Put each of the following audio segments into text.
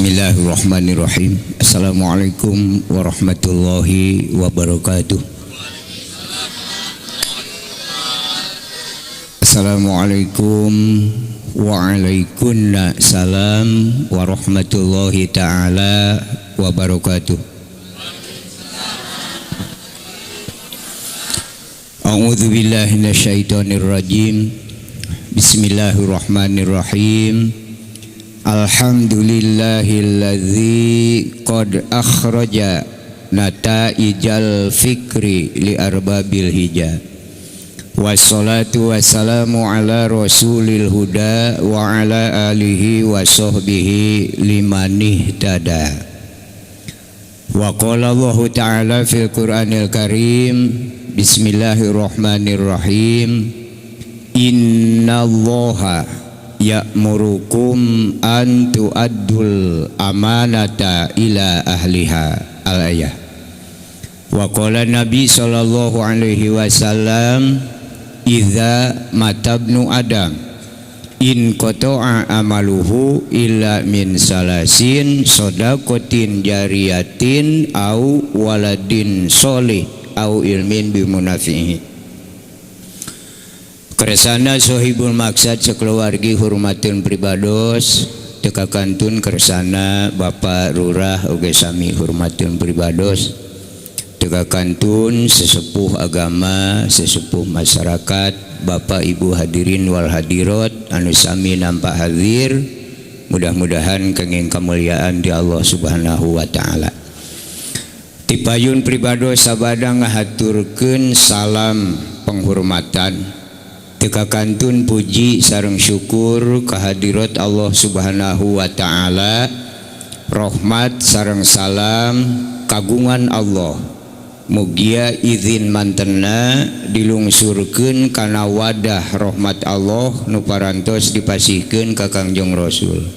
Bismillahirrahmanirrahim. Assalamualaikum warahmatullahi wabarakatuh. Assalamualaikum waalaikumsalam warahmatullahi ta'ala wabarakatuh. A'udzu billahi minasyaitonir rajim. Bismillahirrahmanirrahim. Alhamdulillahilladzi qad akhraja nataijal fikri li arbabil hija. Wassalatu wassalamu ala rasulil huda wa ala alihi wa sahbihi limanihtada. Wa qala Allahu ta'ala fil Qur'anil Karim, bismillahirrahmanirrahim. Innallaha ya'murukum an tu'addul amanata ila ahliha. Al-ayah. Wa qala Nabi sallallahu alaihi wasallam, idza matabnu adam in qata'a amaluhu illa min salasin sadaqatin jariyatin au waladin solih au ilmin bimunafihi. Kersana sohibul maksad sekeluargi hormatun pribados teka kantun kersana Bapak Lurah oge sami hormatun pribados teka kantun sesepuh agama sesepuh masyarakat Bapak Ibu hadirin wal hadirat anu sami nampak hadir, mudah-mudahan kenging kemuliaan di Allah Subhanahu wa taala. Tipayun pribados sabada ngahaturkeun salam penghormatan teka kantun puji sareng syukur kehadirat Allah Subhanahu wa taala, rahmat sareng salam kagungan Allah. Mugia izin mantena dilungsurkeun kana wadah rahmat Allah nu parantos dipasihkeun ka Kangjeng Rasul.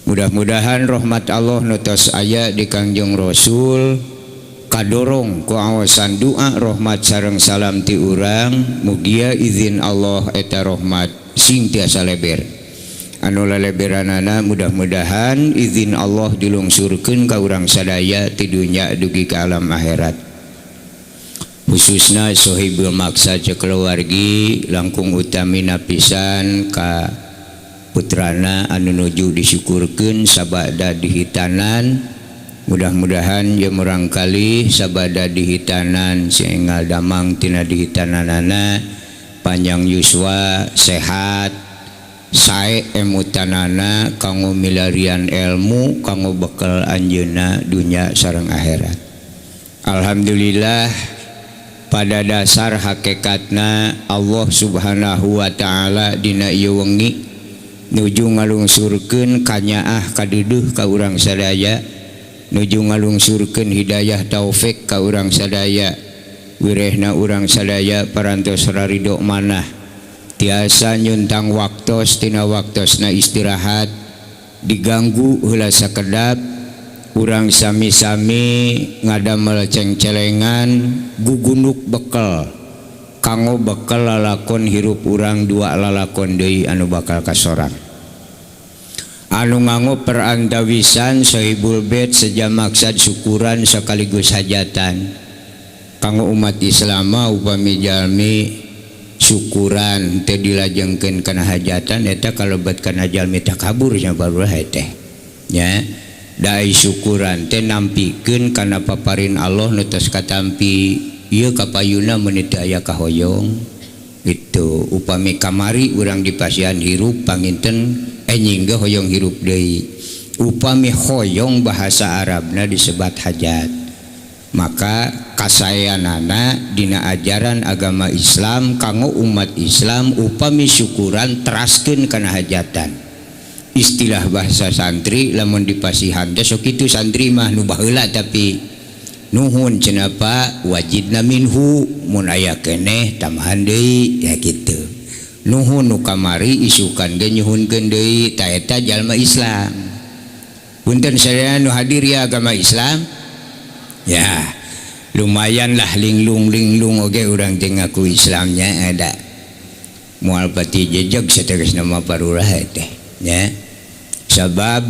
Mudah-mudahan rahmat Allah nu tos aya di Kangjeng Rasul kadorong ku awasan doa rahmat sareng salam ti urang, mugia izin Allah eta rahmat sing tiasa leber. Anu leleberanana mudah-mudahan izin Allah dilungsurkeun ka urang sadaya ti dunya dugi ka alam akhirat. Khususna sohibul maksad keluargi langkung utamina pisan ka putrana anu nuju disyukurkeun sabada dihitanan. Mudah-mudahan ye murangkali sabada dihitanan seengal damang tina dihitananana panjang yuswa sehat sae emutanana kanggo milarian ilmu kanggo bekal anjeunna dunya sareng akhirat. Alhamdulillah pada dasar hakikatna Allah Subhanahu wa taala dina ieu wengi nuju ngalungsurkeun kanyaah kaduduh ka urang sadaya, nuju ngalungsurkeun hidayah taufik ka urang sadaya, wirehna urang sadaya parantos rarido manah tiasa nyuntang waktos tina waktosna istirahat diganggu heula sakedap urang sami-sami ngadamel cengcelengan gugunuk bekel kanggo bekel lalakon hirup urang dua lalakon deui anu bakal kasorang. Anu nganggo perantawisan sohibul bait seja maksad syukuran sekaligus hajatan kanggo umat Islam upami jalmi syukuran teh dilajengkeun kana hajatan eta kalebet kana jalmi takabur nya barulah teh nya. Dai syukuran teh nampikeun kana paparin Allah nu tos katampi ieu kapayuna mun teu aya kahoyong gitu. Upami kamari urang dipasihan hirup panginten enjing ge hoyong hirup deui. Upami hoyong bahasa Arabna disebat hajat. Maka kasayanana dina ajaran agama Islam kanggo umat Islam upami syukuran teraskeun kana hajatan. Istilah bahasa santri lamun dipasihan teh sok kitu santri mah nu baheula tapi nuhun cenah Pak wajibna minhu mun aya keneh tambahan deui ya kitu. Nuhun nu kamari isukan ge nyuhunkeun deui ta eta jalma Islam. Punten sadaya nu hadir ya agama Islam. Ya, lumayan lah linglung-linglung oge urang teh ngaku Islamnya ada. Moal pati jejeg sateresna mah parurah teh nya. Sabab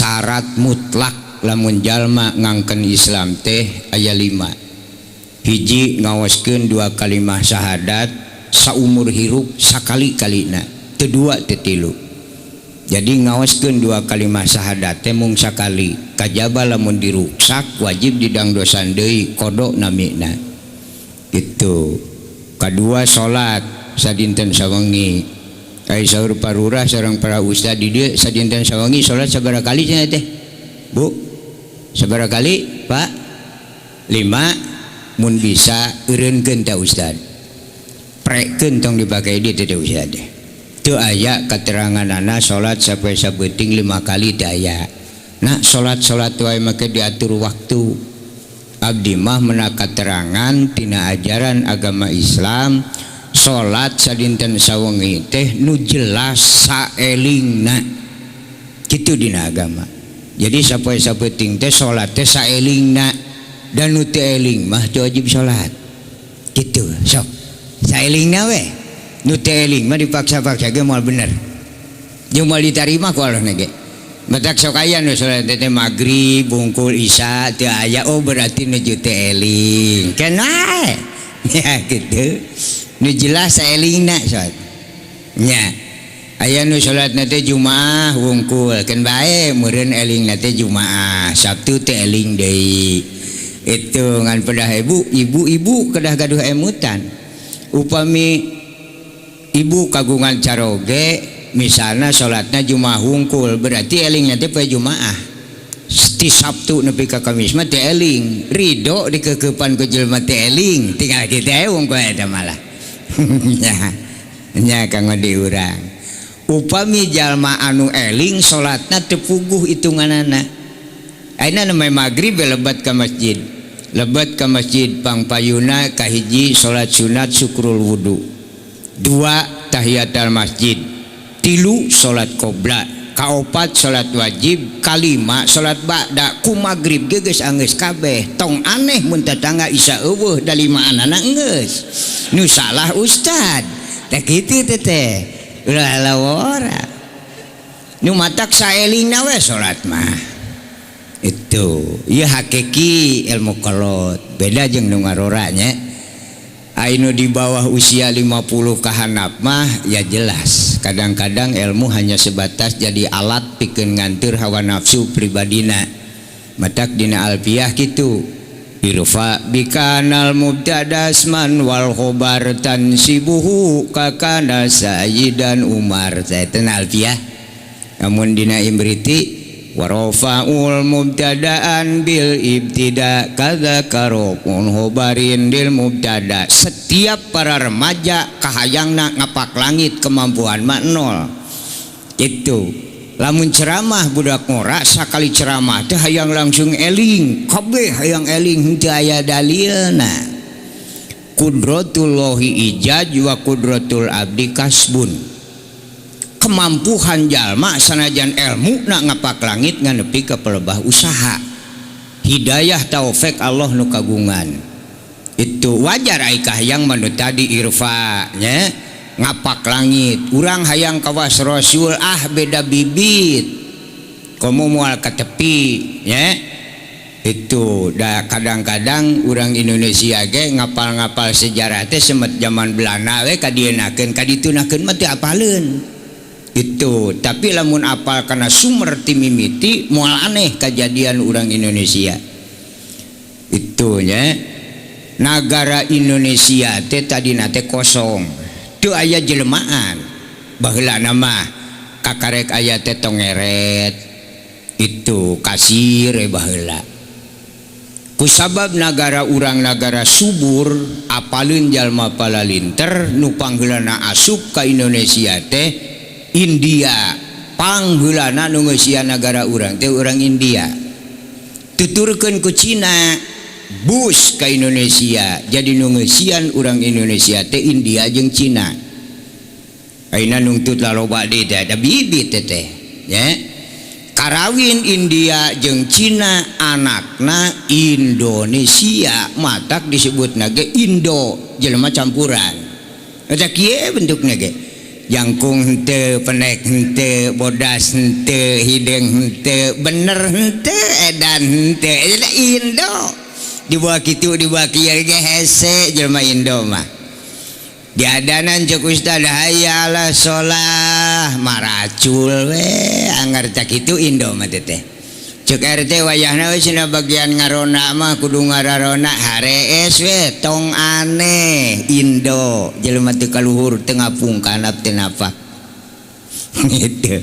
Syarat mutlak lamun jalma ngangken Islam teh aya 5. Hiji ngaoskeun 2 kalimah syahadat saumur hirup sakali-kalina, teu 2 teu 3. Jadi ngaoskeun 2 kalimah syahadat teh mung sakali, kajaba lamun diruksak wajib didangdosan deui kodok namina. Gitu. Kadua salat sadinten sawengi. Ai saur parurah sareng para ustad di dieu sadinten sawengi salat sabaraha kali cenah teh? Bu, sabaraha kali, Pak? 5. Mun bisa eureunkeun teh ustad. Prekeun tong dipake di teh ustad. Teu aya kateranganana salat sampai sabeuting 5 kali teu aya. Nah, salat-salat wae make diatur waktu. Abdi mah mena katerangan tina ajaran agama Islam salat sadinten sawengi teh nu jelas saelingna. Kitu dina agama. Jadi sapoe sabeuting teh salat teh saelingna dan nu teu eling mah teu wajib salat. Kitu sok. Saelingna we. Nu teu eling mah dipaksa-paksa ge moal bener. Jeung moal ditarima ku Allah ge. Matak sok aya nu salat teh magrib bungkul isya teu aya, oh berarti nu teu eling. Kena. Ya kitu. Nu jelas saelingna salat. Nya. Aya nu salatna teh Jumaah wungkul keun bae meureun elingna teh Jumaah, Sabtu teh eling deui. Itu ngan pedah ibu, ibu-ibu kedah gaduh emutan. Upami ibu kagungan caroge misalna salatna Jumaah wungkul berarti elingna teh poe Jumaah. Ti Sabtu nepi ka Kamis mah teh eling, ridho dikekeupan ku jelema teh eling, tinggal kitu we wungkul eta malah. Nya kanggo diurang. Upami jalma anu eling salatna teu puguh hitunganana. Ayeuna namanya magrib lebat ka masjid. Lebat ka masjid pangpayuna kahiji salat sunat syukrul wudu. 2 tahiyatul masjid. 3 salat qobla, kaopat salat wajib, kalima salat ba'da. Ku magrib ge geus anggeus kabeh. Tong aneh mun tetangga isa eueuh da limaanana geus. Nu salah ustad. Tah kitu teh teh. Ulah lawora. Nu matak saelingna we salat mah. Itu ieu hakiki ilmu kolot. Beda jeung nu ngarora nya. Ainu di bawah usia 50 kahanap mah ya jelas. Kadang-kadang ilmu hanya sebatas jadi alat pikeun nganteur hawa nafsu pribadina. Matak dina alfiah kitu. Irfa bikanal mubtadasman wal khobar tansibuhu kakana sayyidan Umar. Saya tenal alfiah. Namun dina imriti warafa'ul mubtada'an bil ibtida kadza karofun khobarin dil mubtada. Setiap para remaja kahayangna ngapak langit kemampuan mah nol. Itu. Lamun ceramah budak ngora sakali ceramah teh hayang langsung eling, kabeh hayang eling henteu aya dalilna. Qudratullahi ijaz wa qudratul abdi kasbun. Kemampuhan jalma sanajan ilmu na ngapak langit ngan nepi ka pelebah usaha. Hidayah taufik Allah nu kagungan. Itu wajar ai kahayang manu tadi irfa nya. Ngapak langit urang hayang kawas rasul ah beda bibit komo moal ka tepi nya. Itu da kadang-kadang urang Indonesia ge ngapal-ngapal sejarah teh semet zaman Belanda we kadienakeun kaditunakeun mah teu apaleun. Itu tapi lamun apal kana sumber ti mimiti moal aneh kajadian urang Indonesia. Itu nya nagara Indonesia teh tadina teh kosong. Teu aya jelmaan baheula mah kakarek aya teh tongeret itu kasir baheula. Kusabab nagara urang nagara subur apaleun jalma palalinter nu pangheulana asup ka Indonesia teh India. Pangheulana nu ngeusian nagara urang teh urang India. Tuturkeun ku Cina bus ka Indonesia jadi nu ngeusian urang Indonesia teh India jeung Cina. Ayeuna nungtut laloba deui teh da bibit teh nya. Karawin India jeung Cina anakna Indonesia matak disebutna ge Indo jelema campuran. Eta kieu bentukna ge. Jangkung henteu, pendek henteu, bodas henteu, hideung henteu, bener henteu, edan henteu. Eta Indo. Dibawa kitu dibawa kieu ge hese jelema Indo mah. Diadanan cek ustad hayya ala sholah maracul we anggar cak kitu Indo mah teh. Cek RT wayahna we cenah bagian ngarona mah kudu ngararona harees we tong aneh Indo jelema teu kaluhur teu ngapung kanap teu napa. Gitu.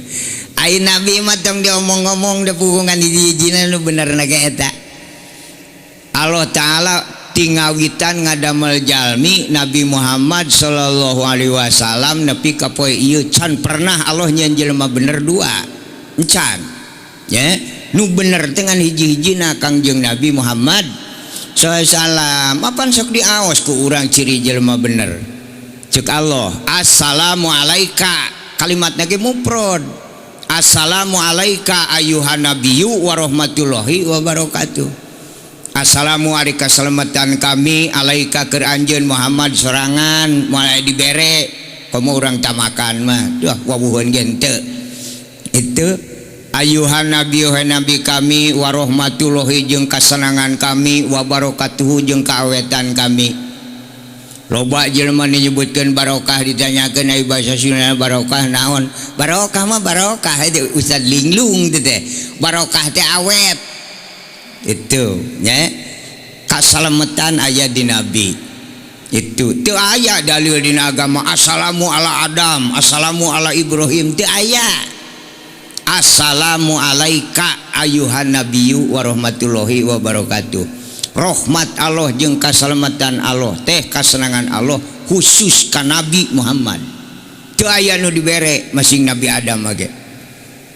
Ai nabi mah tong diomong-omong da pugungan hiji-hijina nu benerna ge eta. Allah Ta'ala tingawitan ngadamel jalmi Nabi Muhammad sallallahu alaihi wasallam nepi ka poe ieu can pernah Allah nyieun jelema bener dua. Encan. Ya, nu bener dengan hiji-hijina Kangjeng Nabi Muhammad sallallahu alaihi wasallam. Apan sok diaos ku urang ciri jelema bener. Cek Allah, assalamu alaika, kalimatna ge mufrad. Assalamu alaika ayuhan nabiyyu wa rahmatullahi wa barakatuh. Assalamu alaikum keselamatan kami alaika keur anjeun Muhammad sorangan moal dibere komo urang tamakan mah duh wawuheun ge henteu. Itu ayuhan nabi nabi kami warahmatullahi jeung kasenangan kami wabarakatuhu jeung kaawetan kami. Loba jelema nyebutkeun barokah ditanyakeun ai basa Sunda barokah naon? Barokah mah barokah itu Ustaz linglung teh. Barokah teh awet. Itu nya kasalametan aya di nabi. Itu teu aya dalil dina agama assalamu ala Adam, assalamu ala Ibrahim teu aya. Assalamu alaika ayuhan nabiyyu warahmatullahi wabarakatuh. Rahmat Allah jeung kasalamatan Allah teh kasenangan Allah khusus ka Nabi Muhammad. Teu aya nu dibere masing Nabi Adam ge.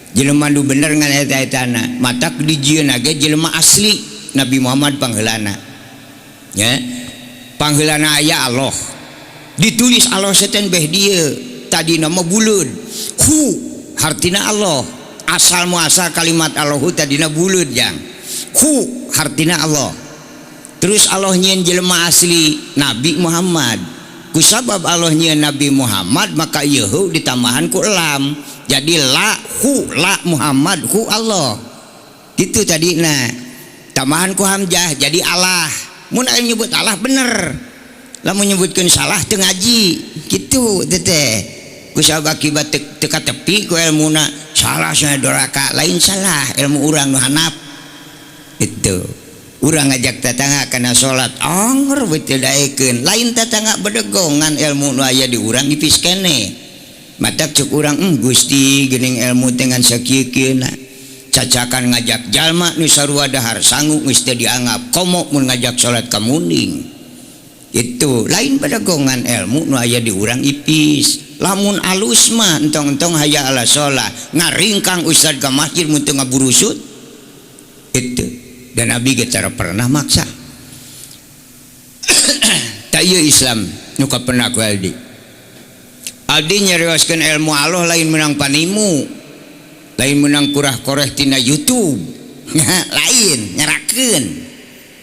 Jelema nu bener ngan eta-etana, matak dijieunna ge jelema asli Nabi Muhammad pangheulana. Nya. Pangheulana aya Allah. Ditulis Allah setan beh dieu, tadina mah buleud. Hu hartina Allah. Asal muasal kalimat Allahu tadina buleud jang. Hu hartina Allah. Terus Allah nyieun jelema asli Nabi Muhammad. Kusabab Allah nyieun Nabi Muhammad maka ieu hu ditambahan ku lam. Jadi la hu la Muhammad hu Allah. Gitu tadina. Tambahan ku hamzah jadi Allah. Mun aya nyebut Allah bener. Lamun nyebutkeun salah teu ngaji. Kitu teh. Kusabab akibat teu katepi ku elmuna salah cenah doraka lain salah ilmu urang nu hanap. Itu. Urang ngajak tetangga kana salat anger we teu daekeun lain tetangga bedegongan ilmu nu aya di urang ipis keneh. Matak cek urang Gusti geuning ilmu teh ngan sakieu-kieuna. Cacakan ngajak jalma nu sarua dahar sangu geus teu dianggap komo mun ngajak salat ka munding. Itu lain bedegongan ilmu nu aya di urang ipis. Lamun alus mah entong-entong haya ala sholat ngaringkang ustad ke masjid mun teu ngaburusut. Itu dan Nabi ge tara pernah maksa. Ta ieu Islam nu kapenak ku Aldi. Aldi nyarioskeun ilmu Allah lain menang panimu, lain menang kurah koreh tina YouTube. Lain nyerakeun.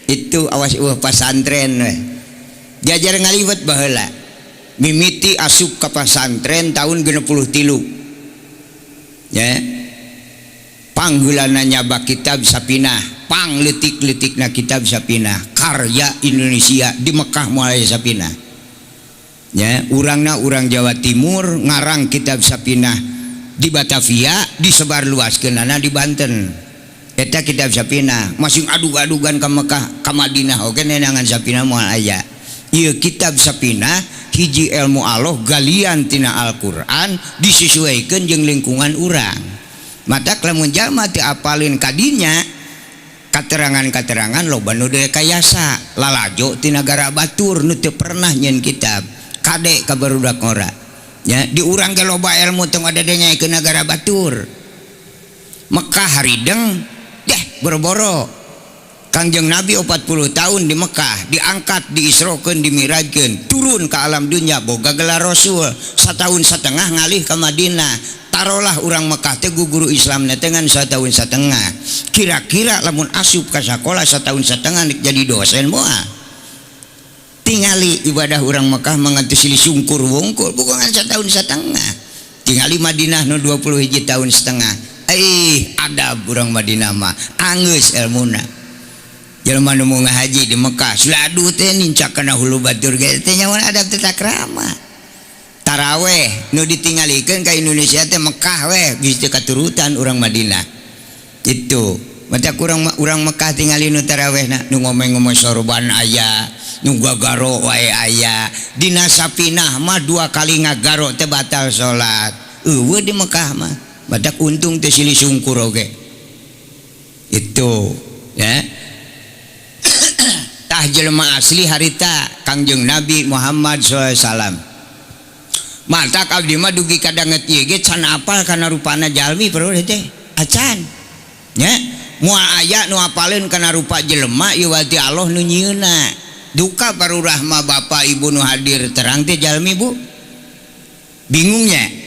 Itu awas eueuh pasantren we. Diajar ngaliwet baheula. Mimiti asup ka pasantren tahun 63. Ya. Pangheulana nyabak kitab Sapinah, pang leutik-leutikna kitab Sapinah, karya Indonesia di Mekah moal aya Sapinah. Ya, urangna urang Jawa Timur ngarang kitab Sapinah di Batavia disebarluaskeunana di Banten. Eta kitab Sapinah masing adug-adugan ka Mekah, ka Madinah oge nenangan Sapinah moal aya. Ieu kitab Sapinah hiji ilmu Allah galian tina Al-Qur'an disesuaikan jeung lingkungan urang. Matak lamun jalma teu apalin kadinya katerangan-katerangan loba nu direkayasa lalajo ti nagara batur nu teu pernah nyieun kitab kade ka barudak ngora. Ya, di urang ge loba ilmu teu ngadadenya ke nagara batur. Mekah harideng deh boro-boro. Kangjeng Nabi 40 tahun di Mekah diangkat, diisrokeun, dimirajkeun, turun ke alam dunia boga gelar Rasul. Setahun setengah ngalih ke Madinah. Tarolah urang Mekah teh guru Islam teh ngan setahun setengah. Kira-kira lamun asup ka sakola setahun setengah jadi dosen moal. Tingali ibadah urang Mekah mangantos silih sungkur wungkul bukan satahun setengah. Tingali Madinah nu 21 tahun setengah. Adab urang Madinah mah anggeus elmuna. Jelema nu ngahaji di Mekah suladu teh nincak kana hulu batur ge teh nyawa adab teh takrama. Taraweh nu ditinggalikeun ka Indonesia teh Mekah weh geus teu katurutan urang Madinah. Itu mata kurang urang Mekah tingali nu tarawehna nu ngomeng-ngomeng sorban aya, nu gagaro wae aya. Dina sapinah mah 2 kali ngagaro teh batal salat. Eueuh di Mekah mah. Badak untung teh silih sungkur oge. Itu ya. Tah jelema asli harita Kangjeng Nabi Muhammad sallallahu alaihi wasallam. Matak abdi mah dugi kadanget ieu ge can apal kana rupana jalmi perlu teh. Acan. Nya moal aya nu apaleun kana rupa jelema ieu wati Allah nu nyieunna. Duka parurahma bapak ibu nu hadir terang teh jalmi bu. Bingungnya.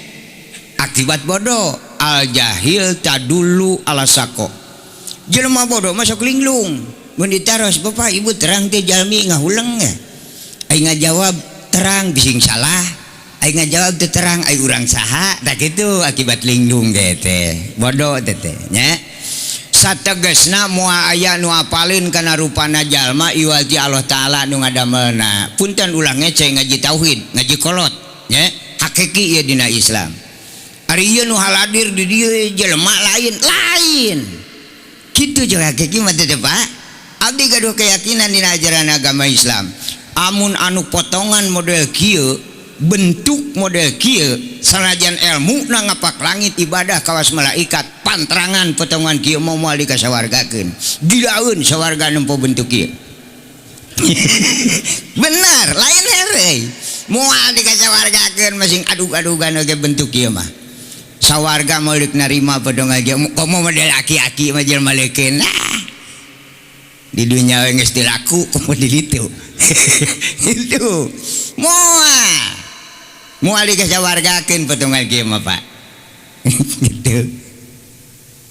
Akibat bodoh al jahil tadulu ala sako. Jelema bodoh masuk linglung. Mun ditaros bapak ibu terang teh jalmi ngahuleng ya. Ai ngajawab terang bising salah. Ai ngajawab teh terang ai urang saha. Tah kitu akibat linglung ge teh. Bodoh teh teh nya. Sategesna moal aya nu apaleun kana rupana jalma iwal ti Allah Taala nu ngadamelna. Punten ulah ngece ngaji tauhid, ngaji kolot nya. Hakiki ieu dina Islam. Ari ieu nu haladir di dieu jelema lain, lain. Kitu jeung hakiki mah teh Pak. Abdi gaduh keyakinan dina ajaran agama Islam. Amun anu potongan model kieu, bentuk model kieu, sanajan elmu na ngapak langit ibadah kawas malaikat, pantrangan potongan kieu mau moal dikasawargakeun. Gilaeun sawarga nempo bentuk kieu. Benar, lain heureuy. Moal dikasawargakeun masing adug-adugan oge bentuk kieu mah. Sawarga moal deuk narima potongan kieu, komo model aki-aki mah jelema leukeun. Nah. Di dunia we geus dilaku komo di ditu. Itu. Moal. Moal dikasawargakeun potongan kieu mah Pak. Gitu.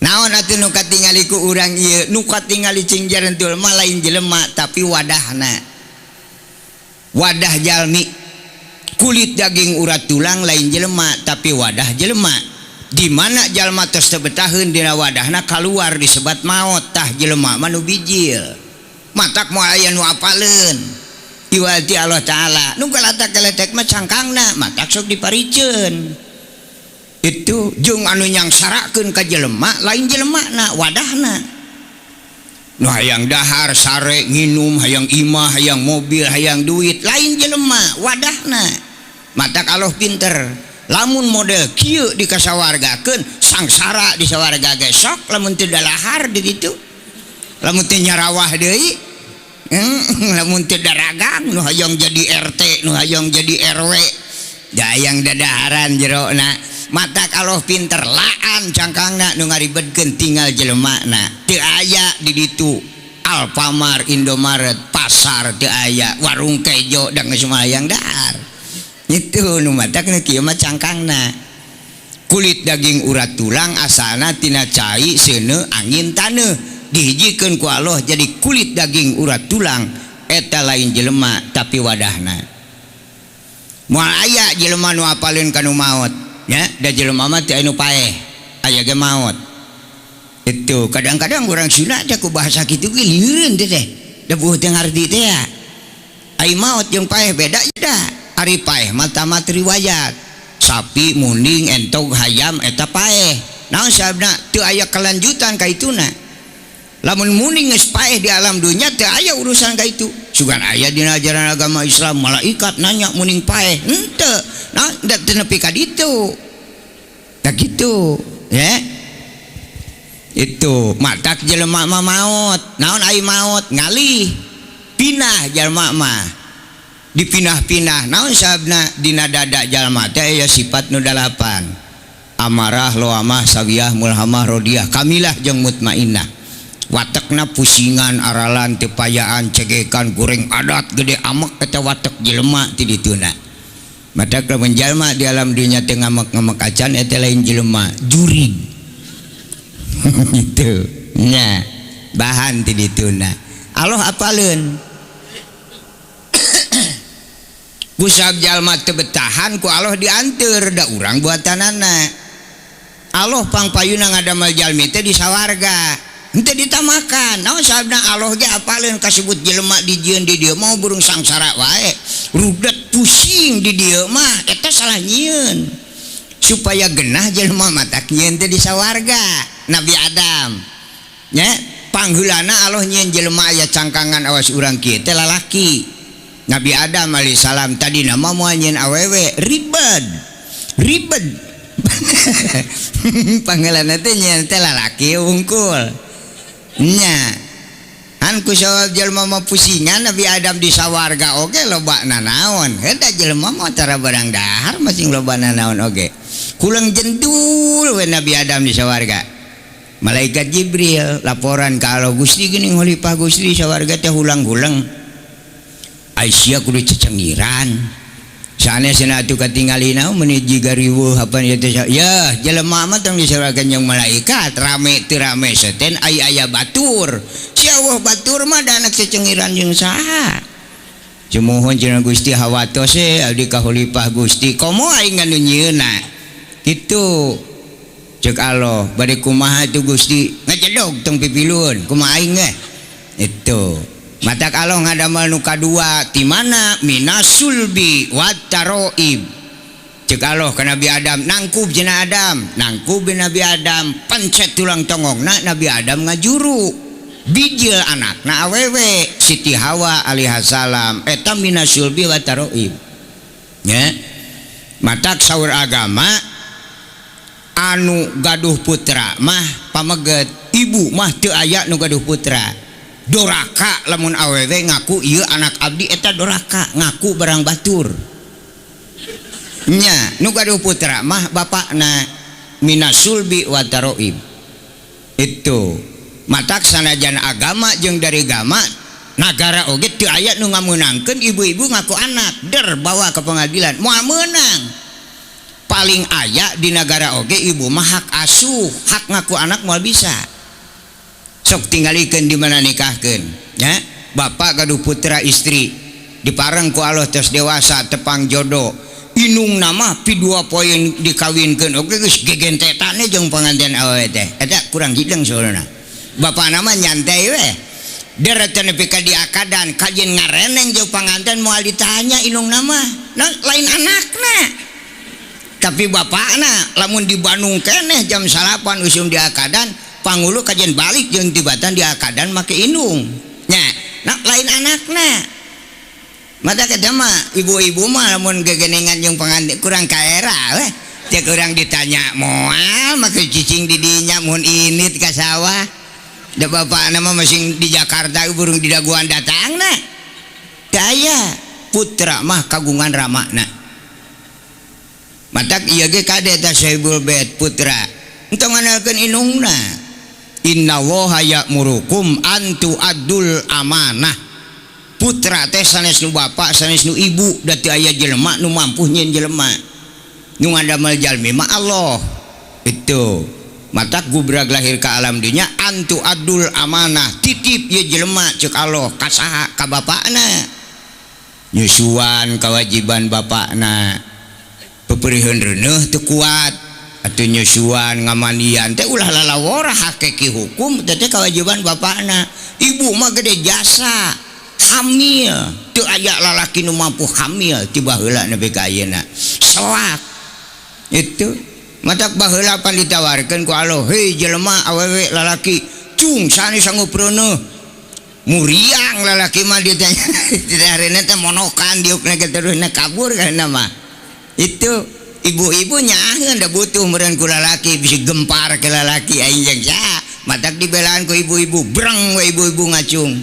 Naon atuh nu katingali ku urang ieu, nu katingali cing jarentul mah lain jelema tapi wadahna. Wadah jalmi. Kulit daging urat tulang lain jelema tapi wadah jelema. Di mana jalma tos teu betaheun dina wadahna kaluar disebat maot tah jelema mah nu bijil. Matak moal aya nu apaleun. Iwal ti Allah Taala. Nu kalatak-kaletek mah cangkangna, matak sok dipariceun. Itu jeung anu nyangsarakeun ka jelema lain jelemana wadahna. Nu hayang dahar sare nginum, hayang imah, hayang mobil, hayang duit lain jelema wadahna. Matak Allah pinter. Lamun model kieu dikasawargakeun sangsara di sawarga ge sok lamun teu dalahar di ditu. Lamun teu nyarawah deui, lamun teu daragang nu hayang jadi RT, nu hayang jadi RW, hayang dadaharan jerona. Matak Allah pinter laan cangkangna nu ngaribedkeun tinggal jelemana. Teu aya di ditu Alfamart, Indomaret, pasar teu aya, warung kejo da geus hayang dahar. Itu nu matak nu kieu mah cangkangna. Kulit daging urat tulang asalna tina cai seuneu angin taneuh dihijikeun ku Allah jadi kulit daging urat tulang eta lain jelema tapi wadahna. Moal aya jelema nu apaleun ka nu maot nya, da jelema mah teu anu paeh, aya ge maot. Itu kadang-kadang urang Sunda teh ku bahasa kitu ge lieureun teh teh. Da bueuh teu ngarti teh ya. Ai maot jeung paeh beda da. Ari paeh mah tamat riwayat. Sapi munding entog hayam eta paeh. Naon sababna teu aya kelanjutan ka ituna. Lamun munding geus paeh di alam dunya teu aya urusan ka itu. Sugan aya dina ajaran agama Islam malaikat nanya muning paeh henteu. Nah, da teu nepi ka ditu. Da kitu, ya. Itu matak jelema mah maot. Naon ai maot? Ngalih. Pinah jelema mah. Dipinah-pinah naon sababna dina dada jalma teh aya sifat nu dalapan. Amarah, loamah, sawiyah, mulhamah, rodiah, kamilah jeung mutmainnah. Watekna pusingan, aralan, tepayaan, cegekan, goreng adat, gede amek eta watek jelema ti dituna. Matak lamun jalma di alam dunya teh ngamek-ngamek acan eta lain jelema, jurig. Gitu. Nya, bahan ti dituna. Allah apaleun. Kusab jalma teu betahan ku Allah dianteur da urang buatanana. Allah pangpayuna ngadamel jalmi teh di sawarga. Henteu ditamakan. Naon sababna Allah ge apaleun kasebut jelema dijieun di dieu mau burung sangsara wae. Rudet pusing di dieu mah eta salah nyieun. Supaya genah jelema matak nyieun teh di sawarga. Nabi Adam. Nya pangheulana Allah nyieun jelema aya cangkangan awas urang kieu teh lalaki. Nabi Adam alaihissalam tadi nama moal nyieun awewe ribet. Ribet. Pangheulana teh nyieun teh lalaki wungkul. Nya. An ku sawab jelema mah pusingan Nabi Adam di sawarga oge loba nanaon. Heuh jelema mah tara barang dahar masing loba nanaon oge. Kuleng jendul we Nabi Adam di sawarga. Malaikat Jibril laporan ka Allah, Gusti geuning khalifah Gusti sawarga teh hulang-huleng. Aisyah kudu cecengiran. Sanes cenah atuh katingalina meuni jiga riweuh apan ieu teh. Ya, jelema mah tong disawarga jeung malaikat, rame teu rame seten ai aya batur. Si eueuh batur mah da anak cecengiran jeung saha. Cumuhun cenah Gusti hawatos e abdi ka khalifah Gusti, komo aing anu nyieunna. Kitu. Cek Allah, bade kumaha tuh Gusti? Ngajedog tong pipilueun, kumaha aing ge? Itu. Matak Allah ngadamel nu kadua ti mana minasulbi wat taroib. Cek Allah ka Nabi Adam, nangkub cenah Adam, nangkub Nabi Adam, pencet tulang tongongna Nabi Adam ngajuru. Bijil anakna awewe Siti Hawa alaihissalam eta minasulbi wat taroib. Nya. Matak saur agama anu gaduh putra mah pameget, ibu mah teu aya nu gaduh putra. Doraka lamun awewe ngaku ieu anak abdi eta doraka ngaku barang batur. Nya nu gaduh putra mah bapakna minasulbi wa taroib. Itu matak sanajan agama jeung dari gama nagara oge teu aya nu ngameunangkeun ibu-ibu ngaku anak der bawa ke pengadilan moal meunang. Paling aya di nagara oge ibu mah hak asuh, hak ngaku anak moal bisa. Sok tinggalikeun di mana nikahkeun nya bapak gaduh putra istri dipareng ku Allah tos dewasa tepang jodoh inung nama pi 2 poin dikawinkeun oge geus gegentetane jeung panganten awewe teh eta kurang hideng soalna bapak nama nyantai we dereten nepi ka diakadan kajen ngareneng jeung panganten moal ditanya inung nama nah, lain anakna tapi bapakna lamun di Bandung keneh jam 9 usum diakadan pangulu kajian balik jeung tibatan di akadan make indung nya nah, lain anakna mata kita mah ibu-ibu mah lamun gegenengan jeung panganten kurang kaera weh cek urang ditanya moal make cicing di dinya mun init ka sawah da bapakna mah masing di Jakarta burung di daguan datangna teu aya putra mah kagungan ramana matak ieu ge kade ta Sohibul Bait putra entong ngandalkeun indungna. Inna woha ya'murukum antu adul amanah. Putra teh sanes nu bapak sanes nu ibu da teu aya jelema nu mampu nyieun jelema nu ngadamel jalmi mah Allah. Itu matak gubrag lahir ka alam dunya antu adul amanah titip ieu jelema ceuk Allah ka saha ka bapakna nyusuan kewajiban bapakna peperiheun reuneuh teu kuat atuh nyusuan ngamandian teh ulah lalawora hakiki hukum teh kewajiban bapakna. Ibu mah gede jasa hamil teu aya lalaki nu mampu hamil ti baheula nepi ka ayeuna soak itu matak baheula pan ditawarkeun ku Allah hei jelema awewe lalaki cung sanes sanggup reuneuh muriang lalaki mah ditanya didareuna teh monokan diukna ge terusna kabur kana mah itu ibu-ibu nyaaheun da butuh meureun ku lalaki bisi gempar ke lalaki aing jeung saha matak dibelaan ku ibu-ibu breng we ibu-ibu ngacung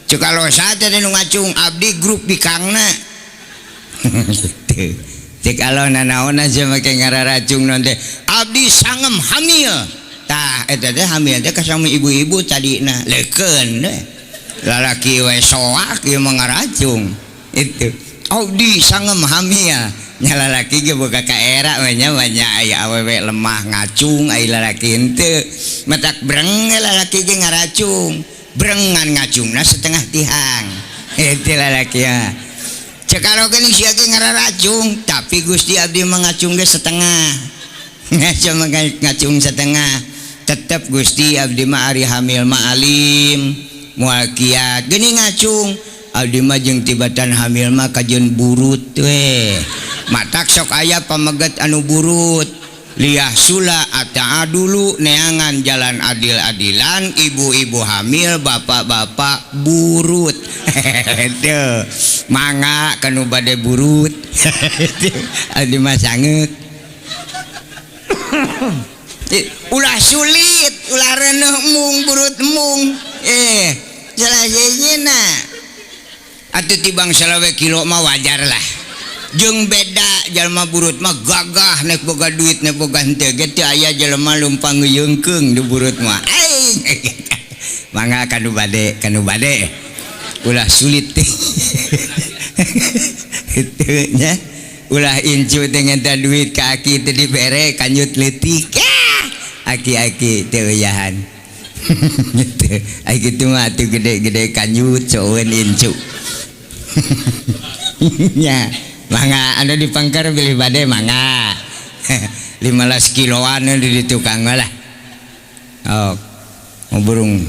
cek kalau saha teh nu ngacung abdi grup bikangna gitu cek kalau nanaonan sia make ngararacung non teh abdi sangem hamil tah eta teh hamil teh kasami ibu-ibu tadina leukeun we lalaki we soak ieu mah ngaracung itu abdi sangem hamil nya lalaki ge boga kaera we nya banyak aya awewe lemah ngacung aya lalaki henteu matak breng lalaki ge ngaracung brengan ngacungna setengah tihang itu lalaki ya. Cek kalau geuning sia ge ngararacung, tapi Gusti abdi mah ngacung ge setengah. Ngacung ngacung setengah. Tetep Gusti abdi mah ari hamil mah alim, moal kiat. Geuning ngacung, abdi mah jeung tibatan hamil mah kajeun burut we. Matak sok aya pameget anu burut. Liah sula ata'a dulu neangan jalan adil-adilan ibu-ibu hamil bapak-bapak burut. Tuh mangga kanu bade burut. Abdi mah sangeuk. Ulah sulit, ulah reneuh mung burut mung. Salah sejena. Atuh tibang salawe kilo mah wajar lah. Jeung beda jalma burut mah gagah nek boga duit nek boga henteu ge teu aya jelema lumpang ngeyeungkeung di burut mah. Mangga kanu bade, kanu bade. Ulah sulit teh. Kitu nya. Ulah incu teh ngenta duit ka aki teh dibere kanjut leutik. Aki-aki teu uyahan. Gitu. Ai kitu mah atuh gede-gede kanjut soeun incu. Nya. Mangga anu dipangker bilih bade mangga. 15 kiloan di tukang lah. Oh, mau burung.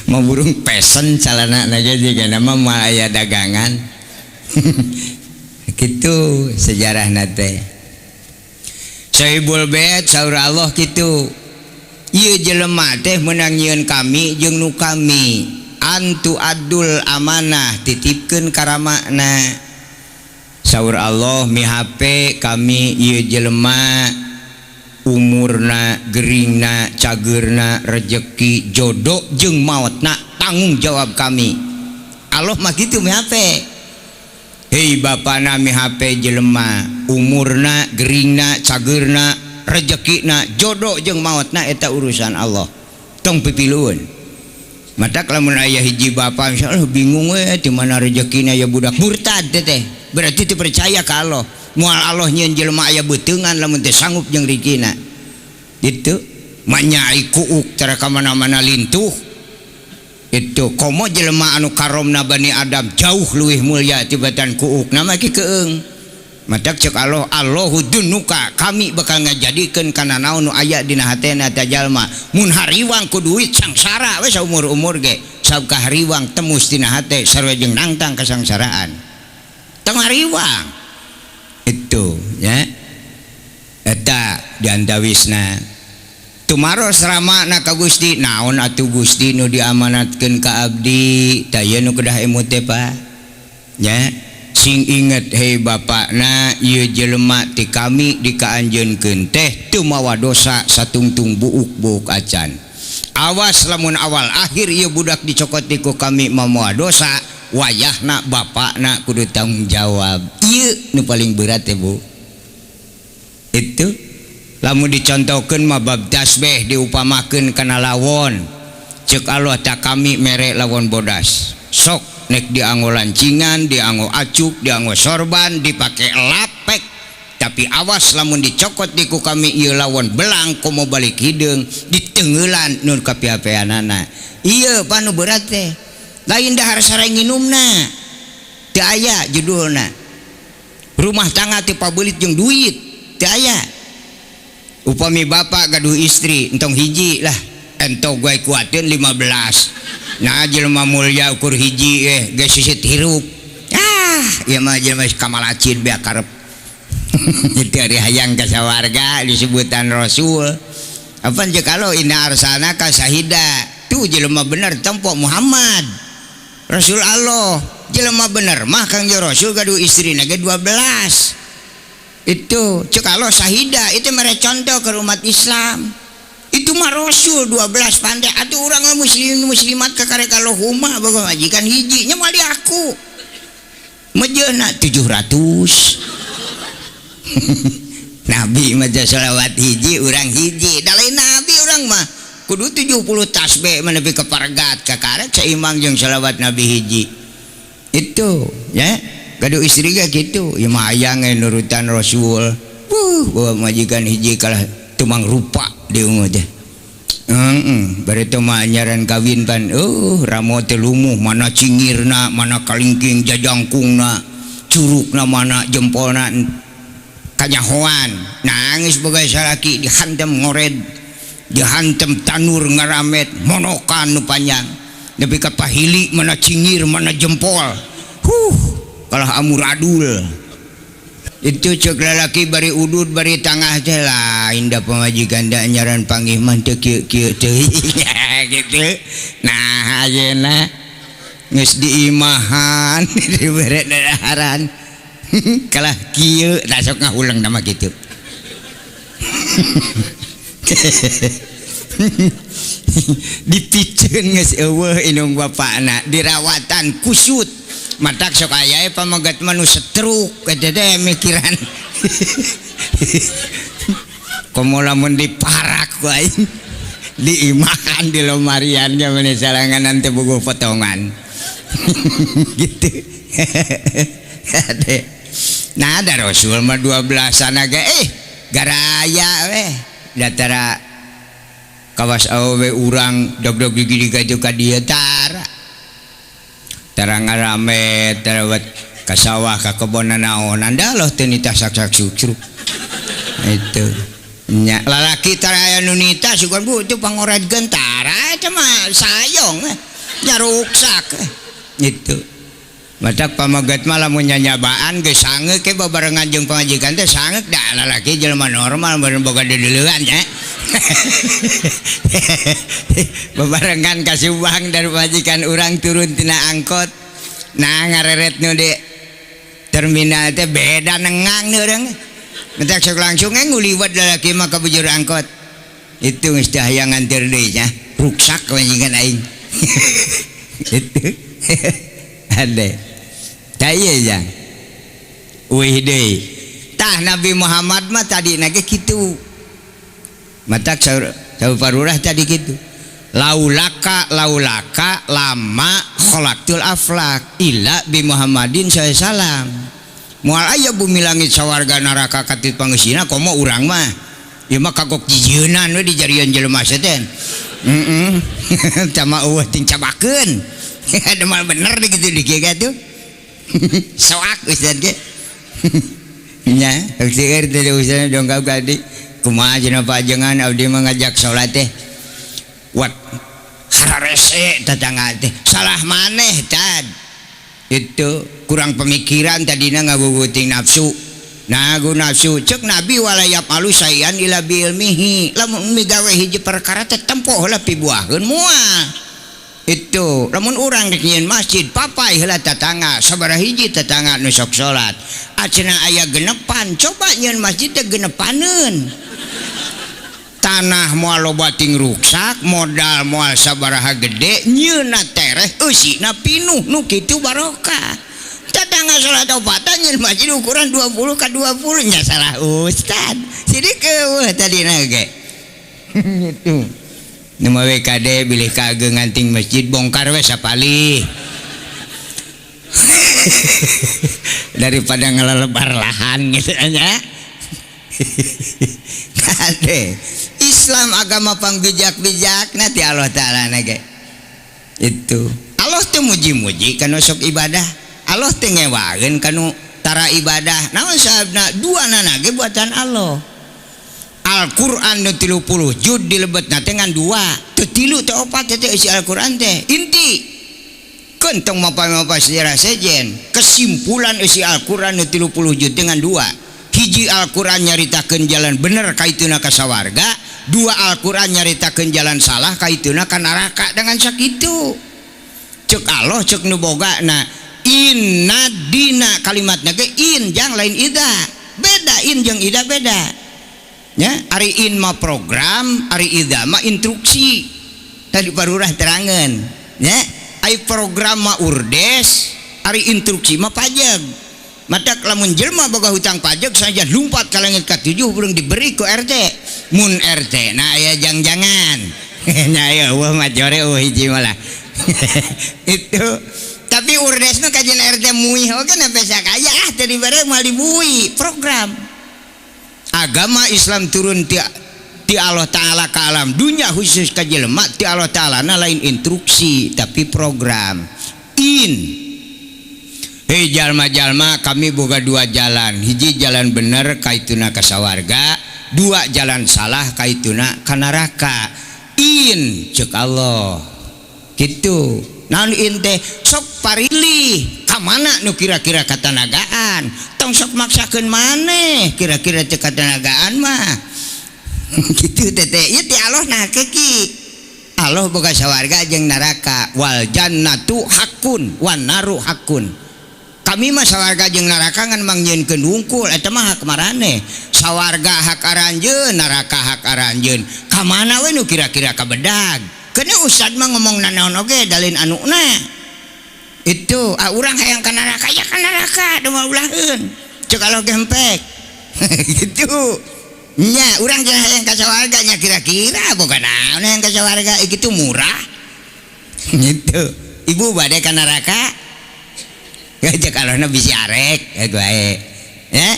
Mau burung pesen calana ge jiga mah moal aya dagangan. Kitu sejarahna teh. Sahibul bait saur Allah kitu. Ieu jelema teh meunang nyieun kami jeung nu kami. Antu adul amanah titipkeun karamakna. Saur Allah mihape kami ieu jelema umurna geringna cageurna rejeki jodoh jeung maotna tanggung jawab kami. Allah mah kitu mihape. Hei bapana mihape jelema umurna geringna cageurna rejekina jodoh jeung maotna eta urusan Allah. Tong pipilueun. Matak lamun aya hiji bapa insyaallah bingung we di mana rezekina ya budak murtad teh berarti teu percaya ka Allah. Moal Allah nyieun jelema aya beuteungan lamun teu sanggup jeung rezekina. Gitu. Manyai kuuk tara ka mana-mana lintuh. Itu komo jelema anu karomna Bani Adam jauh leuwih mulia tibatan kuuk. Nama ki keung. Matak cek Allah Allahu dunuka kami bakal ngajadikeun kana naon nu aya dina hatena ta jalma. Mun hariwang ku duit sangsara we saumur-umur ge. Sabka hariwang temus dina hate sarua jeung nangtang kasangsaraan. Tong hariwang. Itu ya. Eta diantawisna. Tumaros ramana ka Gusti naon atuh Gusti nu diamanatkeun ka abdi tah ieu nu kedah emut teh Pak. Ya. Sing inget hei bapakna ieu jelema ti kami dikaanjeunkeun teh teu mawa dosa satungtung buuk-buuk acan. Awas lamun awal akhir ieu budak dicokot ku kami mawa dosa wayahna bapakna kudu tanggung jawab. Ieu nu paling berat teh Bu. Itu lamun dicontohkeun mah bab tasbih diupamakeun kana lawon. Ceuk Allah tak kami mere lawon bodas. Sok nek dianggo lancingan, dianggo acuk, dianggo sorban, dipake lapek. Tapi awas lamun dicokot diku kami ieu lawon belang komo balik hideung ditengeulan nur kapiapeanana. Ieu panu berat teh. Lain dahar sareng nginumna. Teu aya judulna. Rumah tangga teu pabeulit jeung duit, teu aya. Upami bapak gaduh istri entong hiji lah, entong gue kuatin 15. Nah jelema mulya ukur hiji geus sisit hirup. Ah, ieu mah jelema kamalacin beak karep. Itu ari hayang ka sawarga disebutan Rasul. Apan jeung kalau inna arsalnaka syahida. Tuh jelema bener tempo Muhammad. Rasul Allah, jelema bener mah Kang Rasul gaduh istrina ge 12. Itu cek Allah syahida itu mere contoh ke umat Islam. Itu mah Rasul 12 pandai atuh urang mah muslim muslimat kakarek Allahumma boga majikan hiji nya moal diaku. Mejeuna 700. Nabi mah selawat hiji urang hiji. Da lain nabi urang mah kudu 70 tasbih mah nepi ka pargat kakarek saimang jeung selawat nabi hiji. Itu ya. Gaduh istri ge kitu, ieu mah hayang nurutan Rasul. Bawa majikan hiji kalah tumang rupa di ungu teh. Heeh, bari teh mah anyaran kawin pan ramo teh lumuh mana cingirna, mana kalingking jajangkungna, curugna mana jempolna kanyahoan. Nangis boga salaki dihantem ngored, dihantem tanur ngaramet, monokan nu panjang. Nepi ka pahili mana cingir, mana jempol. Huh, kalah amuradul. Itu cek lalaki bari udud bari tangah teh lain da pamajikan da anyaran panggih mah teu kieu-kieu teuing gitu. Nah ayeuna geus diimahan dibere dadaharan kalah kieu tah sok ngahuleng nama kitu. Dipiceun geus eueuh indung bapakna dirawatan kusut. Matak sok aya pamegat mah nu setruk eta teh mikiran. Komo lamun diparak ku aing diimahan di lomarian ge meni sarangan teh bogo potongan. Gitu. Ade. Nah ada Rasul mah 12-an ge garaya we datara kawas awewe urang dog-dog gigi ka dieu ka dieu tara. Tara ngaramet tara ka sawah ka kebon naonan da loh teu nitah sak-sak sucruk. Itu nya lalaki tara aya nu nitah sugan bu itu pangoradkeun tara eta mah sayong nya ruksak. Itu matak pamegat mah lamun nyanyabaan geus sangeuk ke babarengan jeung pamajikan teh sangeuk da lalaki jelema normal bareng boga deuleuan nya. Babarengan ka Subang dari pamajikan urang turun tina angkot. Nah ngareret nu di terminal teh beda nengang urang. Mentak sok langsung nguliwat lalaki mah ka bujur angkot. Itu geus teh hayang nganter deui nya. Ruksak pamajikan aing. Itu. Ade. Tah ieu jang. Uih deui. Tah Nabi Muhammad mah tadina ge kitu. Matak saur parurah tadi kitu. Laulaka laulaka lama khalaqtul aflak illa bi Muhammadin sallallahu alaihi wasallam. Moal aya bumi langit sawarga neraka katit pangeusina komo urang mah. Ieu mah kagok jijieunnan we dijarian jelema teh. Heeh. Tama eueuh ting cabakeun. Ada mal bener gitu di kieu tuh. Soak ustaz ge. Nya, seueur teh ustaz dongkap ka abdi. Kumaha cenah pajengan abdi mah ngajak salat teh. Wat hararese tetangga teh. Salah maneh tad. Itu kurang pemikiran tadina ngaguguting nafsu. Nah, gu nafsu cek Nabi walayap alu sayan ila bi ilmihi. Lamun migawe hiji perkara teh tempo heula pibuaheun moal. Itu lamun urang rek nyieun masjid papai heula tetangga sabaraha hiji tetangga nu sok salat. Acenah aya genepan coba nyieun masjid teh genepaneun. Tanah moal loba ting ruksak, modal moal sabaraha gede, nyieunna tereh eusina pinuh nu kitu barokah. Tetangga salat opatan nyieun masjid ukuran 20 ka 20 nya salah ustad. Sidik eueuh tadina ge. Gitu. Nu mah we kade bilih kageungan ting masjid bongkar we sapalih. Daripada ngelelebar lahan gitu nya. Kade Islam agama pangbijak-bijak nanti Allah Ta'ala ge. Itu Allah teh muji-muji kanu sok ibadah, Allah teh ngewageun kanu tara ibadah. Naon sababna? Dua nana ge buatan Allah. Al-Qur'an nu 30 juz dilebetna teh ngan dua, teu tilu teu opat teh eusi Al-Qur'an teh. Inti kentong mapa-mapa sejarah sejen, kesimpulan eusi Al-Qur'an nu 30 juz dengan dua. Hiji Al-Qur'an nyaritakeun jalan bener kaituna ka sawarga, dua Al-Qur'an nyaritakeun jalan salah kaituna ka neraka. Dengan sakitu cek Allah cek nu boga na inna dina kalimatna ge in jang lain ida. Beda in jeung ida beda. Ya, ari in mah program, ari ida mah instruksi. Tadi parurah terangan. Ya, ari program mah urdes, ari instruksi mah pajak. Matak lamun jelema boga hutang pajak saja lumpat ka langit ka 7 belum diberi ku RT. Mun RT na aya jang-jangan. Nya aya eueuh mah jore eueuh hiji malah. Itu tapi urdes mah kajian RT muih oge na sakaya ah teu dibere moal dibui program. Agama Islam turun ti Ti Allah Ta'ala ka alam dunya khusus ka jelema ti Allah Ta'ala na lain instruksi tapi program. In hei jalma-jalma kami boga dua jalan, hiji jalan bener kaituna ka sawarga, dua jalan salah kaituna ka neraka. In cek Allah gitu. Naon in teh sok parilih ka mana nu kira-kira katanagaan, tong sok maksakeun maneh kira-kira teu katanagaan mah. Gitu teh ieu ti Allah nah keki. Allah boga sawarga jeung neraka, wal jannatu hakun wan naru hakun. Kami mah sawarga jeung neraka ngan mangnyieunkeun wungkul, eta mah hak maraneh. Sawarga hak aranjeun, neraka hak aranjeun. Ka mana we nu kira-kira kabedag? Kena ustad mah ngomong nanaon oge dalin anuna. Itu ah urang hayang ka neraka ya ka neraka da moal ulaheun. Cek Allah gempek. Gitu. Nya urang jeung hayang ka sawarga nya kira-kira boga naon hayang ka sawarga kitu murah. Gitu. Ibu bade ka neraka? Ya cek Allahna bisi arek ya bae. Ya,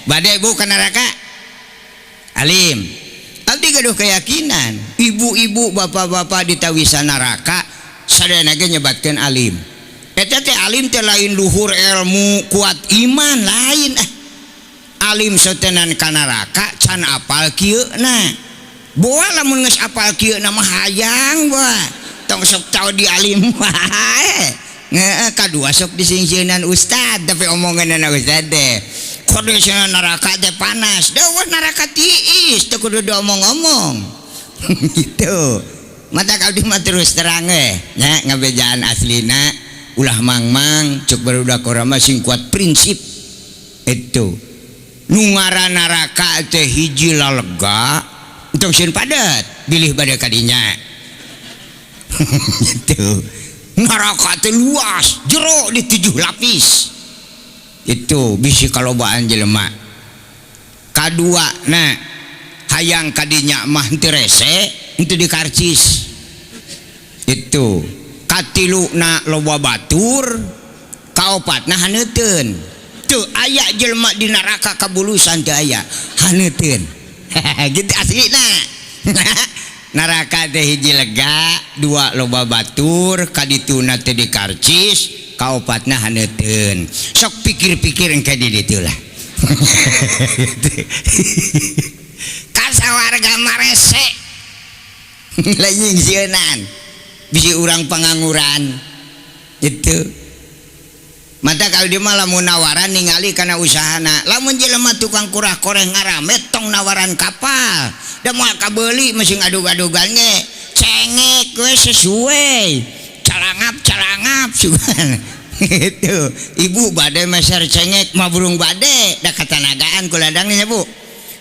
bade ibu ka neraka? Alim. Abdi gaduh keyakinan, ibu-ibu bapak-bapak di tawisan neraka sadayana ge nyebatkeun alim. Eta teh alim teh lain luhur ilmu kuat iman lain. Alim sotenan ka neraka can apal kieuna. Boa lamun geus apal kieuna mah hayang boa. Tong sok tau di alim wae. Ngeeh kadua sok disingsieunan ustad tapi omonganna ustad teh. Kondisi neraka teh panas, deueuh neraka tiis teu kudu diomong-omong. Gitu. Mata abdi mah terus terang we nya ngabejaan aslina ulah mangmang cek barudak urang mah sing kuat prinsip. Itu. Nu ngaran neraka teh hiji lalega entong sieun padet bilih bade ka dinya. Gitu. Neraka teh luas, jero di 7 lapis. Itu bisi kalobaan jelema. Kadua na hayang kadinya mah henteu rese henteu dikarcis. Itu katilu na loba batur, kaopatna haneuteun. Teu aya jelema di neraka kabulusan teu aya haneuteun. Gitu aslina. Neraka teh hiji lega, dua loba batur, kadituna teh dikarcis, kaopatna haneuteun. Sok pikir-pikir engke di ditu lah. Kasawarga marese. Lain sieunan. Bisi urang pangangguran. Itu. Mata kalau dia mah lamun nawaran ningali kana usahana. Lamun jelema tukang kurah koreh ngaramet tong nawaran kapal. Da moal kabeuli mesti ngadug-adugan ge. Cengek we sesuai. Calangap-calangap sugan. Gitu. Ibu bade meser cengek mah burung bade da katanagaan ku ladangnya Bu.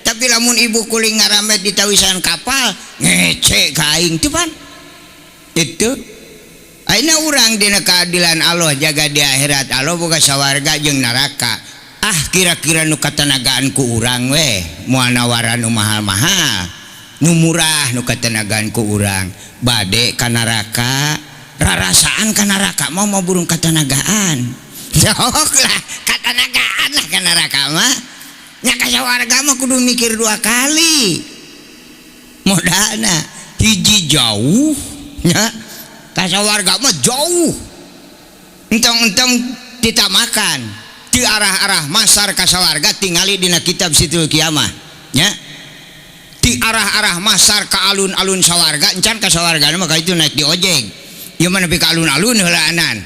Tapi lamun ibu kuling ngaramet di tawisan kapal ngece ka aing teu pan. Itu. Ayeuna urang dina keadilan Allah jaga di akhirat Allah boga sawarga jeung neraka. Ah kira-kira nu katanagaan ku urang we moal nawaran nu mahal-mahal. Nu murah nu katanagaan ku urang. Bade ka neraka, rarasaan ka neraka mah mau burung katanagaan. Sok lah katanagaan lah ka neraka mah. Nya ka sawarga mah kudu mikir dua kali. Modalna hiji jauh nya. Kasawarga mah jauh. Entong-entong ditamakan di arah-arah masar kasawarga tingali dina kitab Situl Kiamah nya. Di arah-arah masar ka alun-alun sawarga encan kasawarga mah ka itu naik di ojek. Ieu mah nepi ka alun-alun heulaanan.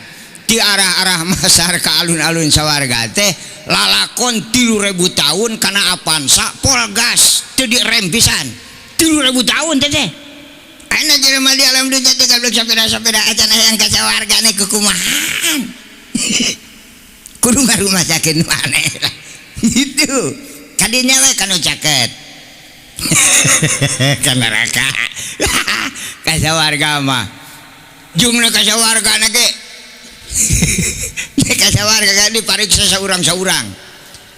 Di arah-arah masar ka alun-alun sawarga teh lalakon 3000 tahun kana Avanza pol gas teu direm pisan. 3000 tahun teh teh. Ayeuna jelema di alam dunya teh goblok sapeda-sapeda acan hayang ka sawarga nih kukumahan. Kudu ngarumasakeun maneh lah. Gitu. Kadinya we kanu caket. Ka neraka. Ka sawarga mah. Jumlah ka sawarga na ge. Ka sawarga kan dipariksa saurang-saurang.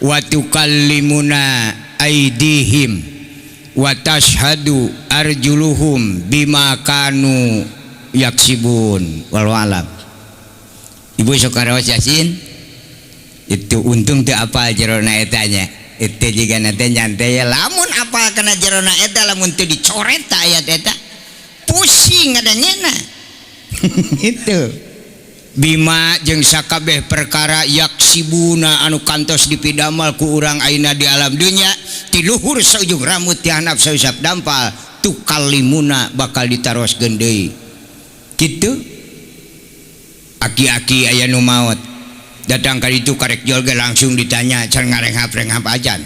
Wa tukallimuna aidihim wa tashhadu arjuluhum bima kanu yaksibun. Wallahu alam. Ibu sok karaos Yasin itu untung teu apal jerona eta nya. Itu juga nanti nyantai ya lamun apa kana jerona eta lamun teu dicoret ta ayat eta pusing ngadangena. Itu bima jeung sakabeh perkara yaksibuna anu kantos dipidamal ku urang ayeuna di alam dunya ti luhur saujung rambut ti handap sausap dampal tukallimuna bakal ditaroskeun deui. Kitu aki-aki aya nu maot datang ka ditu karek jol ge langsung ditanya can ngarenghap-renghap acan.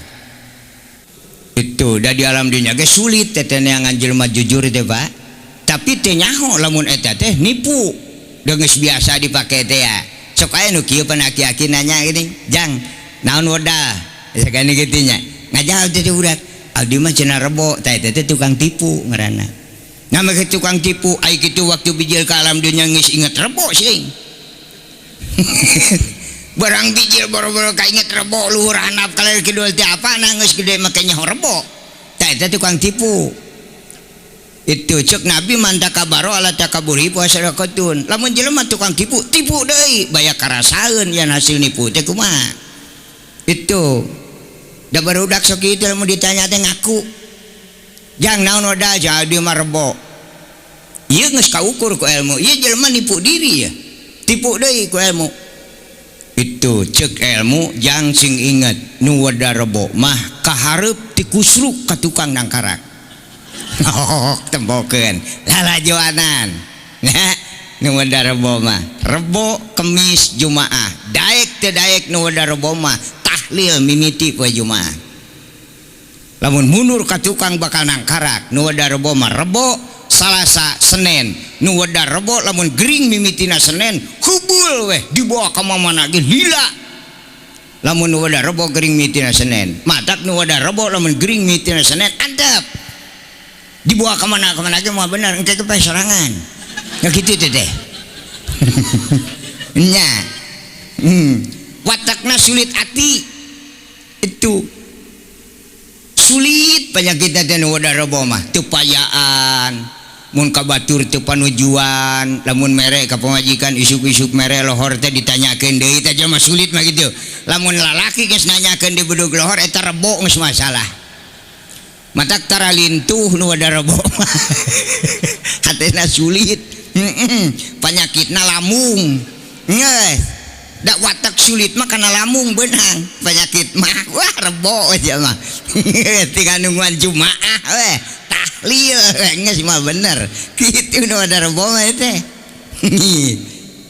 Itu da di alam dunya ge sulit teh neangan jelema jujur teh Pak. Tapi teu nyaho lamun eta teh nipu. Geus biasa dipake teh ya. Sok aya nu kieu pan aki-aki nanya geuning, "Jang, naon modal?" Sakani kitu nya. Ngajawab teh budak, "Abdi mah cenah rebo, tah eta teh tukang tipu ngaranna." Nah make tukang tipu ai kitu waktu bijil ka alam dunya geus inget rebo sing. Barang bijil boro-boro kainget rebo luhur handap kaler kidul teh apa nah geus gede make nyaho rebo. Tah eta tukang tipu. Itu cek Nabi man takabaro ala takaburi puasadaqatun. Lamun jelema tukang tipu, tipu deui baya karasaeun yan hasil nipu teh kumaha. Itu da barudak sok kitu lamun ditanya teh ngaku. Jang naon modal jadi mah rebo. Ieu geus kaukur ku ilmu. Ieu jelema nipu diri ya. Tipu deui ku ilmu. Itu cek ilmu jang sing inget nu weda rebo mah kahareup ti kusruk ka tukang nangkarak. Oh, tembokeun lalajoanan. Nah, nu weda rebo mah rebo Kemis Jumaah. Daek teu daek nu weda rebo mah tahlil mimiti poe Jumaah. Lamun mundur ka tukang bakal nangkarak nu weda rebo mah rebo Salasa Senin. Nu weda rebo lamun gering mimitina Senin hubul weh dibawa ka mamana ge lila. Lamun nu weda rebo gering mimitina Senin. Matak nu weda rebo lamun gering mimitina Senin antep. Dibawa kemana kemana ge mah bener engke ge sorangan. Ya kitu teh teh. Nya. Watakna sulit ati. Itu sulit penyakit teh nu weda rebo mah teu payaan. Mun ka batur teu panujuan, lamun mere ka pamajikan isuk-isuk mere lohor teh ditanyakeun deui teh jelema sulit mah kitu. Lamun lalaki geus nanyakeun di bedug lohor eta rebo geus masalah. Matak tara lintuh nu weda rebo mah. Hatena sulit. Penyakitna lamung. Geus. Da watak sulit mah kana lamung beunang. Penyakit mah wah rebo aja mah. Tinggal nungguan Jumaah weh. Tahlil geus mah bener. Kitu nu weda rebo mah teh.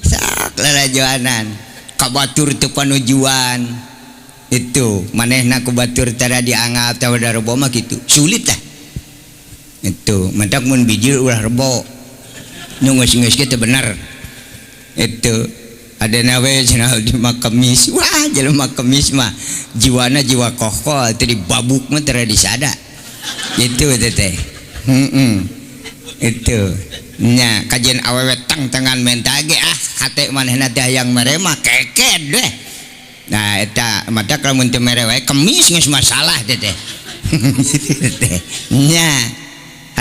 Sok lalajoanan. Ka batur teu panujuan. Itu manehna ku batur tara dianggap teh weda rebo mah kitu. Sulit lah. Itu matak mun bijil ulah rebo. Nu geus-geus ge teu bener. Itu adana we cenah di mah Kemis. Wah, jelema Kemis mah jiwana jiwa kokol teu dibabuk mah tara disada. Itu teh teh. Itu nya kajian awewe tang-tangan menta ge ah hate manehna teh hayang mere mah keked deh. Nah eta matak lamun teu mere wae Kemis geus masalah teh teh. Teh. Nya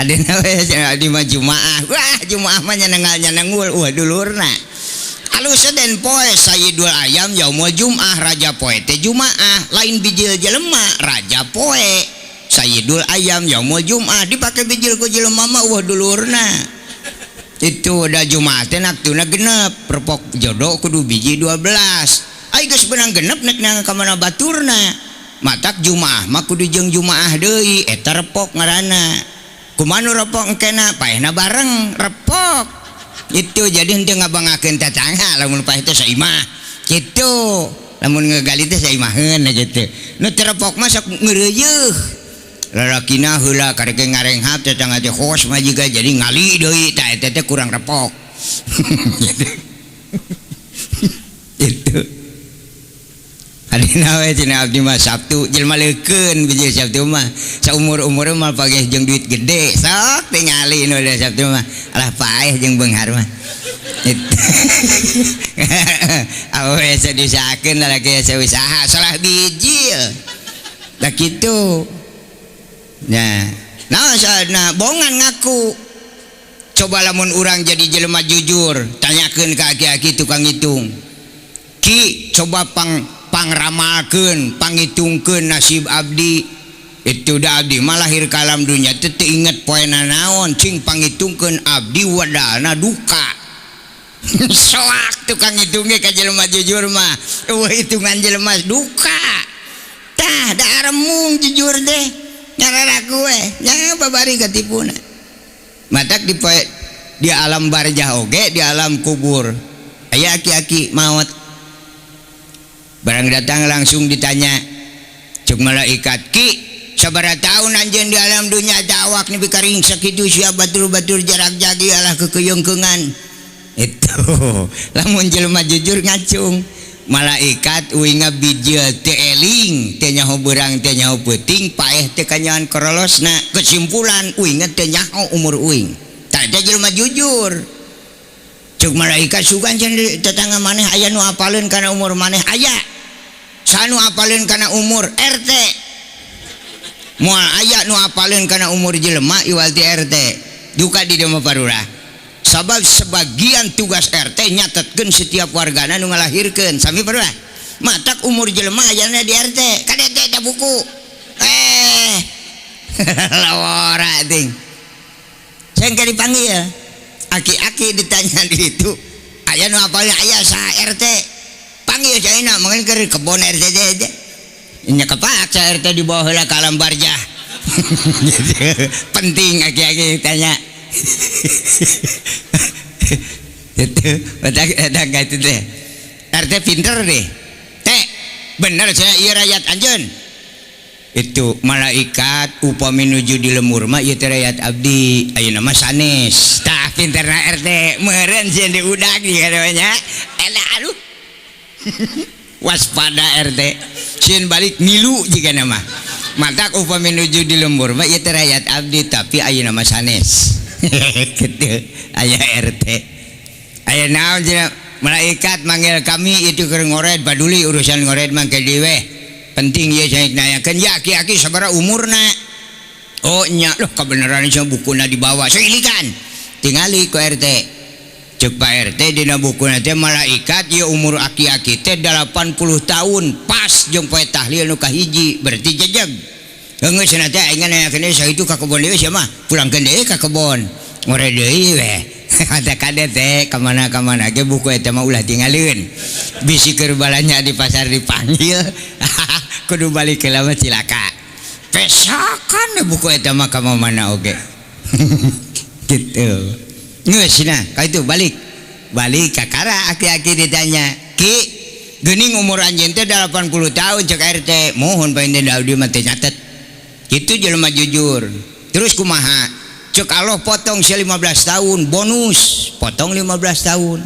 adena we cenah di mah Jumaah. Wah, Jumaah mah nyanengal-nyanengul wah dulurna. Alus den poe Sayyidul Ayam yaumul Jumaah raja poe teh Jumaah lain bijil jelema raja poe. Sayyidul Ayam yaumul Jumaah dipake bijil ku jelema mah wah dulurna. Itu da Jumaah teh naktuna genep perpok jodoh kudu biji 12. Ai geus beunang genep nek nang ka mana baturna. Matak Jumaah mah kudu jeung Jumaah deui eta repok ngaranna. Kumaha nu repok engkena paehna bareng repok. Itu jadi henteu ngabangakeun tatangga lamun paeh teh saimah. Kitu lamun ngegali teh saimaheun kitu. Nu teu repok mah sok ngeureuyeuh. Lalakina heula karek ngarenghap tetangga teh hos mah jiga jadi ngali deui tah eta teh kurang repok. Itu. Adina we cenah abdi mah Sabtu jelema leukeun bijil Sabtu mah saumur-umur mah pageh jeung duit gede sok tingali nu Sabtu mah alah paeh jeung beunghar mah. Awe sadisakeun lalaki usaha salah bijil. Da kitu. Nah, nah bongan ngaku. Coba lamun urang jadi jelema jujur, tanyakeun ka aki-aki tukang hitung. Ki, coba pang Pangramalkeun, pangitungkeun nasib abdi. Itu da abdi mah lahir ka alam dunya teh teu inget poena naon, cing pangitungkeun abdi wadalna duka. Soak tukang hitung ge ka jelema jujur mah. Eueuh hitungan jelema duka. Tah da aremung jujur teh. Nyararaku we, nya babari katipuna. Matak di poe di alam barjah oge, di alam kubur. Aya aki-aki maot. Barang datang langsung ditanya. Cuk malaikat, "Ki, sabaraha tahun anjeun di alam dunya teh awak nepi ka ringsek kitu sia batur-batur jarak jagi alah kekeyeungkeungan." Itu lamun jelema jujur ngacung. Malaikat uing bijil teu eling, teu nyaho beurang, teu nyaho peuting, paeh teu kanyahoan korolosna. Kesimpulan uing teu nyaho umur uing. Tah teh jelema jujur. Cuk malaikat sugan cenah di tetangga maneh aya nu apaleun kana umur maneh aya. Sanu apaleun kana umur RT. Moal aya nu apaleun kana umur jelema iwal ti RT. Duka di dieu mah parurah. Sabab sebagian tugas RT nyatetkeun setiap wargana nu ngalahirkeun. Sami parurah. Matak umur jelema ayana di RT. Kade teh eta buku. Lawara ting. Seng dipanggil. Aki-aki ditanya di itu. Aya nu apaleun aya sa RT. Panggil caina mungkin ke kebon RT teh. Nya kepaksa RT di bawah heula ka alam barjah. Penting aki-aki ditanya. Itu eta itu teh. RT pinter deh. Teh, bener saya ieu rakyat anjeun. Itu malaikat upami nuju di lemur mah ieu teh rakyat abdi. Ayeuna mah sanes. Tah pinterna RT meureun sieun diudag nya. Eta aduh. Waspada RT. Sieun balik ngilu jigana mah. Matak upami nuju di lembur mah ieu teh rakyat abdi tapi ayeuna mah sanes. Kitu aya RT. Aya naon cenah malaikat manggil kami itu keur ngored paduli urusan ngored mah ke dieu weh. Penting ieu saya nanyakeun ya aki-aki sabaraha umurna. Oh nya loh kebenaran cenah bukuna dibawa. Sailikan. Tingali ku RT. Cek Pak RT dina bukuna teh malaikat ieu umur aki-aki teh 80 tahun pas jeung poe tahlil nu kahiji berarti jejeg. Geus cenah teh aing nanyakeun sakitu ka kebon deui sia mah pulangkeun deui ka kebon. Ngored deui weh. Kata kade teh kamana-kamana ge buku eta mah ulah tinggalieun. Bisi keur balanja di pasar dipanggil kudu balik heula mah cilaka. Pesakan buku eta mah ka mana oge. Gitu. Geus nah, ka itu balik. Balik kakara aki-aki ditanya, "Ki, geuning umur anjeun teh 80 tahun cek RT." Mohon pae abdi mah teu nyatet. Kitu jelema jujur. Terus kumaha? Cek Allah potong si 15 tahun bonus, potong 15 tahun.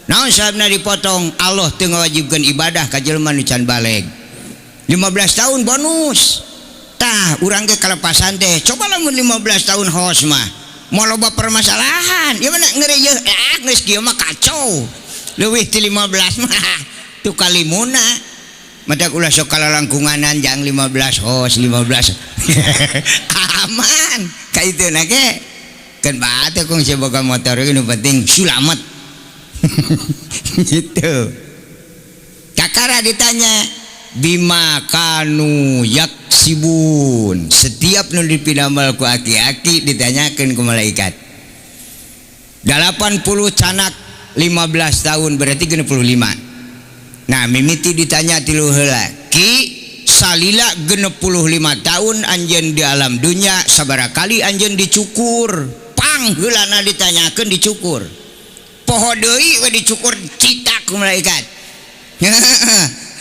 Naon sababna dipotong? Allah teu ngawajibkeun ibadah ka jelema nu can baleg. 15 tahun bonus. Tah, urang ge kalepasan teh. Coba lamun 15 tahun hos mah. Moal loba permasalahan. Ieu mah ngeureuh ah geus kieu mah kacau. Leuwih ti 15 mah tu kalimuna. Matak ulah sok kalalangkunganan jang 15 hos 15. Aman. Ka itu na ge. Keun batu kung sia boga motor nu penting sulamet. Gitu. Kakara ditanya bima kanu yaksibun. Setiap nu dipidamel ku aki-aki ditanyakeun ku malaikat. 80 canak 15 tahun berarti 65. Nah mimiti ditanya tilu heula. Ki salila 65 tahun anjeun di alam dunya sabaraha kali anjeun dicukur. Pang heulana ditanyakeun dicukur. Poho deui we dicukur citak ku malaikat.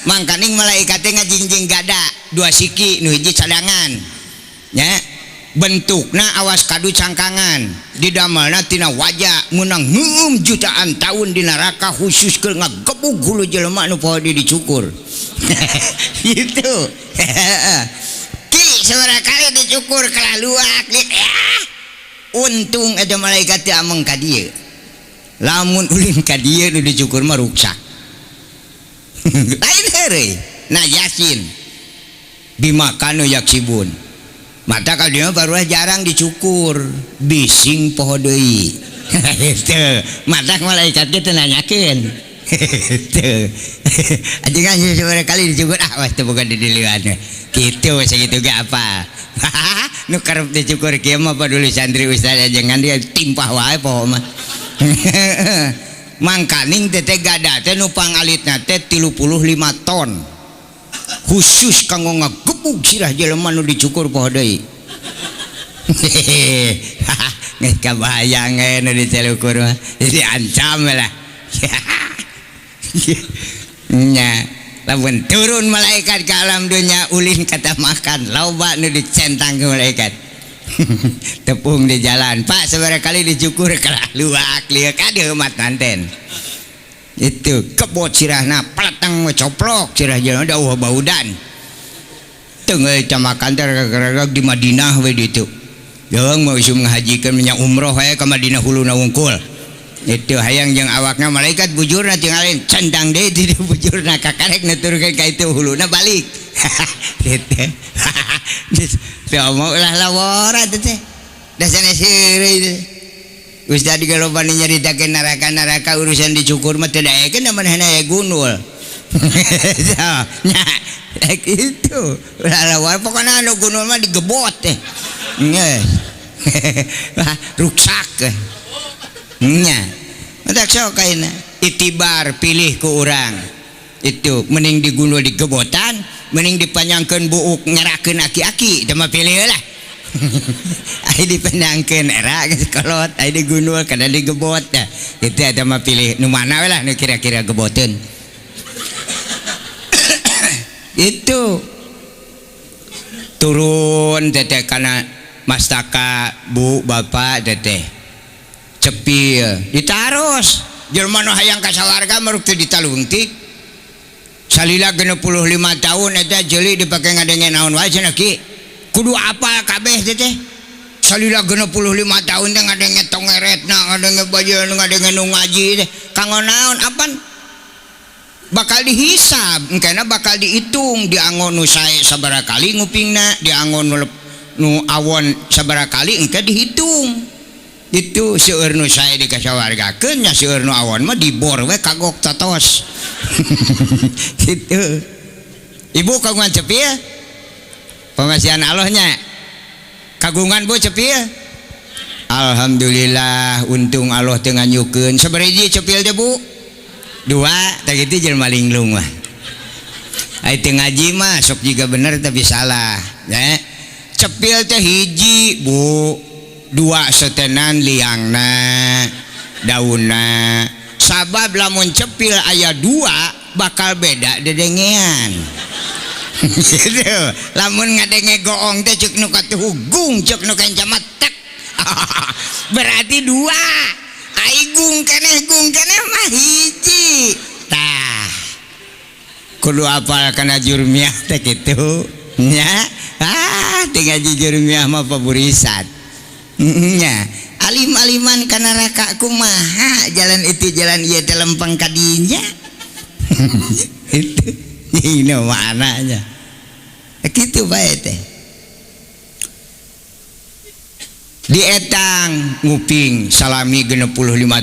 Mangkaning malaikat teh ngajingjing gada dua siki nu hiji cadangan. Nya bentukna awas kadu cangkangan didamelna tina wajah meunang heueum jutaan tahun di neraka khusus keur ngagebug hulu jelema nu poho di dicukur. Gitu. Ki sabaraha kali dicukur kalaluak untung eta malaikat teh ameng ka dieu. Lamun ulin ka dieu nu dicukur mah ruksak. Lain heureuy. Nah yasin bima kanu yaksibun. Mata kalau dia baru jarang dicukur, bising poho deui. Gitu. Mata malaikat ge teu nanyakeun. Teu. Ajengan sabaraha kali dicukur ah wah teu boga didilian. Kitu sakitu ge apa. Nu karep dicukur kieu mah paduli santri ustaz ajengan dia timpah wae poho mah. Mangkaning teh gada teh nu pangalitna teh 35 ton. Khusus kanggo ngagebug sirah jelema nu dicukur poho deui. Geus kabayang nu dicelukur mah. Jadi ancam lah. Nya, lamun turun malaikat ke alam dunia ulin kata makan loba nu dicentang ke malaikat. Tepung di jalan, Pak sabaraha kali dicukur kalah luak lieu ka diheumat manten. Itu kebot sirahna peleteng we coplok sirah jelema da eueuh baudan. Teu geus camakan teh reg di Madinah we ditu. Jeung mau isum ngahajikeun nya umroh we ka Madinah huluna wungkul. Itu hayang jeung awakna malaikat bujurna tinggalin cendang deui di bujurna kakarek nuturkeun ka itu huluna balik. Gitu. Teu omong ulah lawora teh. Da sanes heureuy teh. Ustaz di loba nyaritakeun neraka-neraka urusan dicukur mah teu daekeun da manehna aya gunul. Nya kitu. Ulah lawora pokona anu gunul mah digebot teh. Geus. Ruksak. Nya. Matak sok kaina itibar pilih ku urang. Itu mending digundul digebotan, mending dipanjangkeun buuk ngerakeun aki-aki, teu mah pilih lah. Ai dipanjangkeun era geus kolot, ai digundul kada digebot dah. Kitu eta mah pilih nu mana we lah nu kira-kira geboteun. Itu turun teteh kana mastaka bu bapak teteh. Cepil ditaros jelema nu hayang ka sawarga maruk teu ditalungtik salila 65 tahun eta jeuli dipake ngadenge naon wae cenah ki kudu apal kabeh teh teh salila 65 tahun teh ngadenge tongeretna ngadenge baju ngadenge nu ngaji teh kanggo naon apan bakal dihisab engkena bakal dihitung diangon nu sae sabaraha kali ngupingna diangon nu awon sabaraha kali engke dihitung. Itu seueur nu sae dikasawargakeun nya seueur nu awon mah dibor we kagok totos. Gitu. Ibu kagungan cepil? Pamasihan Allah nya. Kagungan Bu cepil? Alhamdulillah untung Allah teu nganyukeun. Sabaraha hiji cepil teh Bu? Dua, tah kitu jelema linglung mah. Ai teu ngaji mah sok jiga bener tapi salah, ya. Cepil teh hiji, Bu. Dua setenan liangna daunna sabab lamun cepil aya dua bakal beda dedengean. Gitu. Lamun ngadenge goong teh ceuk nu katuhugung ceuk nu kenca tek. Berarti dua. Ai gung keneh mah hiji. Tah kudu apal kana jurmiah teh kitu nya. Ah teu ngaji jurmiah mah paburisan. Nya, alim-aliman ka neraka kumaha jalan itu jalan ieu teh lempeng ka dinya. Itu ini maknanya. Kitu bae teh. Dietang nguping salami 65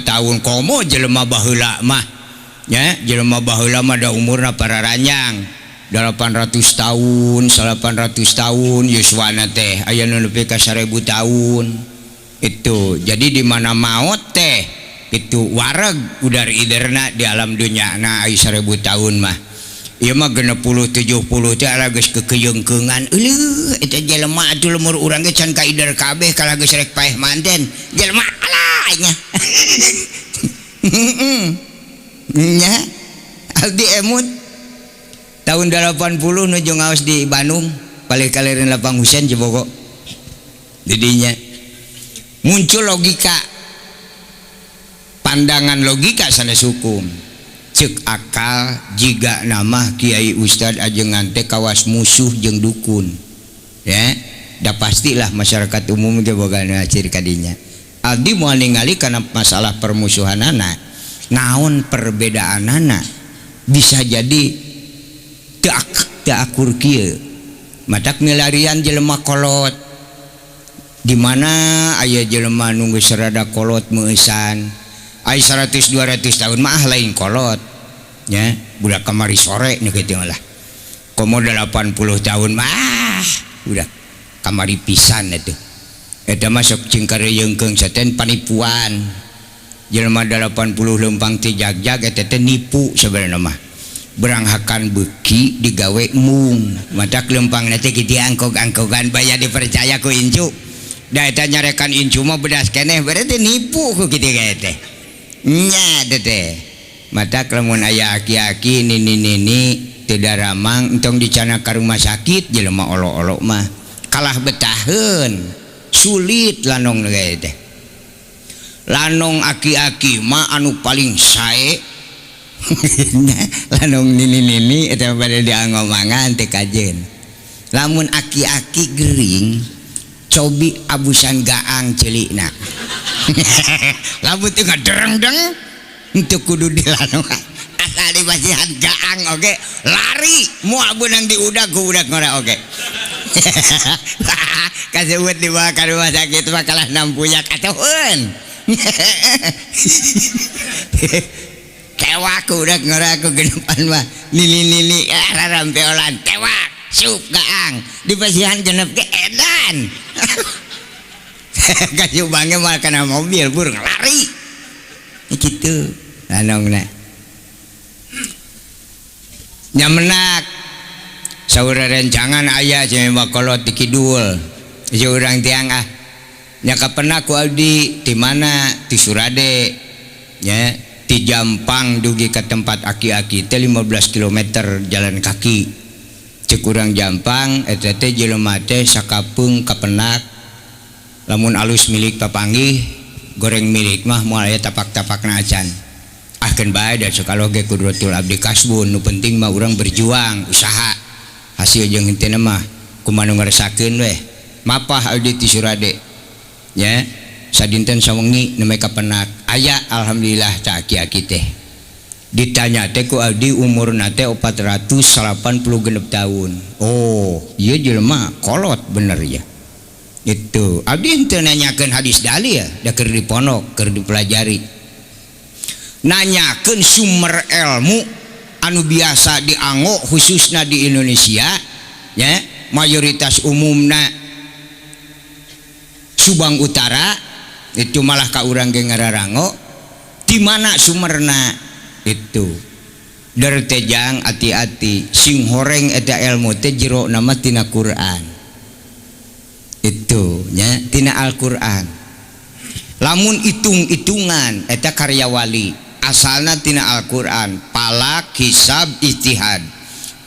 tahun komo jelema baheula mah. Nya, jelema baheula mah da umurna pararanjang. 800 tahun, 800 tahun yuswana teh aya nu nepi ka 1000 tahun. Itu. Jadi di mana maot teh itu wareg udar iderna di alam dunya na aya 1000 tahun mah. Ieu mah 60 70 teh ala geus kekeyeungkeungan. Euleuh eta jelema atuh lemur urang ge can kaider kabeh kalah geus rek paeh manten. Jelema alah nya. Nya. Abdi emut tahun 80 nuju ngaos di Bandung palih kaliren Lapang Husein Cibogo. Didinya muncul logika pandangan logika sanes hukum ceuk akal jiga nama kiai ustad ajengan teh kawas musuh jeung dukun ya da pastilah masyarakat umum ge boga ciri kadinya. Abdi moal ningali kana masalah permusuhanana naon perbedaanana bisa jadi teu akur kieu matak milarian jelema kolot di mana aya jelema nu geus rada kolot meueusan ai 100 200 tahun mah lain kolot Nya budak kamari sore nu kitu lah. Komo 80 tahun mah budak kamari pisan atuh. Eta mah sok cing kareuyeungkeung saten panipuan. Jelema 80 leumpang ti jagjag eta teh nipu sebenarnya mah. Beranghakan beuki digawe mung. Matak leumpangna teh kitu angkog-angkogan baya dipercaya ku incu. Da eta nyarekan incu mah bedas keneh berarti nipu ku kitu ge teh. Nya teh. Matak lamun aya aki-aki nini-nini teu daramang entong dicana ka rumah sakit jelema olo-olo mah. Kalah betaheun. Sulit lanong ge teh. Lanong aki-aki mah anu paling sae. Lanong nini-nini eta bade diangomangan teh kajen. Lamun aki-aki gering cobi abusan gaang celikna. Lamun teu ngadereng-deng henteu kudu dilanong. Asal dipasihan gaang oge lari moal beunang diudag ku budak ngora oge. Kasebut dibawa ka rumah sakit mah kalah nampuyak atuhun. Tewak udah ngora ku genepan mah nini-nini rarampeolan tewak sup gaang dipasihan genep ge edan. Kasubange mah kana mobil burung lari kitu lanongna nyamenak saur rencangan aya cenah kolot di kidul urang tiang ah nya kapenak ku abdi di mana di Surade nya di Jampang dugi ke tempat aki-aki teh 15 km jalan kaki. Cek urang Jampang eta teh jelema teh sakapeung kapenak lamun alus milik papanggih goreng milik mah moal aya tapak-tapakna acan. Ah keun bae da sakaloge kudratul abdi kasbun nu penting mah urang berjuang usaha hasil jeung henteu mah kumaha nu ngaresakeun weh. Mapah abdi ti Surade nya sadinten sawengi nembe kapenak aya alhamdulillah ca aki-aki teh ditanya teh ku abdi umurna teh 486 tahun. Oh ieu jelema kolot bener ya itu abdi henteu nanyakeun hadis dalil da keur dipondok keur dipelajari nanyakeun sumber ilmu anu biasa dianggo khususna di Indonesia nya mayoritas umumna Subang Utara itu malah ka urang ge ngararango di mana sumerna itu der tejang ati-ati sing horeng eta ilmu teh jero nama tina Quran itu nya tina Al-Qur'an. Lamun hitung-hitungan eta karya wali asalna tina Al-Qur'an palak hisab ijtihad.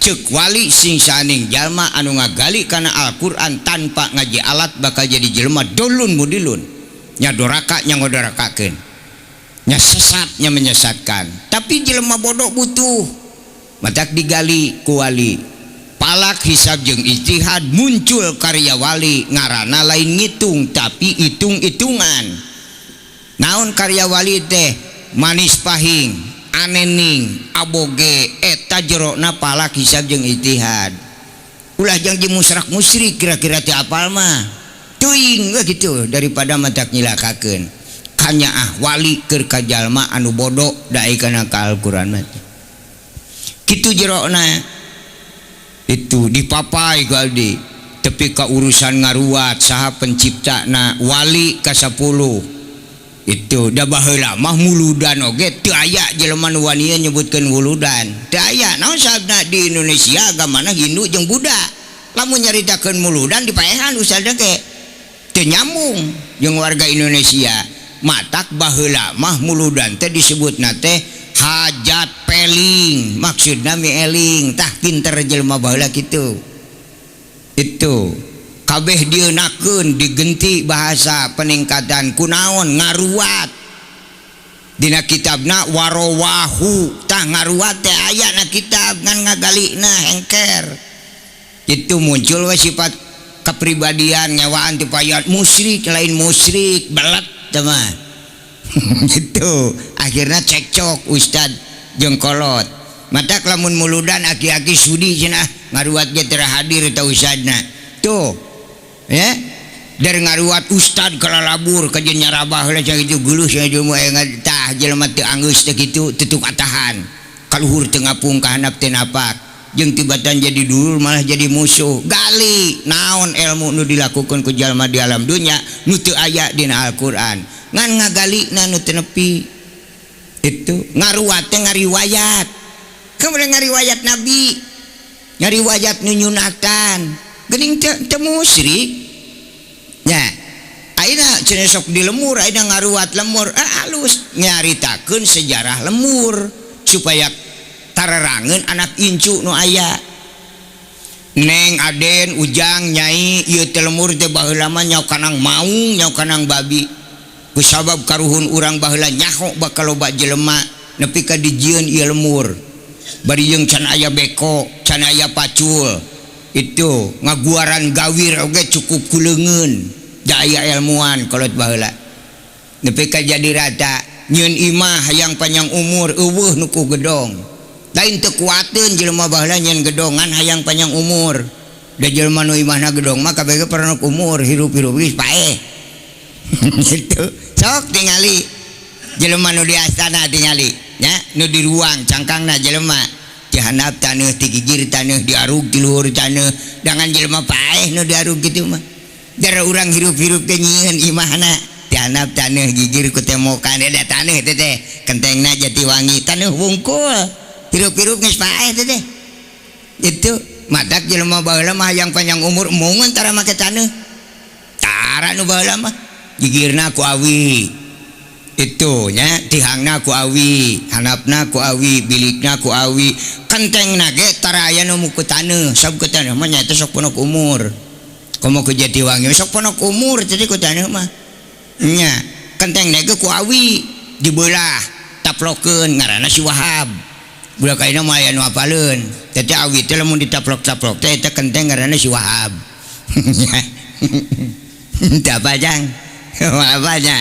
Cek wali sing saning jalma anu ngagali kana Al-Qur'an tanpa ngaji alat bakal jadi jelema dolun mudilun nya doraka nya ngodorakakeun nya sesat nya menyesatkan. Tapi jelema bodoh butuh matak digali ku wali palak hisab jeung ijtihad muncul karya wali ngaranna lain ngitung tapi hitung-hitungan. Naon karya wali teh manis pahing anening aboge eta jerona palak hisab jeung ijtihad. Ulah jang jeung musyrik musyrik kira-kira teu apal mah teuing we kitu daripada matak nyilakakeun. Kanyaah wali keur ka jalma anu bodoh dae kana ka Al-Qur'an mah kitu jerona itu dipapai ku abdi tepi ka urusan ngaruat saha penciptana wali ka 10 itu da baheula mah muludan oge teu aya jelema nu wani nyebutkeun wuludan teu aya naon sababna di Indonesia agamana Hindu jeung Buddha lamun nyaritakeun muludan dipaehan ustadna ge teu nyambung jeung warga Indonesia. Matak baheula mah muludan teh disebutna teh hajat peling maksudna mieling tah pinter jelema baheula kitu. Itu kabeh dieunakeun digenti bahasa peningkatan kunaon ngaruat dina kitabna warowahu tah ngaruat teh aya na kitab ngan ngagalina hengker. Itu muncul we sifat kepribadian ngewaan ti payat musyrik lain musyrik belet teh mah. Gitu akhirna cekcok ustad jeung kolot matak lamun muludan aki-aki sudi cenah ngaruat ge teu hadir eta ustadna tuh ya dari ngaruat ustad kalalabur ka jeung nyarabah heula cenah kitu geuleuh cenah jelema tah jelema teu anggeus teh kitu teu tukatahan Kaluhur teu ngapung ka handap teu napak. Jeung tibatan jadi dulur malah jadi musuh. Gali naon ilmu nu dilakukeun ku jalma di alam dunya nu teu aya dina Al-Qur'an. Ngan ngagalina nu teu nepi. Itu ngaruat teh ngariwayat. Kemudian ngariwayat Nabi, ngariwayat nu nyunatan. Geuning teu musyrik. Nya, ayeuna cenah sok di lemur, ayeuna ngaruat lemur, alus nyaritakeun sejarah lemur supaya tararangeun anak incu nu aya. Neng Aden Ujang Nyai ieu teh lemur teh baheula mah nyaho kanang maung, nyaho kanang babi. Kusabab karuhun urang baheula nyaho bakal loba jelema nepi ka dijieun ieu lemur. Bari jeung can aya beko, can aya pacul. Itu ngaguaran gawir oge cukup ku leungeun. Da aya ilmuan kolot baheula. Nepi ka jadi rata nyieun imah hayang panjang umur eueuh nu ku gedong. Lain teu kuateun jelema baheula nyieun gedongan hayang panjang umur. Da jelema nu imahna gedong mah kabeh ge paranok umur hirup-hirup geus paeh. Gitu. Sok tingali jelema nu di astana tingali nya, nu di ruang cangkangna jelema di handap taneuh, ti gigir taneuh, diarug ti luhur taneuh, dangan jelema paeh nu diarug kitu mah. Dara urang hirup-hirup teh nyieun imahna di handap taneuh, gigir ku temokan da taneuh teh teh kentengna Jatiwangi taneuh wungkul. Hirup-hirup geus paeh teh teh. Itu matak jelema baheula mah hayang panjang umur embungeun tara make taneuh. Tara nu baheula mah gigirna ku awi. Itu nya tihangna ku awi, handapna ku awi, bilikna ku awi, kentengna ge tara aya nu ku taneuh, sab ku taneuh mah nyaeta sok ponok umur. Komo ku Jatiwangi sok ponok umur jadi ku taneuh mah. Nya kentengna ge ku awi dibelah taplokeun ngaranna si Wahab. Budak ayeuna mah aya nu apaleun. Teh awi teh lamun ditaplok-taplok teh eta kenteng ngaranna si Wahab. Teu apa jang? Apa nya?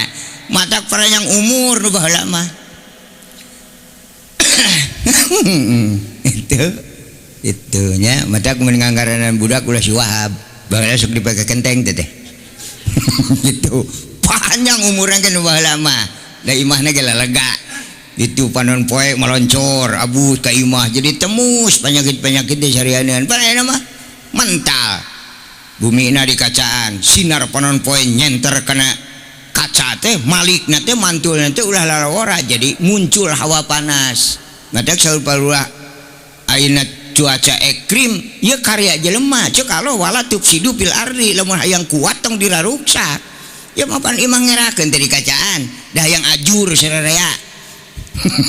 Matak panjang umur nu baheula mah. Itu nya matak mun ngangaranan budak ulah si Wahab. Baheula sok dipake kenteng teh teh. Gitu. Panjang umurna ge nu baheula mah. Da imahna ge lalega. Itu panon poe meloncor abu ka imah jadi temus penyakit-penyakit di sarianeun. Pan mah mental. Bumina di kacaan, sinar panon poe nyenter kana kaca teh malikna teh mantulna teh ulah lalawara jadi muncul hawa panas. Matak saur parulah ayeuna cuaca ekstrim ieu karya jelema ceuk Allah wala tufsidu fil ardi lamun hayang kuat tong diraruksak. Ya mapan imah ngerakeun teh di kacaan, dah hayang ajur sararea.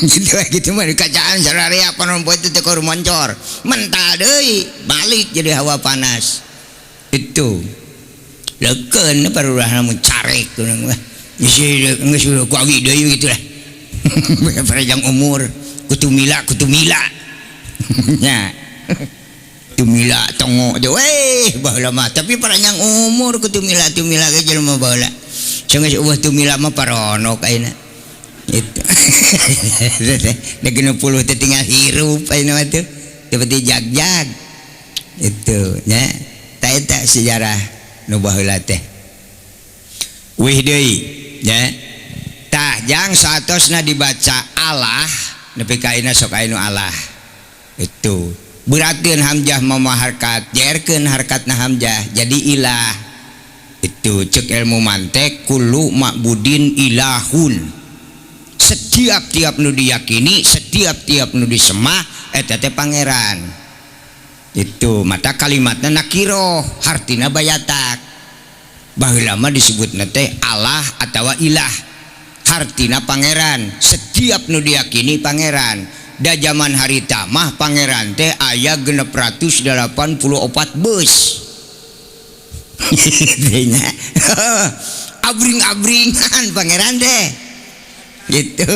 Gitu gitu mah di kacaan sararea panon poe teh teu moncor. Mental deui balik jadi hawa panas. Itu leukeun parurah mun carek urang mah. Geus geus ku awi deui kitu lah. Panjang umur kutumila kutumila. Nya. Tumila tongo teh weh baheula mah tapi panjang umur kutumila tumila ge jelema baheula. Sanggeus eueuh tumila mah paronok ayeuna. Itu. Da 60 teh tinggal hirup ayeuna mah tuh. Seperti jag-jag. Itu nya. Ta eta sejarah nu baheula teh. Wih deui nya. Tah jang saatosna dibaca Allah nepi ka ayeuna sok aya nu Allah. Itu beratkeun hamzah mama harkat, jerkeun harkatna hamzah jadi ilah. Itu cek ilmu mantek kullu ma'budin ilahun. Setiap tiap nu diyakini, setiap tiap nu disemah eta teh pangeran. Itu mata kalimatna nakiroh hartina bayatak. Baheula mah disebutna teh Allah atawa ilah. Hartina pangeran, setiap nu diyakini pangeran. Da zaman harita mah pangeran teh aya 684 beus. Abring-abringan pangeran teh. Gitu.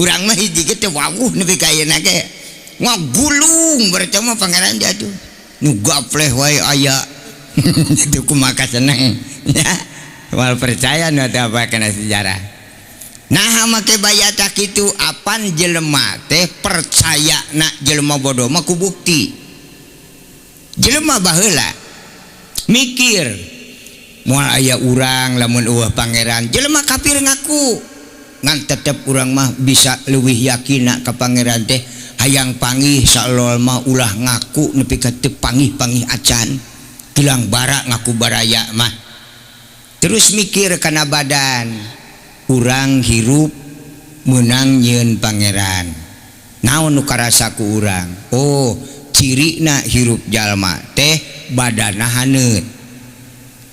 Urang mah hiji ge teh wawuh nepi ka ayeuna ge. Ngagulung berarti mah pangeran teh atuh. Nu gapleh wae aya. Itu kumaha seneng. Ya. Moal percaya nu teh apa kana sejarah. Nah make bayata kitu apan jelema teh percaya na jelema bodoh mah ku bukti. Jelema baheula mikir moal aya urang lamun eueuh pangeran. Jelema kafir ngaku ngan tetep urang mah bisa leuwih yakin ka pangeran teh. Hayang panggih salol mah ulah ngaku nepi ka teu panggih-panggih acan. Gelang bara ngaku baraya mah. Terus mikir kana badan. Urang hirup meunang nyieun pangeran. Naon nu karasa ku urang? Oh, cirina hirup jalma teh badana haneut.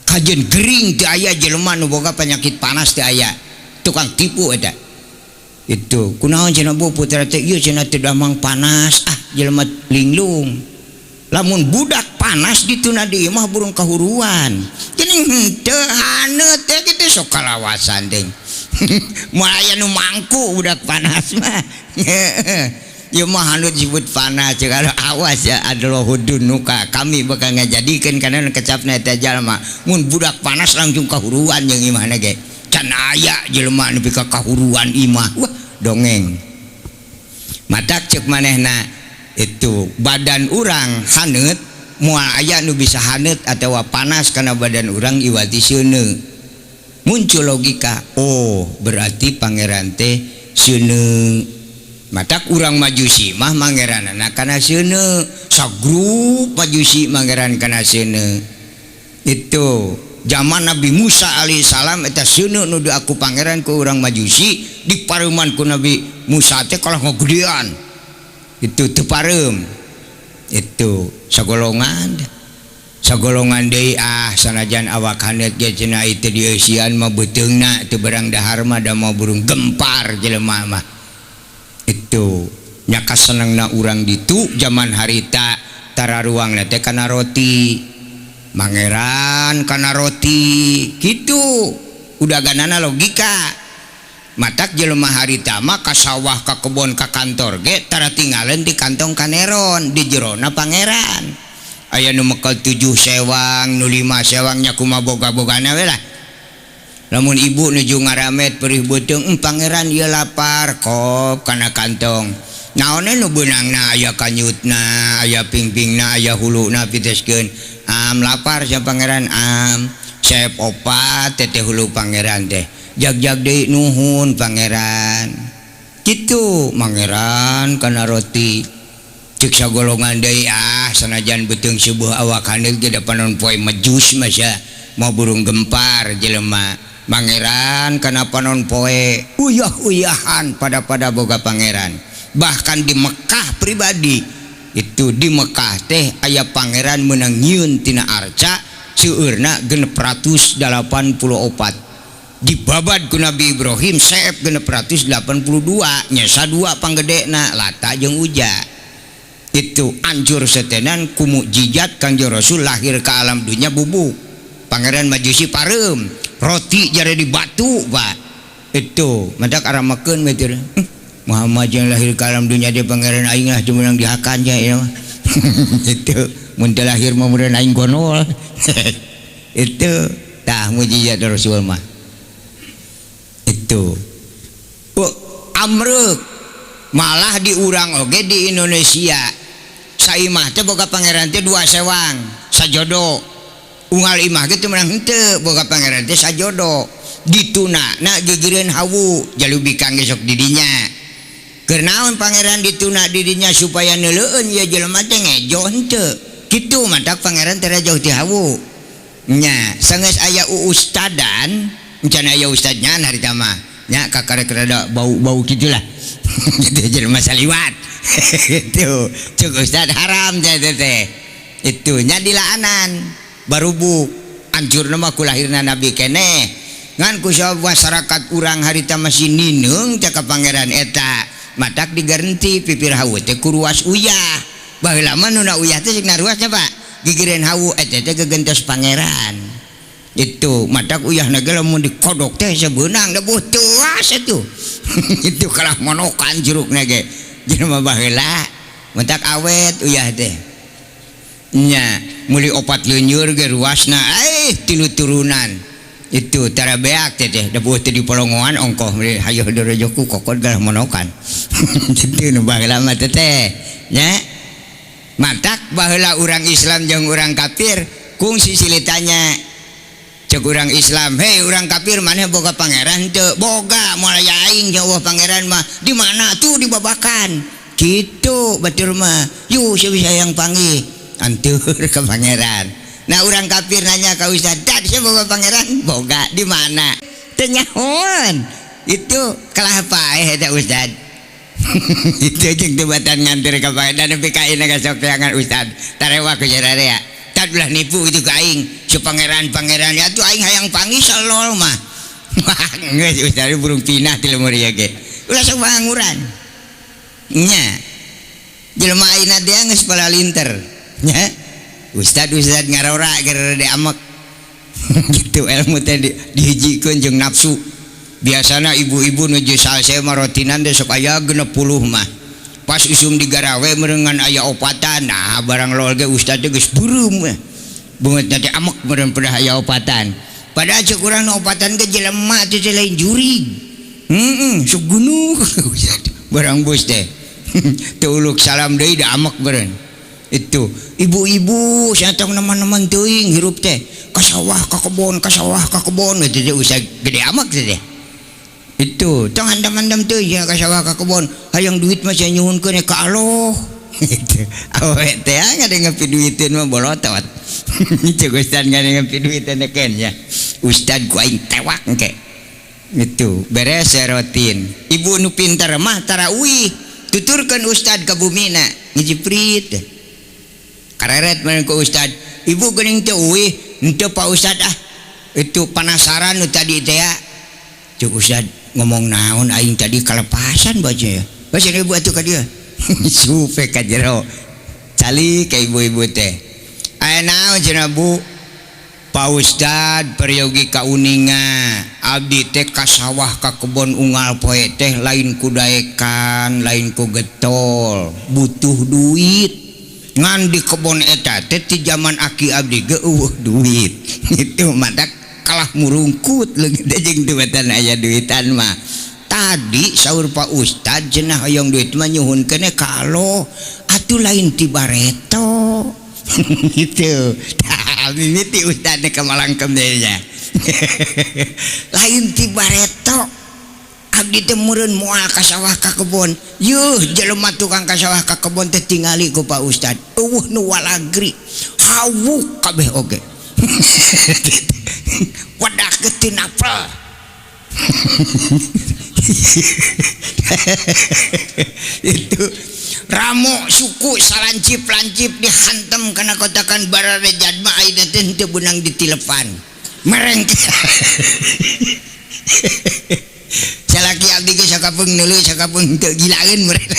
Kajen gering teu aya jelema nu boga penyakit panas teu aya. Tukang tipu eta. Itu kunaon cenah bu putra teh ieu cenah teu damang panas, ah jelema linglung. Lamun budak panas dituna di imah burung kahuruan. Geuning henteu haneut teh kitu sok kalawasan teh. Moal aya nu mangku budak panas mah. Ieu mah haneut disebut panas kalau awas ya adalah hudunuka kami bakal ngajadikeun kana kecapna eta jalma. Mun budak panas langsung kahuruan jeung imahna ge. Can aya jelema nepi ka kahuruan imah. Wah, dongeng. Matak ceuk manehna itu badan urang haneut moal aya nu bisa haneut atawa panas kana badan urang iwati seuneu. Muncul logika, oh berarti pangeran teh seuneu. Matak urang Majusi mah mangeranana kana seuneu, sagrup Majusi mangeran kana seuneu. Itu zaman Nabi Musa alaihissalam eta seuneu nu diaku pangeran ku urang Majusi dipareuman ku Nabi Musa teh kalah ngagedean. Itu teu pareum. Itu sagolongan. Sagolongan deui ah sanajan awak haneut ge cenah itu dieusian mah beuteungna teu berang dahar mah da mau burung gempar jelema mah. Itu nya kasenengna urang ditu zaman harita tararuangna teh kana roti. Mangeran kana roti kitu udah ganana logika. Matak jelema harita mah ka sawah ka kebon ka kantor ge tara tingaleun di kantong kaneron di jerona pangeran. Aya nu mekel 7 sewang nu 5 sewang nya kumaha boga-bogana we lah. Lamun ibu nuju ngaramet perih beuteung, pangeran ieu lapar kop kana kantong. Naonnya nu beunangna aya kanyutna, aya pingpingna, aya huluna piteskeun. Am lapar sia pangeran am sep opat teteh hulu pangeran teh. Jag-jag deui nuhun pangeran. Kitu mangeran kana roti. Ceuk sagolongan deui ah sanajan beuteung subuh awak haneut ge da panon poe mejus mah sia. Mau burung gempar jelema. Pangeran kana panon poe uyah-uyahan pada-pada boga pangeran. Bahkan di Mekah pribadi itu di Mekah teh aya pangeran meunang nyieun tina arca seueurna 684. Dibabad ku Nabi Ibrahim seep 682 nyesa 2 panggedena Lata jeung Uja. Itu anjur setenan ku mukjizat Kangjeng Rasul lahir ke alam dunia bubuk. Pangeran Majusi pareum roti jare di batu Pak. Itu mendak aramakeun we teh. Muhammad yang lahir ke alam dunia dia pangeran aing lah cuma yang dihakannya ya mah. Itu mun teu lahir mah meureun aing gonol. Itu tah mukjizat Rasul mah. Itu. Oh, amrek malah diurang oge di Indonesia. Saimah teh boga pangeran teh 2 sewang sajodo. Unggal imah ge teu meunang henteu boga pangeran teh sajodo. Dituna na gigireun hawu jalubikang ge sok di dinya. Keur naon pangeran dituna di dinya supaya neuleueun ieu jelema teh ngejo henteu. Kitu matak pangeran teh jauh ti hawu. Nya sanggeus aya ustadan, encan aya ustadnya harita mah. Nya kakarek rada bau-bau kitulah. Gitu jelema saliwat. Itu cuk ustad haram teh teh. Itu nya dilaanan barubuk hancurna mah ku lahirna nabi keneh. Ngan ku masyarakat urang harita masih nineung teh ka pangeran eta. Matak digarenti pipir hawu teh ku ruas uyah. Baheula mah nu na uyah teh sing naruasnya Pak. Gigireun hawu eta teh gegentos pangeran. Itu matak uyahna ge lamun dikodok teh sebeunang debuh teuas atuh. Itu kalah monokan jerukna ge. Jelema baheula matak awet uyah teh. Nya meuli 4 leuneur ge ruasna 3 turunan. Itu tara beak teh teh debuh teh di polongoan ongkoh meuli hayoh dorojoku kokod galah monokan. Kitu nu baheula mah teh teh. Nya matak baheula urang Islam jeung urang kafir kungsi silitanya. Cek urang Islam, hei urang kafir maneh boga pangeran teu? Boga, moal aya aing jeung eueuh pangeran mah. Di mana tuh di babakan? Gitu batur mah. Yu sia bisa hayang panggih. Antur ke pangeran. Nah urang kafir nanya ka ustad, "Tad sia boga pangeran?" Boga di mana? Teu nyahoan. Itu kalah paeh eta ustad. Itu jeung teu batan nganter ka pangeran nepi ka ayeuna ka sok teangan ustad. Tarewa ku sararea. Tad ulah nipu itu ka aing. Si pangeran-pangeran ya tuh aing hayang panggih salol mah. Wah, geus ustad burung pinah ti lemur ieu ge. Ulah sok panganguran. Nya. Jelema ayeuna teh geus palalinter. Nya. Ustad-ustad ngarora keur diamek. Gitu ilmu teh dihijikeun jeung nafsu. Biasana ibu-ibu nu salse mah rotinan teh sok aya 60 mah. Pas usum digarawe meureungan aya opatan. Nah barang lol ge ustad teh geus beureum we. Beungeut teh amek meureun pedah aya opatan. Padahal cek urang nu opatan ge jelema teh lain jurig. Heeh, sok gunuh. Barang bus teh. Teu uluk salam deui da amek meureun. Itu ibu-ibu satong neman-neman teuing hirup teh ka sawah ka kebon ka sawah ka kebon itu teh usah gede amek teh. Itu tong handam-handam teuing ka sawah ka kebon hayang duit mah sia nyuhunkeun ka Allah. Itu awewe teh ngadenge piduiteun mah bolotot. Cek ustad ngadenge piduiteun teh ken ya. Ustad ku aing tewak engke. Itu beres rotin. Ibu nu pinter mah tarawih tuturkeun ustad ka bumina ngejiprit. Kareret mah ku ustad. Ibu geuning teu uih henteu Pak Ustad ah. Itu penasaran nu tadi teh ya. Cek ustad ngomong naon aing tadi kalepasan baca ya. Baca ibu atuh ka dieu. Supe ka jero. Cali ka ibu-ibu teh. Aya naon cenah Bu? Pak Ustad peryogi kauninga abdi teh ka sawah ka kebon unggal poe teh lain ku daekan, lain ku getol, butuh duit. Ngan di kebon eta teh ti zaman aki abdi ge eueuh duit. Itu matak kalah murungkut leungit teh jeung teu batan aya duitan mah. Tadi saur Pak Ustad cenah hoyong duit mah nyuhunkeun ka Allah, atuh lain ti bareto. Gitu. Tah mimiti ustad teh kamalangkem deui nya. Lain ti bareto. Abdi teh meureun moal ka sawah ka kebon. Yuh jelema tukang ka sawah ka kebon teh tingali ku Pak Ustad. Eueuh nu walagri. Hawuk kabeh oge. Wadah ke tinapel. Itu ramo suku salancip-lancip dihantam kana kotakan barare jadma ayeuna teh henteu beunang ditilepan. Mereng. Salaki abdi ge sakapeung neuleuh sakapeung henteu gilaeun mereng.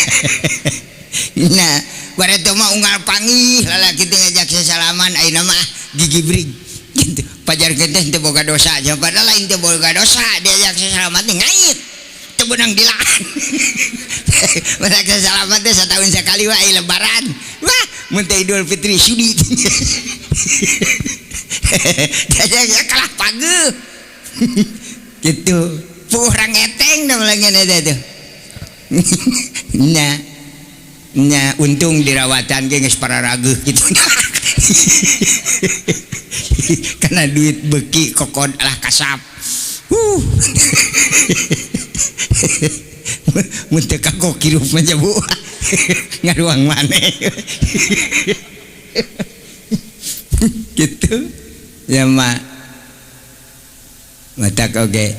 Nah, bareto mah unggal panggih lalaki teh ngajak sasalaman ayeuna mah gigibrig. Gitu. Pajarkeun teh henteu boga dosa, padahal lain teu boga dosa diajak sasalaman teh ngait. Teu beunang dilaan. Mereka salaman teh setahun sekali wae lebaran. Wah, mun teh Idul Fitri sudi. Diajak kalah pageuh. Gitu. Puh rangeteng da melengeun eta tuh. Nya. Nya untung dirawatan ge geus pararageuh gitu. Karena duit beki kokon alah kasap. Mun teu kagok hirup mah bu. Ngaruang maneh. Gitu. Ya mak. Matak oge.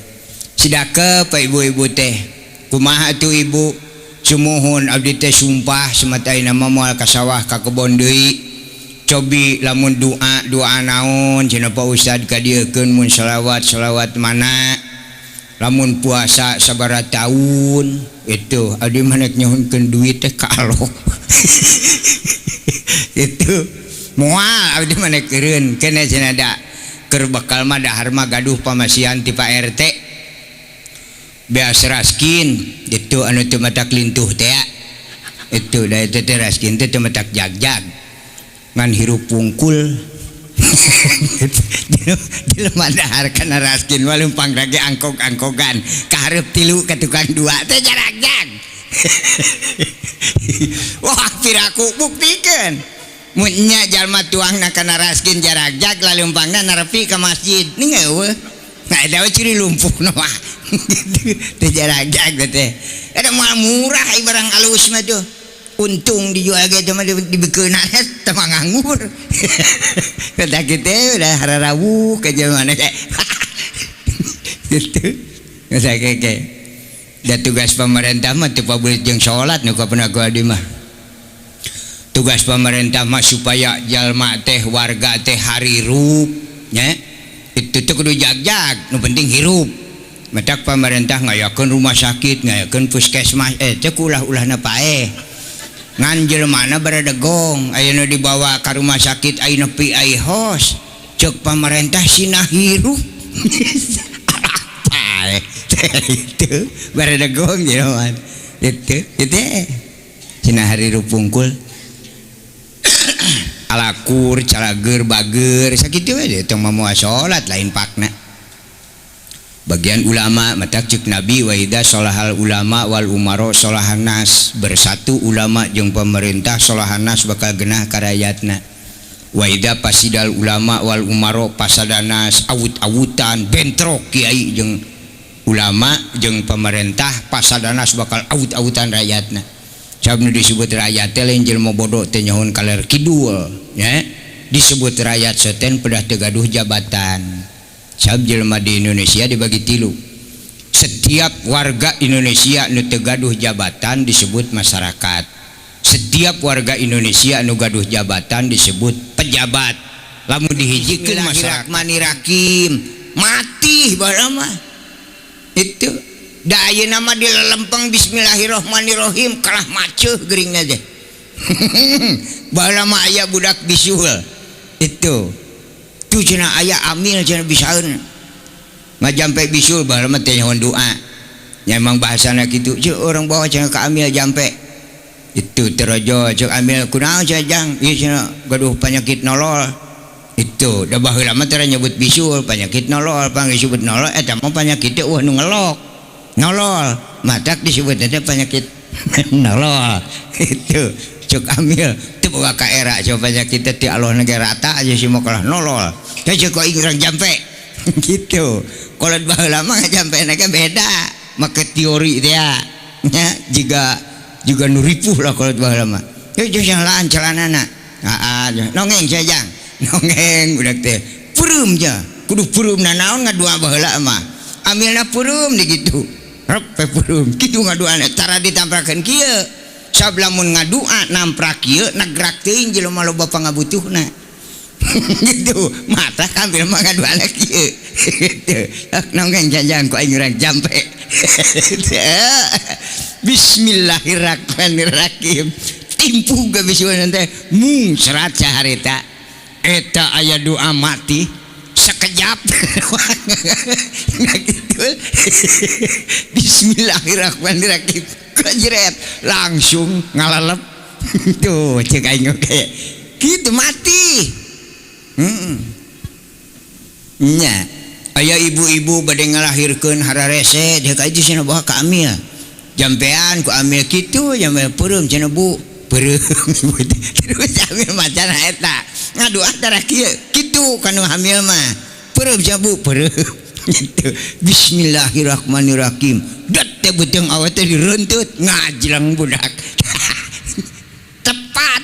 Sidakep pa ibu-ibu teh. Kumaha atuh ibu? Sumuhun abdi teh sumpah semata ayeuna mah moal ka sawah ka kebon deui. Cobi lamun doa doa naon cenah Pak Ustad ka dieukeun mun selawat selawat mana lamun puasa sabaraha taun itu abdi mah nek nyuhunkeun duit teh ka Allah. Itu moal abdi mah nek eureun keneh cenah da keur bekal mah dahar mah gaduh pamasihan ti Pak RT beas raskin itu anu teu matak lintuh teh itu da eta teh raskin teh teu matak jagjag ngan hirup pungkul. Jelema dahar kana raskin mah leumpang rage angkog-angkogan kahareup tilu ka tukang dua teh jaragjag. Wah piraku buktikeun mun nya jalma tuangna kana raskin jaragjag laleumpangna narepi ka masjid ning eueuh. Nah eta we ciri lumpuhna mah. Teh jaragjag teh eta moal murah ieu barang alus mah tuh. Untung dijual ge teh mah dibikeunna teh mah nganggur. Kata kitu udah hararawuh ka jelema teh. Gitu. Geus keke. Da tugas pemerintah mah teu pabelit jeung salat nu kapeuna ku abdi mah. Tugas pemerintah mah supaya jalma teh warga teh harirup nya. Itu teh kudu jag-jag, nu penting hirup. Matak pemerintah ngayakeun rumah sakit, ngayakeun puskesmas, teh ulah-ulahna paeh. Ngan jelema baradegong, aya nu dibawa ka rumah sakit aya nepi ai hos. Ceuk pemerintah sina hirup. Paeh. Itu baradegong jelema. Itu itu sina harirup pungkul. Alakur, calager, bager, sakitu we tong mamoa salat lain pakna. Bagian ulama matak ceuk Nabi wa idza sholahal ulama wal umaro sholahan nas, bersatu ulama jeung pemerintah sholahan nas bakal genah ka rakyatna. Wa idza pasidal ulama wal umaro pasadanas, awut-awutan bentrok kiai jeung ulama jeung pemerintah pasadanas bakal awut-awutan rakyatna. Sabab nu disebut rakyat teh lain jelema bodoh teh nyahoan kaler kidul nya, disebut rakyat seten pedah teu gaduh jabatan. Sabab jelema di Indonesia dibagi tilu. Setiap warga Indonesia nu teu gaduh jabatan disebut masyarakat. Setiap warga Indonesia nu gaduh jabatan disebut pejabat. Lamun dihijikeun masyarakat Bismillahirrahmanirrahim mati baheula mah. Itu da ayeuna mah dilelempeng bismillahirrahmanirrahim kalah maceuh geuringna teh. Baheula mah aya budak bisul. Itu tu cenah aya amil cenah bisaeun. Ngajampe bisul baheula mah teh nyahoan doa. Nya emang bahasana kitu, ceuk urang bawa cenah ka amil jampe. Itu terojo ceuk amil kunaon cenah jang? Ieu cenah gaduh penyakit nolol. Itu da baheula mah teh nyebut bisul penyakit nolol, pang disebut nolol eta mah penyakit teh eueuh nu ngelok. Nolol, matak disebut teh penyakit nolol. Itu cuk amil teu boga ka era coba penyakit teh ti Allah ge rata aja si mah kalah nolol. Teh cek aing urang jampe. Gitu. Kolot baheula mah jampe na ge beda, make teori teh nya jiga nu ripuh lah kolot baheula mah. Teh jeung laan celanana. Heeh, nongeng sia jang. Nongeng budak teh. Peureum ja, kudu peureum nanaon ngadua baheula mah. Amilna peureum di kitu. Rep peureum kitu ngaduana cara ditamprakeun kieu. Sab lamun ngadua namprak kieu nagrak teuing jelema loba pangabutuhna. Gitu, mata ambil mah ngaduana kieu. Gitu. Nongeng jajan ku aing urang jampe. Bismillahirrahmanirrahim. Timpuh ge bisuan teh mung serat saharita. Eta aya doa mati sekejap. Gitu. Bismillahirrahmanirrahim. Kejret langsung ngalalep. Tuh cek aing oge. Kitu mati. Nya aya ibu-ibu bade ngalahirkeun hararese deuk aja cenah bawa ka amil. Jampean ku amil kitu jampe peureum cenah Bu. Peureum terus amil macana eta. Ngadoa tara kieu kitu kanu hamil mah. Peureum cenah Bu, peureum. Gitu. Bismillahirrahmanirrahim. Dat teh beuteung awet teh direunteut ngajleng budak. Tepat.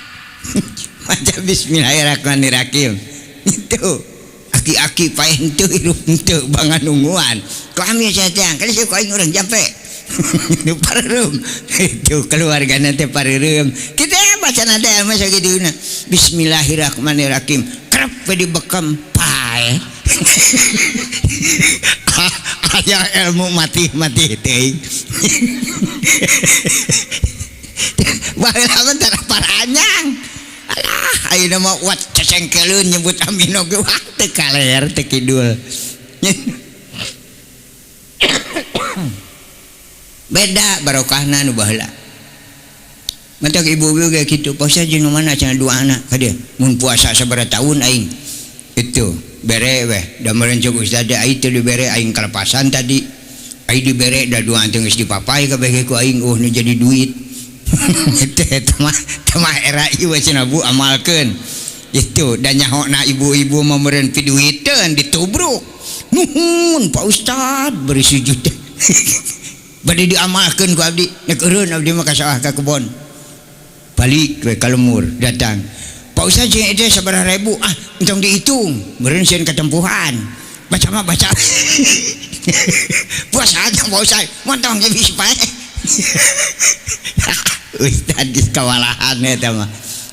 Maca bismillahirrahmanirrahim. Itu aki-aki paeh henteu hirup henteu bangan nungguan. Ku amil sia teh, kan ku aing urang jampe. Nu pareureum. Itu keluargana teh pareureum. Kitu bacana teh mah sagituna. Bismillahirrahmanirrahim. Krep we dibekam paeh. Aya ilmu mati-mati teuing. Baheula mah tara paranyang. Alah, ayeuna mah wat cecengkeleun nyebut amino ge wah teu kaler teu kidul. Beda barokahna nu baheula. Matak ibu-ibu ge kitu, puasa jeung nu mana cenah dua anak ka dieu. Mun puasa sabaraha tahun aing. Itu bere weh, da meureun ceuk ustaz teh aing teu dibere aing kalepasan tadi. Aing dibere da dua teh geus dipapai kabeh ge ku aing eueuh nu jadi duit. Teh mah era ieu cenah Bu amalkeun. Itu da nyahona ibu-ibu mah meureun piduiteun ditubruk. Nuhun Pak Ustad beri sujud. Bade diamalkeun ku abdi, nek eureun abdi mah ka sawah ka kebon. Balik we ka lemur datang. Pak Ustaz jeung itu sabaraha ribu? Ah, entong dihitung. Meureun sieun katempuhan. Baca mah baca. Puasa aja Pak Ustaz, montong ge bisa pae. Ustaz geus kawalahan eta mah.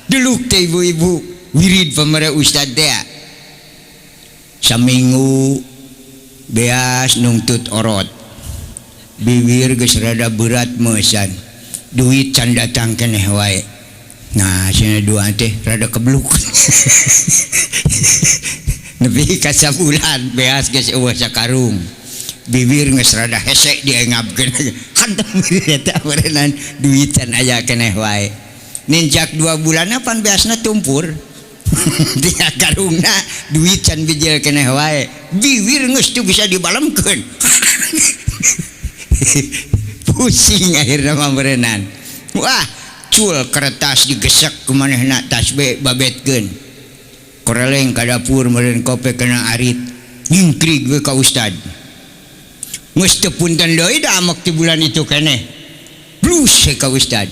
Duluk teh ibu-ibu wirid pamere Ustaz teh. Saminggu beas nungtut orot. Bibir geus rada berat meusan. Duit can datang keneh wae. Nah, cenah dua teh rada kebluk. Nepi ka sabulan beas geus eueuh sakarung. Bibir geus rada hese diengapkeun. Hantam eta meureunnan duit can aya keneh wae. Nincak 2 bulan pan beasna tumpur. Dia karungna duit can bijil keneh wae. Bibir geus teu bisa dibalemkeun. Pusing akhirna mah meureunnan. Wah, cul kertas digesek ku manehna tasbih babetkeun. Koreleng ka dapur meureun kope kena arit. Nyingkrig we ka ustad. Geus teu punten deui da amek ti bulan itu keneh. Blus we ka ustad.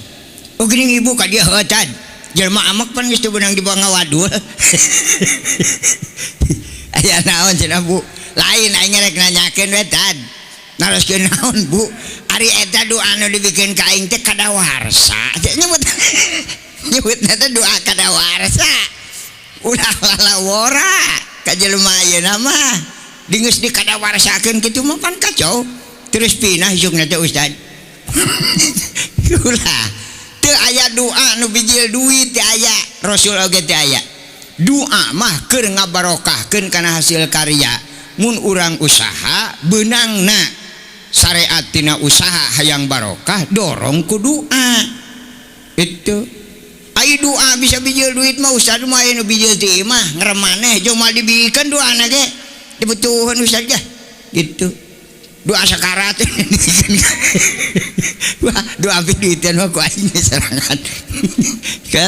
Oh geuning ibu ka dieu heuh tad. Jelema amek pan geus teu beunang dibawa ngawadul. Aya naon cenah Bu? Lain aing rek nanyakeun we tad. Naroskeun naon Bu? Ari eta doa nu dibikeun ka aing teh kadawarsa. Nyebut nyebutna teh doa kadawarsa. Ulah lalawora ka jelema ayeuna mah. Geus dikadawarsakeun kitu mah pan kacau. Terus pinah isukna teh ustad. Ulah teu aya doa nu bijil duit teu aya, Rasul oge teu aya. Doa mah keur ngabarokahkeun kana hasil karya. Mun urang usaha beunangna syariat tina usaha hayang barokah dorong ku doa. Itu ai doa bisa bijil duit mah ustad mah aya nu bijil ti imah ngremaneh jeung moal dibikeun doana ge dibutuheun ustad ge gitu. Doa sakarat. Wah, doa duitan mah ku aing serangan. Ka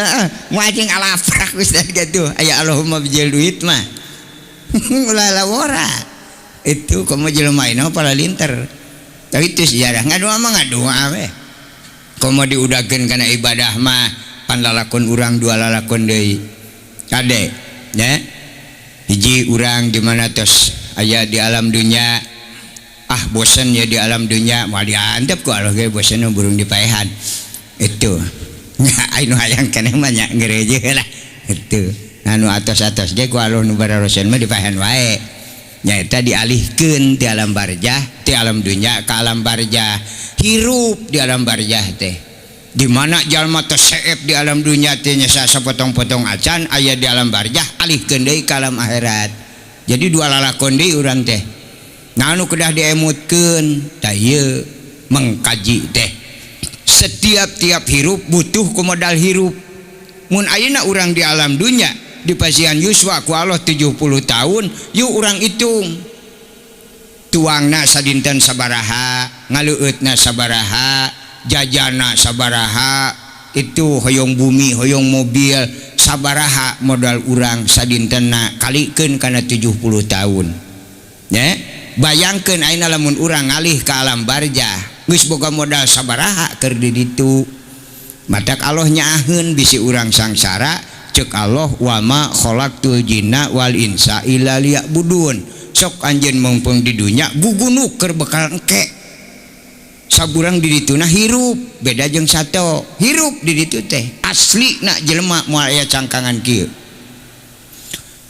moal jeung alafrak ustad gitu. Aya Allahumma bijil duit mah. Ulah lawora. Itu komo jelema ieu para linter. Tapi itu sejarah ngadoa mah ngadoa we. Komo diudakeun kana ibadah mah pan lalakon urang dua lalakon deui. Kade nya. Hiji urang di mana tos aya di alam dunya. Ah bosen ya di alam dunya moal diantep ku Allah ge bosen burung dipaehan. Itu. Nya anu hayang keneh mah nya ngereje lah. Itu. Anu atos-atos ge ku Allah nu bararosen mah dipaehan wae. Nyaeta dialihkeun ti alam barjah ti alam dunya ka alam barjah. Hirup di alam barjah teh. Di mana jalma teh seep di alam dunya teh nya sapotong-potong acan aya di alam barjah alihkeun deui ka alam akhirat. Jadi dua lalakon deui urang teh. Nah anu kedah diemutkeun tah ieu mengkaji teh. Setiap-tiap hirup butuh ku modal hirup. Mun ayeuna urang di alam dunya di pasian yuswa ku Allah 70 tahun, yuk urang hitung. Tuangna sadinten sabaraha, ngaleueutna sabaraha, jajana sabaraha, itu hoyong bumi, hoyong mobil, sabaraha modal urang sadintenna kalikeun kana 70 tahun. Ya, bayangkeun ayeuna lamun urang ngalih ka alam barjah, geus boga modal sabaraha keur di ditu. Matak Allah nyaaheun bisi urang sangsara, cek Allah wama khalaqtul jinna wal insa illa liya'budun. Sok anjeun mumpung di dunya gugunuk keur bekal engke. Saburang di dituna hirup, beda jeung sato. Hirup di ditu teh asli na jelema moal aya cangkangan kieu.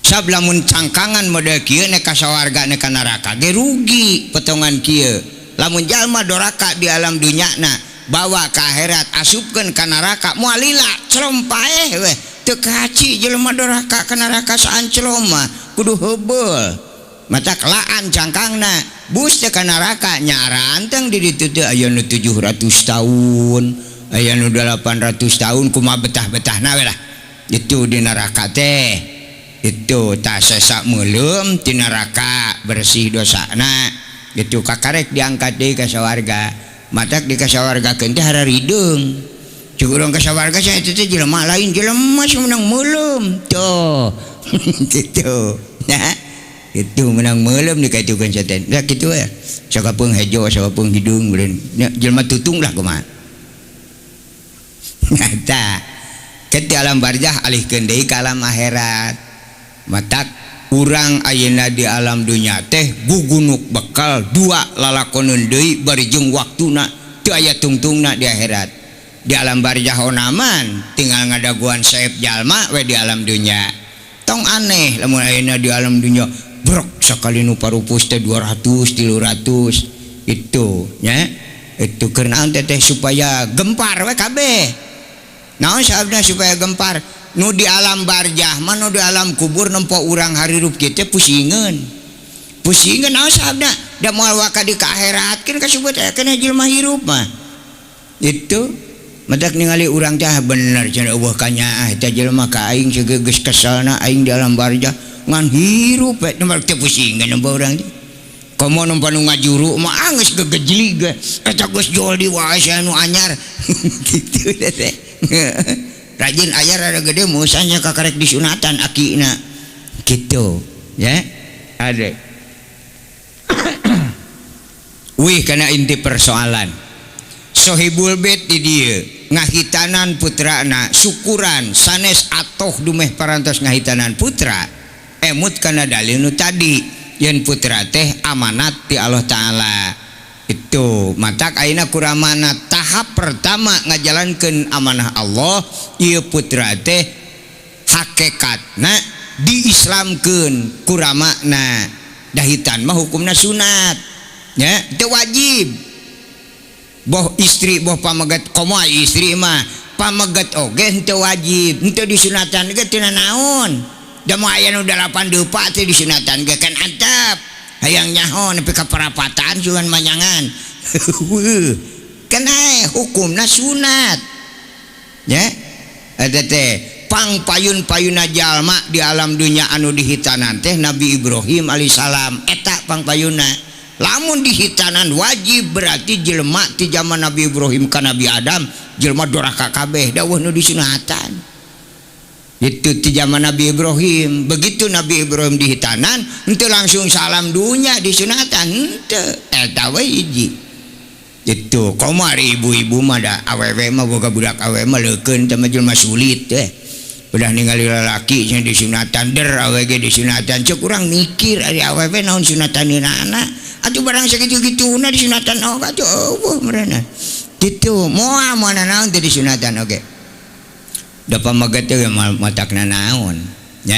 Sab lamun cangkangan model kieu nek ka sawarga nek ka neraka ge rugi potongan kieu. Lamun jalma doraka di alam dunya na bawa ka akhirat asupkeun ka neraka moal lila celom paeh weh. Teu kaci jelema doraka ka neraka saanclom mah kudu heubeul. Mata kelaan cangkangna bus teh ka neraka nyaranteng di ditu teh aya nu 700 tahun, aya nu 800 tahun kumaha betah-betahna we lah. Itu di neraka teh. Itu tah sesa meuleum ti neraka bersih dosana. Itu kakarek diangkat deui ka sawarga. Matak di ka sawargakeun teh hararideung. Cuk urang ka sawarga sia eta teh jelema lain jelema menang meuleum. Tuh. Gitu. Nah, itu menang meuleum dikaitukeun setan. Lah kitu we. Sakapeung hejo, sakapeung hideung meureun. Nya jelema tutung lah kumaha. Nah, eta. Ke ti alam barzah alihkeun deui ka alam akhirat. Matak urang ayeuna di alam dunya teh gugunuk bekal dua lalakoneun deui bari jeung waktuna teu aya tungtungna di akhirat. Di alam barzah onaman tinggal ngadaguan saep jalma we di alam dunya. Tong aneh lamun ayeuna di alam dunya brok sakali nu parupus teh 200 300 itu nya. Itu keur naon teh supaya gempar we kabeh. Naon sababna supaya gempar? Nu di alam barzah mah nu di alam kubur nempo urang harirup kieu teh pusingeun. Pusingeun naon sababna? Da moal waka di ka akhirat keun kasebut aya keneh jelema hirup mah. Itu matak ningali urang teh bener cenah eueuh kanyaah eta jelema ka aing geus keselna aing di alam barzah ngan hirup we nempo teh pusingeun nempo urang teh. Komo nempo nu ngajuru mah geus gegejlig eta geus jol di wae anu anyar. Kitu teh. Rajin ayar rada gede musanya kakarek disunatan akina gitu ya ade. Wih kana inti persoalan sohibul bait di dieu ngahitanan putrana syukuran sanes atoh dumeh parantos ngahitanan putra emut kana dalil nu tadi yen putra teh amanat ti Allah Ta'ala. Itu matak ayeuna kuramana tahap pertama ngajalankeun amanah Allah ieu putra teh hakikatna diislamkeun kuramana dahitan mah hukumna sunat nya teu wajib boh istri boh pamegat komo istri mah pamegat oge henteu wajib henteu disunatan ge teu nanaon da moal aya nu 8 depa teh disunatan ge kan antep hayang nyaho nepi ka parapatan cuman manyangan. Kan hukumna sunat nya eta teh pang payun-payuna jalma di alam dunya anu dihitanan teh Nabi Ibrahim alaihissalam eta pang payuna. Lamun dihitanan wajib berarti jelema ti zaman Nabi Ibrahim ka Nabi Adam jelema doraka kabeh dawuh nu disunatan. Itu di zaman Nabi Ibrahim. Begitu Nabi Ibrahim dihitanan henteu langsung salam dunya disunatan henteu eta we hiji. Itu komo ari ibu-ibu mah da awewe mah boga budak awewe mah leukeun teh mah jelema sulit teh. Udah ningali lalaki cenah disunatan der awewe ge disunatan ceuk urang mikir ari awewe naon sunataneun anak atuh barang sakitu-kituna disunatan oge atuh eueuh meureunna. Kitu moal moal naon teh disunatan oge. Da pamegat teh matakna naon nya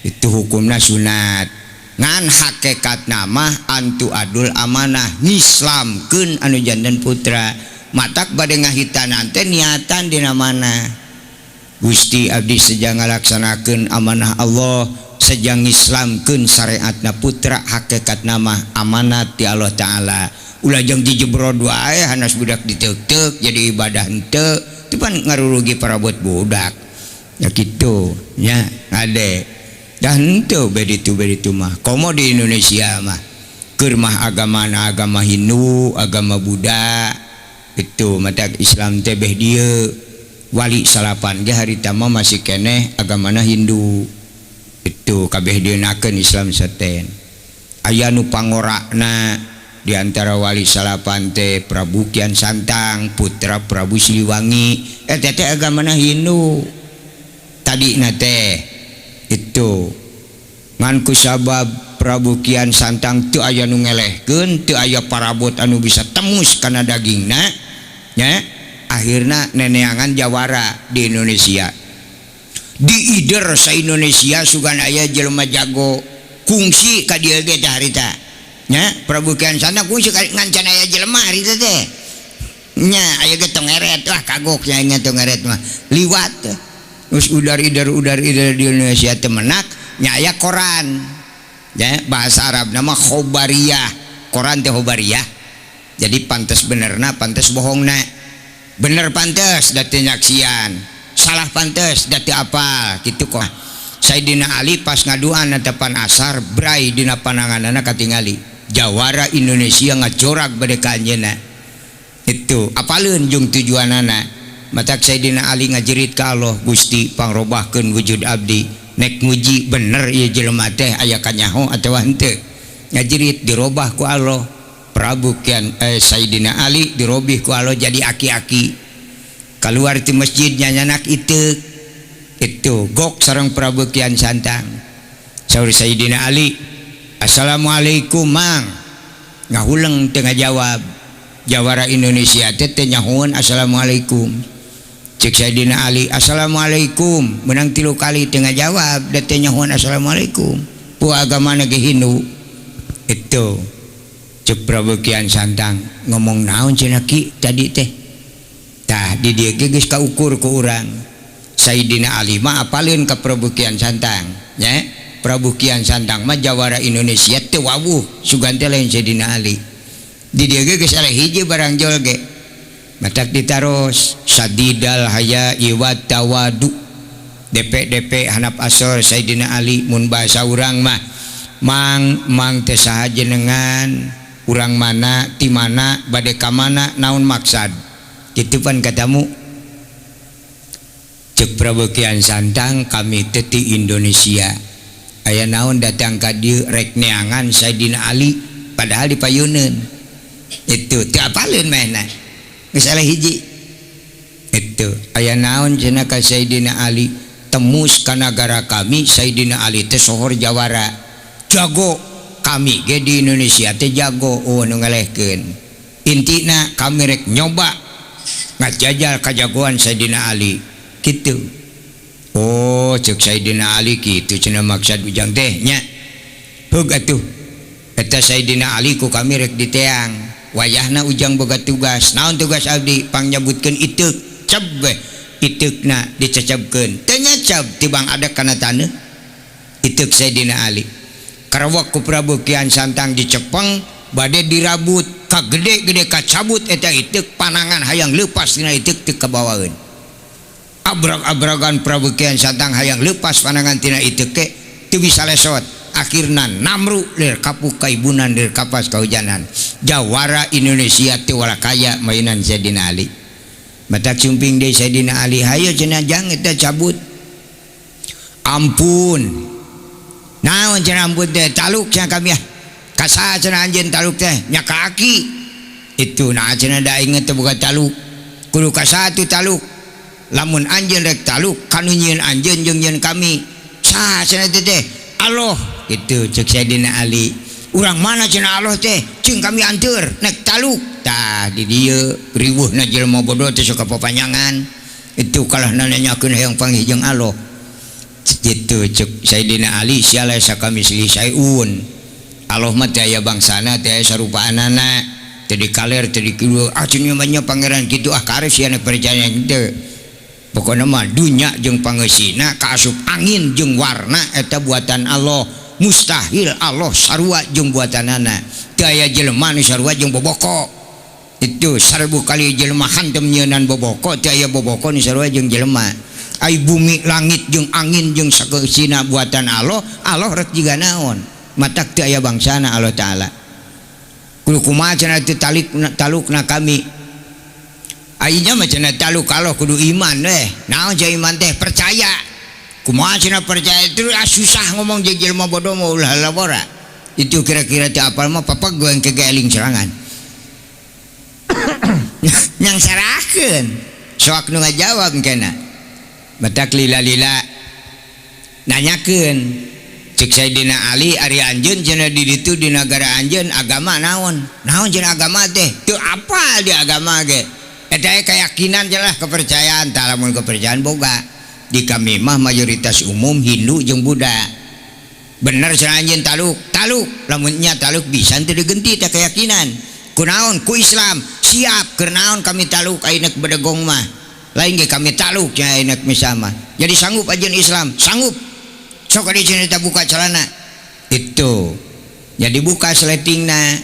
itu hukumna sunat ngan hakikatna mah antu adul amanah ngislamkeun anu janten putra matak bade ngahitanan teh niatan dina mana Gusti abdi sejang ngalaksanakeun amanah Allah sejang ngislamkeun syariatna putra hakikatna mah amanat ti Allah Ta'ala ulah jeung dijebrod wae hanas budak diteuk-teuk jadi ibadah henteu itu pan ngarurugi parabot budak ya kitu nya ade dah henteu beditu mah komo di Indonesia mah keur mah agamana agama Hindu agama Buddha itu mata Islam teh beh dieu wali salapan ge harita mah masih keneh agamana Hindu itu kabeh dieunakeun Islam seten aya nu pangorakna di antara wali salapan teh Prabu Kian Santang putra Prabu Siliwangi eta teh agamana Hindu tadina teh itu ngan ku sabab Prabu Kian Santang teu aya nu ngelehkeun teu aya parabot anu bisa temus kana dagingna nya akhirna neneangan jawara di Indonesia di ider sa Indonesia sugan aya jelema jago kungsi ka dieu ge teh harita nya Prabu Kian Santang kungsi ngan can aya jelema harita teh nya aya ge tong eret wah kagok nya nya tong eret mah liwat geus udar ider di Indonesia teh menak nya aya koran nya bahasa Arabna mah khobariyah koran teh khobariyah jadi pantes benerna pantes bohongna bener pantes da teu nyaksian salah pantes da teu apal kitu kok. Sayyidina Ali pas ngaduan netepan asar brai dina pananganana katingali jawara Indonesia ngajorak bade ka anjeunna itu apaleun jeung tujuanana matak Sayyidina Ali ngajerit ka Allah Gusti pangrobahkeun wujud abdi nek nguji bener ieu jelema teh aya kanyaho atawa henteu ngajerit dirobah ku Allah Prabu Kian Sayyidina Ali dirobih ku Allah jadi aki-aki. Keluar ti masjid nyanyanak iteuk. Itu gok sareng Prabu Kian Santang. Saur Sayyidina Ali, "Assalamualaikum Mang." Ngahuleng teu ngajawab. Jawara Indonesia teh teu nyahoeun assalamualaikum. Cek Sayyidina Ali, "Assalamualaikum." Menang 3 kali teu ngajawab, da teu nyahoeun assalamualaikum. Pu agamana ge Hindu. Itu cek Prabu Kian Santang ngomong naon cenah ki tadi teh. Tah di dieu ge geus kaukur ku urang. Sayyidina Ali mah apaleun ka Prabu Kian Santang, nya. Prabu Kian Santang mah jawara Indonesia teu wawuh sugan teh lain Sayyidina Ali. Di dieu ge geus eleh hiji barang jol ge. Matak ditaros sadidal haya wa tawadu. DP-DP hanap asor Sayyidina Ali mun bahasa urang mah mang mang teh saha jenengan, urang mana, ti mana, bade ka mana, naon maksad. Kitu pan katamu. Cek Prabu Kian Santang kami teh ti Indonesia. Aya naon datang ka dieu rek neangan Sayyidina Ali padahal di payuneun. Itu teu apaleun manehna. Geus eleh hiji. Itu aya naon cenah ka Sayyidina Ali temus ka nagara kami Sayyidina Ali teh sohor jawara. Jago kami ge di Indonesia teh jago oh nu ngalehkeun. Intina kami rek nyoba ngajajal kajagoan Sayyidina Ali kitu. Oh cek Sayyidina Ali kitu cenah maksud ujang teh nya. Heug atuh eta Sayyidina Ali ku kami rek diteang. Wayahna ujang boga tugas. Naon tugas abdi? Pangnyebutkeun iteuk. Ceb we iteukna dicecebkeun. Teu nyeceb tibang ada kana taneuh. Iteuk Sayyidina Ali. Karawak ku Prabu Kian Santang dicepeng bade dirabut ka gede-gede kacabut eta iteuk panangan hayang leupas dina iteuk teu kabawaeun. Abrag-abragan Prabu Kian Santang hayang leupas panangan tina iteuk ke teu bisa lesot. Akhirna namru lir kapuk kaibunan lir kapas kahujanan. Jawara Indonesia teu walakaya mainan Sayyidina Ali. Matak sumping deui Sayyidina Ali hayo cenah jang eta cabut. Ampun. Naon cenah ampun teh taluk cenah kami ah. Kasaha cenah anjeun taluk teh nya ka aki. Itu nah cenah da aing teh boga taluk. Kudu kasaha tu taluk. Lamun anjeun rek taluk kanu nyieun anjeun jeung nyieun kami. Saha cenah teh? Allah. Gitu cek Sayyidina Ali. Urang mana cenah Allah teh? Cing kami anteur nek taluk. Tah di dieu riweuhna jelema bodoh teh sok papanjangan. Itu kalah nanyakeun hayang panggih jeung Allah. Gitu cek Sayyidina Ali sia laisa kamislihi syai'un. Allah mah teh aya bangsana teh aya sarupaanana. Teu dikaler teu dikidul. Ah cenah mah nya pangeran kitu ah karep sia nek percaya kitu. Pokona mah dunya jeung pangeusina kaasup angin jeung warna eta buatan Allah. Mustahil Allah sarua jeung buatanana. Teu aya jelema nu sarua jeung boboko. Itu 1000 kali jelema hantem nyeunan boboko teu aya boboko nu sarua jeung jelema. Ai bumi langit jeung angin jeung sakeusina buatan Allah, Allah rek jiga naon? Matak teu aya bangsana Allah Taala. Kudu kumaha cenah teu talukna kami. Ayeuna mah cenah taluk Allah kudu iman weh. Naon cenah iman teh? Percaya. Kumaha cenah percaya itu susah ngomong jeung jelema bodoh mah ulah labora. Itu kira-kira teu apal mah papag goeng ke geling serangan. Yang sarakeun soak nu ngajawab kena. Matak lila-lila nanyakeun cek Sayyidina Ali ari anjeun cenah di ditu di nagara anjeun agama naon? Naon cenah agama teh? Teu apal di agama ge. Eta keyakinan jelah kepercayaan tah lamun kepercayaan boga. Di kami mah mayoritas umum Hindu jeung Buddha. Bener cenah anjeun taluk, taluk lamun nya taluk bisa teu digenti teh keyakinan. Kunaon ku Islam siap keur naon kami taluk ayeuna bedegong mah. Lain ge kami taluk nya ayeuna misama. Jadi sanggup anjeun Islam, sanggup. Sok di cenah teh buka celana. Itu. Jadi buka sletingna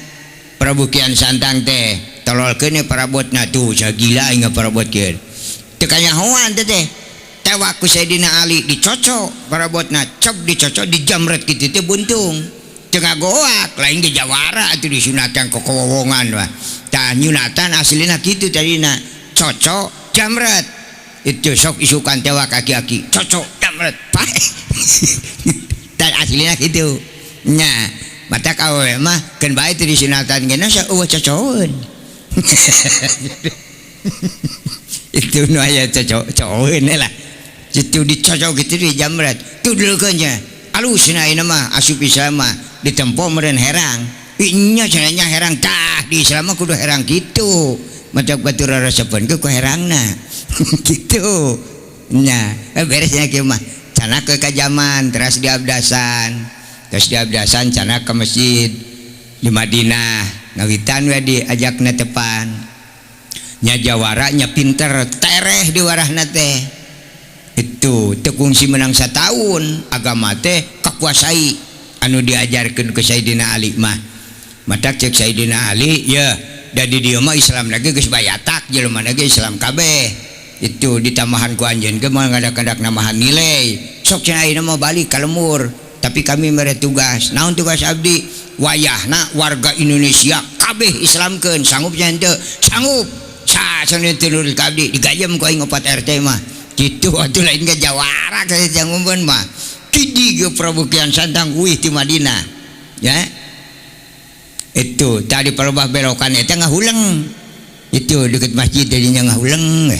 Prabu Kian Santang teh tololkeun parabotna tuh gila aing parabotkeun. Teu kanyahoan teh teh. Tewak ku Sayyidina Ali dicocok parabotna cep dicocok dijamret kitu teh buntung. Teu ngagoak lain ge jawara atuh disunatan kokowongan mah. Tah nyunatan aslina kitu tadina cocok jamret. Itu sok isukan tewak aki-aki cocok jamret. Tah aslina kitu. Nya matak awewe mah keun bae teh disunatan ge eueuh cocokeun. Itu nu aya cocok lah. Itu dicocok gitu di jamret. Tudulkeun nya. Alusna ayeuna mah asup Islam mah ditempo meureun herang. Inya cenah herang tah di Islam mah kudu herang kitu. Matak batur resepeun ku herangna. Kitu. Nya, beresnya kieu mah. Cana ke kajaman teras diabdasan. Terus diabdasan cana ke masjid di Madinah. Ngawitan we diajakna tepan. Nya jawara nya pinter tereh di warahna teh. Itu teu kungsi menang satahun agama teh kakuasai anu diajarkeun ke Sayyidina Ali mah. Matak cek Sayyidina Ali ya da di dieu mah Islam lagi geus bayatak jelema lagi Islam kabeh. Itu ditambahan ku anjeun ge mah ngadak-ngadak namahan nilai. Sok cenah ayeuna mah balik ka lembur, tapi kami mere tugas. Naon tugas abdi? Wayahna warga Indonesia kabeh Islamkeun, sanggup nya henteu? Sanggup. Sa cenah teu nurut ka abdi digajem ku aing 4 RT mah. Gitu atuh lain ge jawara ka jangumbeun mah. Kidi ge Prabu Kian Santang uih ti Madinah. Ya. Itu tadi palebah belokan eta ngahuleng. Itu deket masjid jadinya ngahuleng.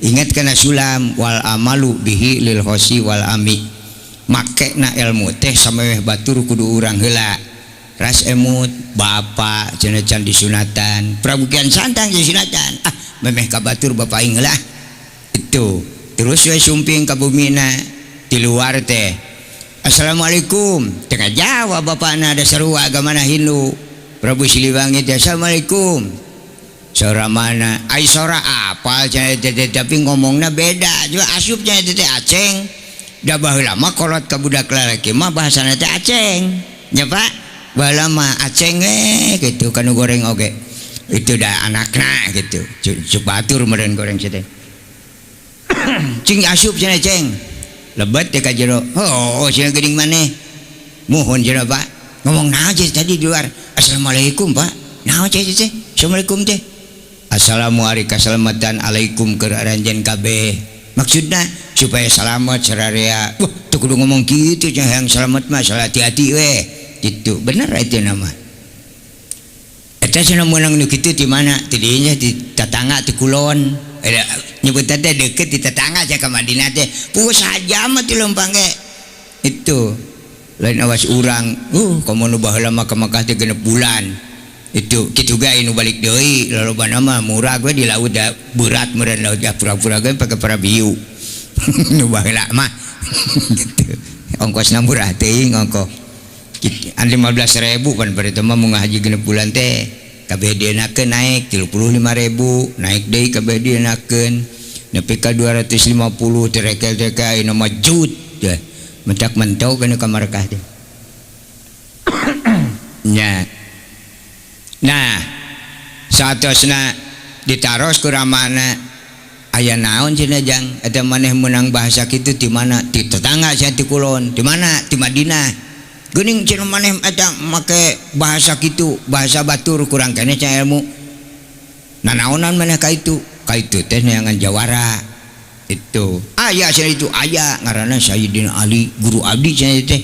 Ingat kana sulam wal amalu bihi lil khosi wal ami. Makena ilmu teh sameweh batur kudu urang heula. Ras emut bapa cenah can disunatan. Prabu Kian Santang disunatan. Ah memeh ka batur bapa aing heula. Itu terus we sumping ka bumina di luar teh. Assalamualaikum. Tengah jawab bapakna ada seru agamana Hindu. Prabu Siliwangi teh assalamualaikum. Sora mana? Ai sora apa cenah teh tapi ngomongna beda. Juga asup cenah teh aceng. Da baheula mah kolot ka budak lalaki mah bahasana teh aceng. Nya Pak, baheula mah aceng we kitu kanu goreng oge. Itu dah anakna gitu. Cuk batur meureun goreng sia teh. Cing asup cenah ceng. Lebet teh ka jero. Oh, cenah geuning maneh. Muhun cenah Pak. Ngomong naon cenah tadi di luar. Assalamualaikum Pak. Naon cenah teh? Assalamualaikum teh. Assalamualaikum kasalamatan alaikum keur aranjeun kabeh. Maksudna supaya selamat sararea. Wah, teu kudu ngomong kitu cenah hayang selamat mah salah hati-hati we. Gitu. Bener eta nama. Eta cenah meunang nu kitu ti mana? Ti dinya ti tatangga ti kulon. Nyebut teh deket di tetangga cenah ka Madinah teh. Puguh sajam mah ti leumpang ge. Itu. Lain awas urang. Komo nu baheula mah ka Mekah teh 6 bulan. Itu kitu ge nu balik deui lalobana mah murah we di laut da berat meureun laut ya pura-pura ge pake parabiu. Nu baheula mah gitu. Ongkosna murah teuing ongkoh. An 15.000 pan bari teh mah mun ngahaji 6 bulan teh kabeh dienakeun naik 35.000 naik deui kabeh dienakeun nepi ka 250 terekel teh ka ayeuna mah jut teh mentak mentau kana ka Marekah teh. Nya. Nah, saatosna ditaros ku ramana aya naon cenah jang eta maneh meunang bahasa kitu ti mana? Ti tetangga sia ti kulon, ti mana? Ti Madinah. Geuning cenah maneh eta make bahasa kitu, bahasa batur kurang keneh cenah ilmu. Nanaonan maneh ka itu? Ka itu teh neangan jawara. Itu. Aya cenah itu aya ngaranna Sayyidina Ali, guru abdi cenah teh.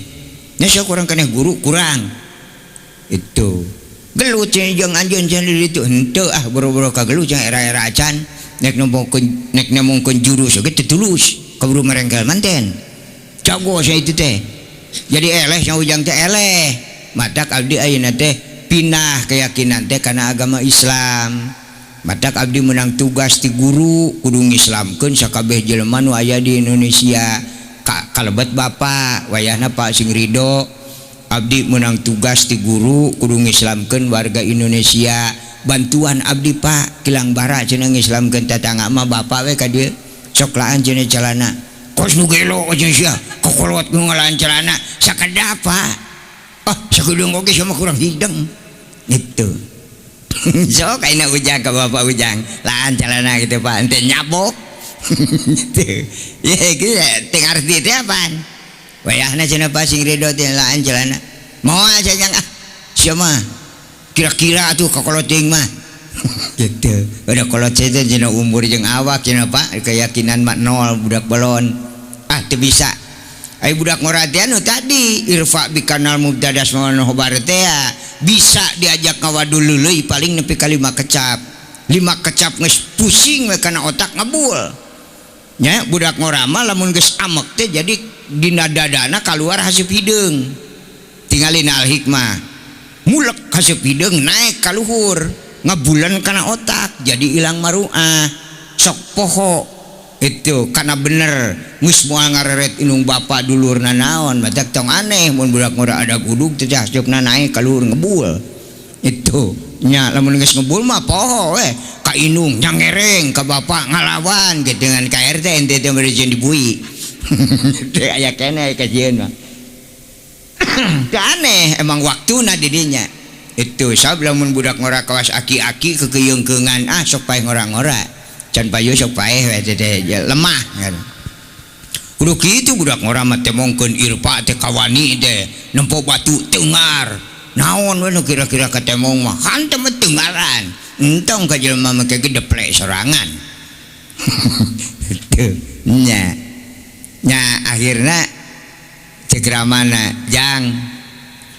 Nya sia kurang keneh guru kurang. Itu. Gelut cenah jeung anjeun cenah di ditu henteu ah boro-boro kagelut cenah era-era acan nek nemongkeun jurus oge teu tulus kaburu merengkel manten jago sia itu teh jadi eleh nya ujang teh eleh matak abdi ayeuna teh pindah keyakinan teh kana agama Islam matak abdi menang tugas ti guru kudu ngislamkeun sakabeh jelema nu aya di Indonesia kalebet bapa wayahna Pak sing ridho abdi menang tugas ti guru kudu ngislamkeun warga Indonesia bantuan abdi Pak kilang bara cenah ngislamkeun tatangga mah bapa we ka dieu sok laan cenah calana kos nu gelo cenah sia kokolot nu ngalaan calana sakedap Pak ah sakedeung oge sia mah kurang hideng gitu. Sok ayeuna ujang ka bapak ujang laan calana gitu Pak ente nyabok gitu ye kieu teu ngarti teh apaan wayahna cenah Pak sing ridho teh laan celana moal cenah ah sia mah kira-kira atuh kakolot teuing mah gitu udah kolot teh cenah umur jeung awak cenah Pak keyakinan mah nol budak belon ah teu bisa ai budak ngora teh anu tadi irfa bikanal mubtadas mawan khobar teh bisa diajak ngawadul leuleui paling nepi ka 5 kecap 5 kecap geus pusing we kana otak ngebul. Nya budak ngora mah lamun geus amek teh jadi dina dadana kaluar haseup hideung. Tingalina Al Hikmah. Mulek haseup hideung naik ka luhur, ngebulan kana otak jadi ilang maruah. Sok poho itu karena bener geus moal ngareret indung bapa dulurna naon matak tong aneh mun budak ngora ada gudug teh haseupna naik ka luhur ngebul. Itu nya lamun geus ngebul mah poho we ka indung nyangereng ka bapa ngalawan gitu dengan ka RT ente teh bari jeung dibui. Teh aya keneh ka jieun mah. Teu aneh emang waktuna di dinya. Itu sabab lamun budak ngora kawas aki-aki kekeyeungkeungan ah sok paeh ngora-ngora. Can payu sok paeh we teh lemah kan. Kudu kitu budak ngora mah teh mongkeun irpa teh kawani teh nempo batu tengar. Naon we nu kira-kira katemong mah hantem tengaran. Entong ka jelema mah ge deplek sorangan. Teu nya. Nya akhirna cek ramana jang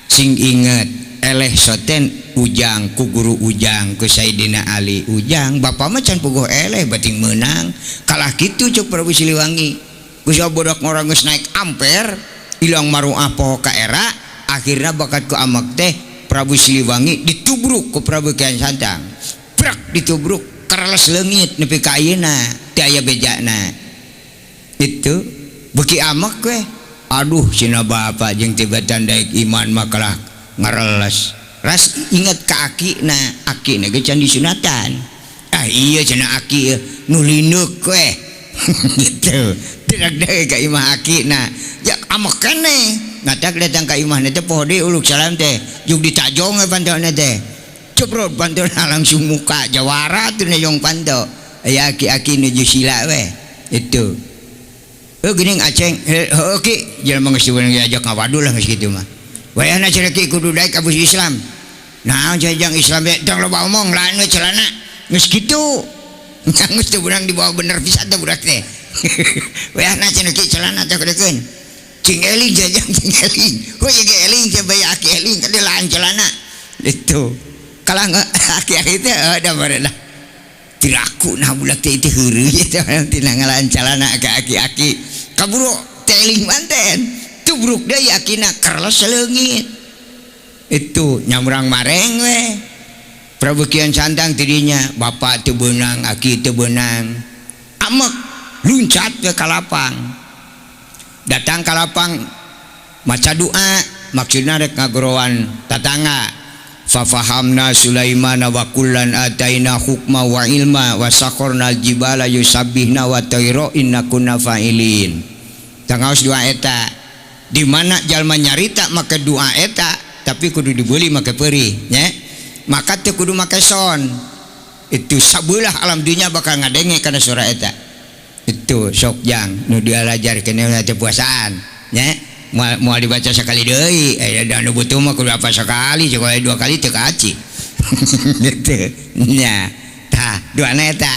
sing inget eleh soten ujang ku guru ujang ku Sayyidina Ali ujang bapa mah can puguh eleh bating meunang kalah kitu cek Prabu Siliwangi geus bodak ngora geus naik amper ilang maruah poho ka era akhirna bakat ku amek teh Prabu Siliwangi ditubruk ku Prabu Kian Santang prak ditubruk kereles leungit nepi ka ayeuna teu aya bejana itu beuki amek we aduh cina bapak jeung tibatan daek iman mah kalah ngareles ras inget ka akina akina ge can disunatan ah iya cenah aki nu lineuk we gitu tidak deui ka imah akina ya amek keneh ngatak datang ka imahna teh poho deui uluk salam teh juk ditajong we pantona teh ceprot pantona langsung muka jawara teu neyong panto aya aki-aki nuju sila we itu heuh geuning aceng heuh ki jelema geus diajak ngawadul lah geus kitu mah wayahna cenah ki kudu daek abus Islam naon jajang Islam teh tong loba omong lain we celana geus kitu geus teu beunang dibawa bener pisan teh budak teh wayahna cenah ki celana teh kudukeun cing eling jajang cing eling heuh ge eling teh bae aki eling kade lain celana itu kalah aki-aki teh da baredah tiraku nah budak teh itu heureuy teh tina ngalaan celana ka aki-aki kaburu teh eling manten tubruk deui akina kerles leungit itu nyamrang mareng we Prabu Kian Santang tidinya bapak teu beunang aki teu beunang amek luncat ke kalapang datang kalapang maca doa maksudna rek ngagorowan tatangga fafahamna Sulaimana wa kullan ataina hukma wa ilma wa sakharna aljibala yusabbihna wa tayra inna kunna fa'ilin tangaos doa eta di mana jalma nyarita make doa eta tapi kudu dibeli make peurih nya maka teu kudu make son itu sabelah alam dunya bakal ngadenge kana suara eta itu sok jang nu dialajarkeun teh puasaan nya moal dibaca sekali deui da nu butuh mah kudu apa sekali sekali dua kali teu kaci gitu nya tah doana eta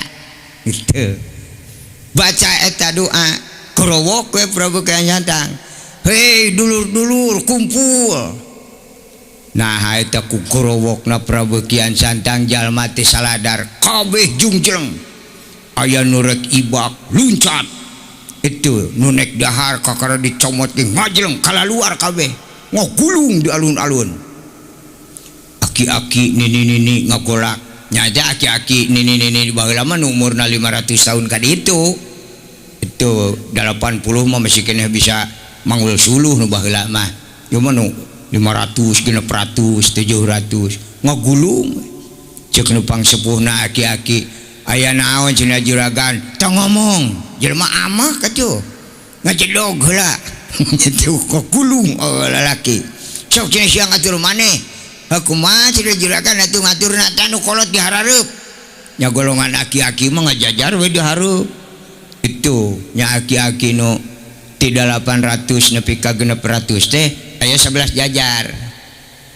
gitu baca eta doa korowok we Prabu Kian Santang hei dulur-dulur kumpul nah eta ku korowokna Prabu Kian Santang jalma teh saladar kabeh jungjleng aya nu rek ibak luncat itu nu nek dahar kakara dicomot ge ngajleng kalaluar kabeh ngagulung di alun-alun aki-aki nini-nini ngagolak nyaja aki-aki nini-nini baheula mah nu umurna 500 tahun ka ditu itu 80 mah masih keneh bisa manggul suluh nu baheula mah ieu mah nu 500 600 700 ngagulung ceuk nu pangsepuhna aki-aki aya naon cenah juragan tong ngomong jelema amak atuh ngajedog heula itu kagulung lalaki sok cenah siang ngatur maneh kumaha cenah juragan atuh ngaturna tah nu kolot di harareup nya golongan aki-aki mah ngajajar we di hareup itu nya aki-aki nu ti 800 nepi ka 600 teh aya 11 jajar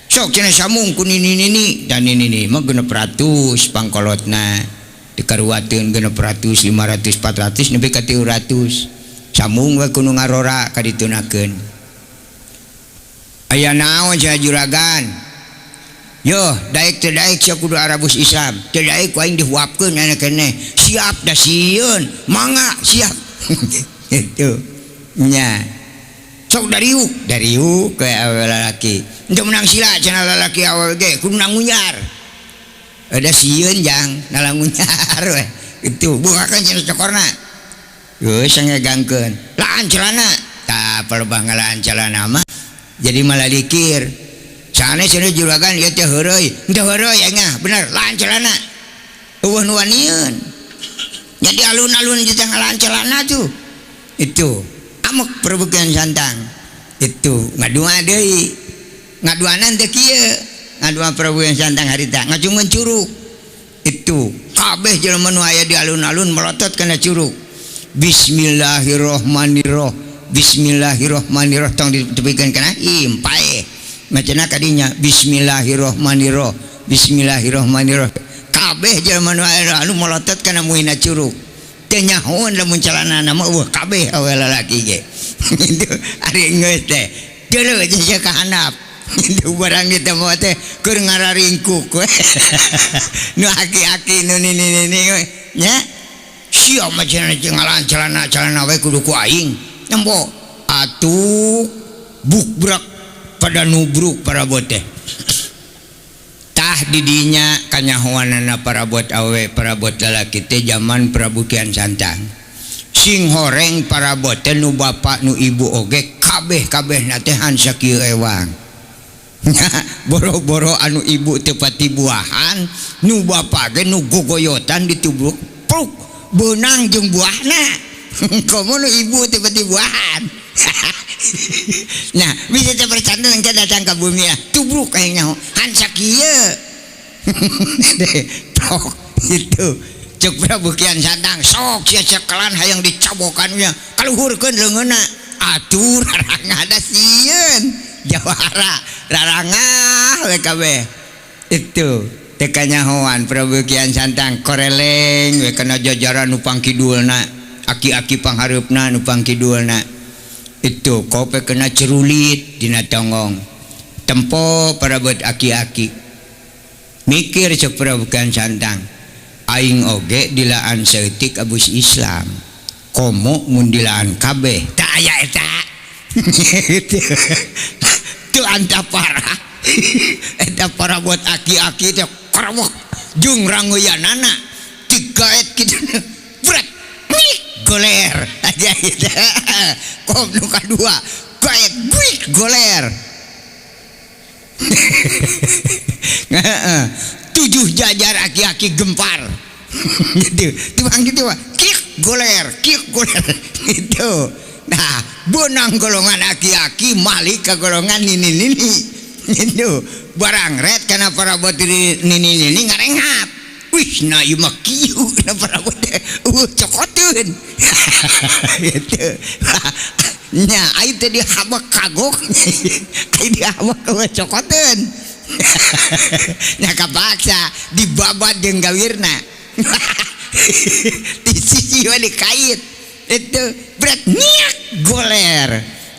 sok cenah samung ku nini-nini dan nini-nini mah 600 pangkolotna dikaruateun 600 500 400 nepi ka 300 sambung we kudu ngarora ka ditunakeun aya naon cenah juragan Yo, daek teu daek sia kudu arabus Islam. Teu daek ku aing dihuapkeun aya keneh. Siap da sieun, mangga siap. Itu. Nya. Sok dariuk, dariuk ke awewe lalaki. Henteu meunang sila cenah lalaki awewe ge kudu nangunyar. Ada sieun jang nalangunyar we. Itu bukakeun cenah cokorna. Geus ngegangkeun. Laan celana. Tah palebah ngalaan celana mah jadi malah dikir. Sanes cenah juragan ieu teh heureuy. Henteu heureuy aing mah, bener laan celana. Eueuh nu wanieun. Jadi alun-alun jeung ngalaan celana tuh. Itu amuk Prabu Kian Santang. Itu ngadua deui. Ngaduanan teh kieu. Ngadua Prabu Kian Santang harita ngacungeun curug. Itu kabeh jelema nu aya di alun-alun melotot kana curug. Bismillahirrahmanirrahim. Bismillahirrahmanirrahim tong ditepikeun kana im paeh. Macana kadinya bismillahirrahmanirrahim. Bismillahirrahmanirrahim. Kabeh jelema nu aya anu melotot kana muina curug. Teu nyahoan lamun celanana mah eueuh kabeh awe lalaki ge. Itu ari geus teh. Deuleu jeung sia ka handap. Itu barang ditemu teh keur ngararingkuk we. Nu aki-aki nu nini-nini we nya. Sia mah cenah jeung ngalaan celana-celana we kudu ku aing. Nempo atuh bukbrak pada nubruk parabot teh. Tah didinya kanyahoanana parabot awe parabot lalaki teh zaman Prabu Kian Santang. Sing horeng parabot teh nu bapa nu ibu oge kabeh-kabehna teh hansa kieu ewang. Boro-boro anu ibu teu pati buahan, nu bapa ge nu gogoyotan ditubruk pruk beunang jeung buahna. Komo nu ibu teu pati buahan. Nah, bisa teh percanda engke datang ka bumi ah, tubruk aing nyaho hansa kieu. Tok itu. Cek Prabu Kian Santang sok sia cekelan hayang dicabokan nya kaluhurkeun leungeunna. Atuh rarangah da sieun. Jawara rarangah we kabeh. Itu teh kanyahoan Prabu Kian Santang koreleng we kana jajaran nu pangkidulna, aki-aki panghareupna nu pangkidulna. Itu kope kena cerulit dina tonggong. Tempo parabot aki-aki. Mikir cek Prabu Kian Santang, aing oge dilaan saeutik abus Islam. Komo mun dilaan kabeh. Tak aya eta. Itu anta parah. Eta parabot aki-aki teh karewek jeung rangoyanana digaet kitu. Bret. Goler aja gitu. Kom nu kadua gaet guik goler. 7 jajar aki-aki gempar. Gitu. Tuang gitu, kik goler, kik goler gitu. Nah, benang golongan aki-aki malik ke golongan nini-nini. Gitu. Barang ret kana parabot nini-nini ngarenghap. Wih, nah ieu mah kieu na parabot teh. Cokoteun. Gitu. Nya ai teh dihabak kagok. Ai dihabak cokoteun. Nya kapaksa dibabat jeung gawirna. Di sisi we dikait. Itu berat nyiak goler.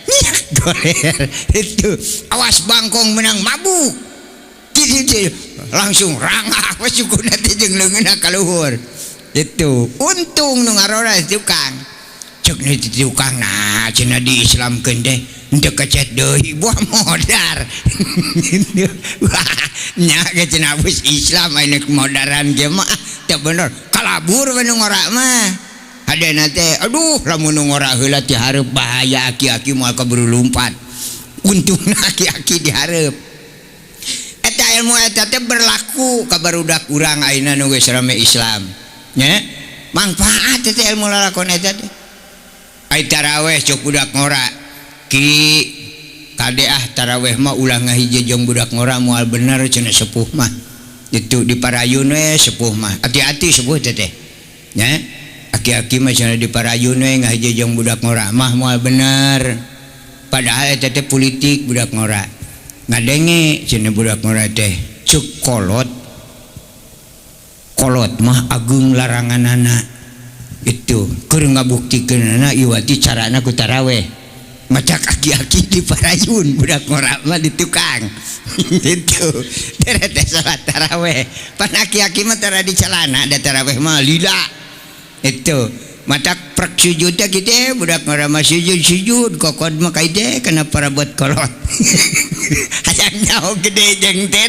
Nyiak goler. Itu awas bangkong menang mabuk. Langsung rangah we sukuna teh jeung leungeunna ka luhur. Itu untung nu ngarora tukang. Cek ni tukang nah cenah diislamkeun teh henteu kecet deui buah modar. Wah, nya ge cenah abus Islam aya modaran ge mah teu bener. Kalabur we nu ngora mah. Hadena teh aduh lamun nu ngora heula ti hareup bahaya aki-aki moal kaburu lumpat. Untungna aki-aki di hareup. Eta ilmu eta teh berlaku ka barudak urang ayeuna nu geus rame Islam. Nya manfaat teh ilmu lalakon eta teh. Ai taraweh cok budak ngora. Ki kade ah taraweh mah ulah ngahiji jeung budak ngora moal bener cenah sepuh mah. Itu diparayun we sepuh mah. Hati-hati sepuh teh teh. Nya aki-aki mah cenah diparayun we ngahiji jeung budak ngora mah moal bener. Padahal eta teh politik budak ngora. Ngadenge cenah budak ngora teh ceuk kolot. Kolot mah ageung laranganana. Itu keur ngabuktikeunana iwati carana ku taraweh. Macak aki-aki di parayun budak ngora mah di tukang. Gitu. Deret teh salat taraweh. Pan aki-aki mah tara di celana da taraweh mah lila. Itu. Matak prek sujud teh kitu budak ngora mah sujud-sujud kokod mah ka teh kana parabot kolot. Hayang nyaho gede jeung teh.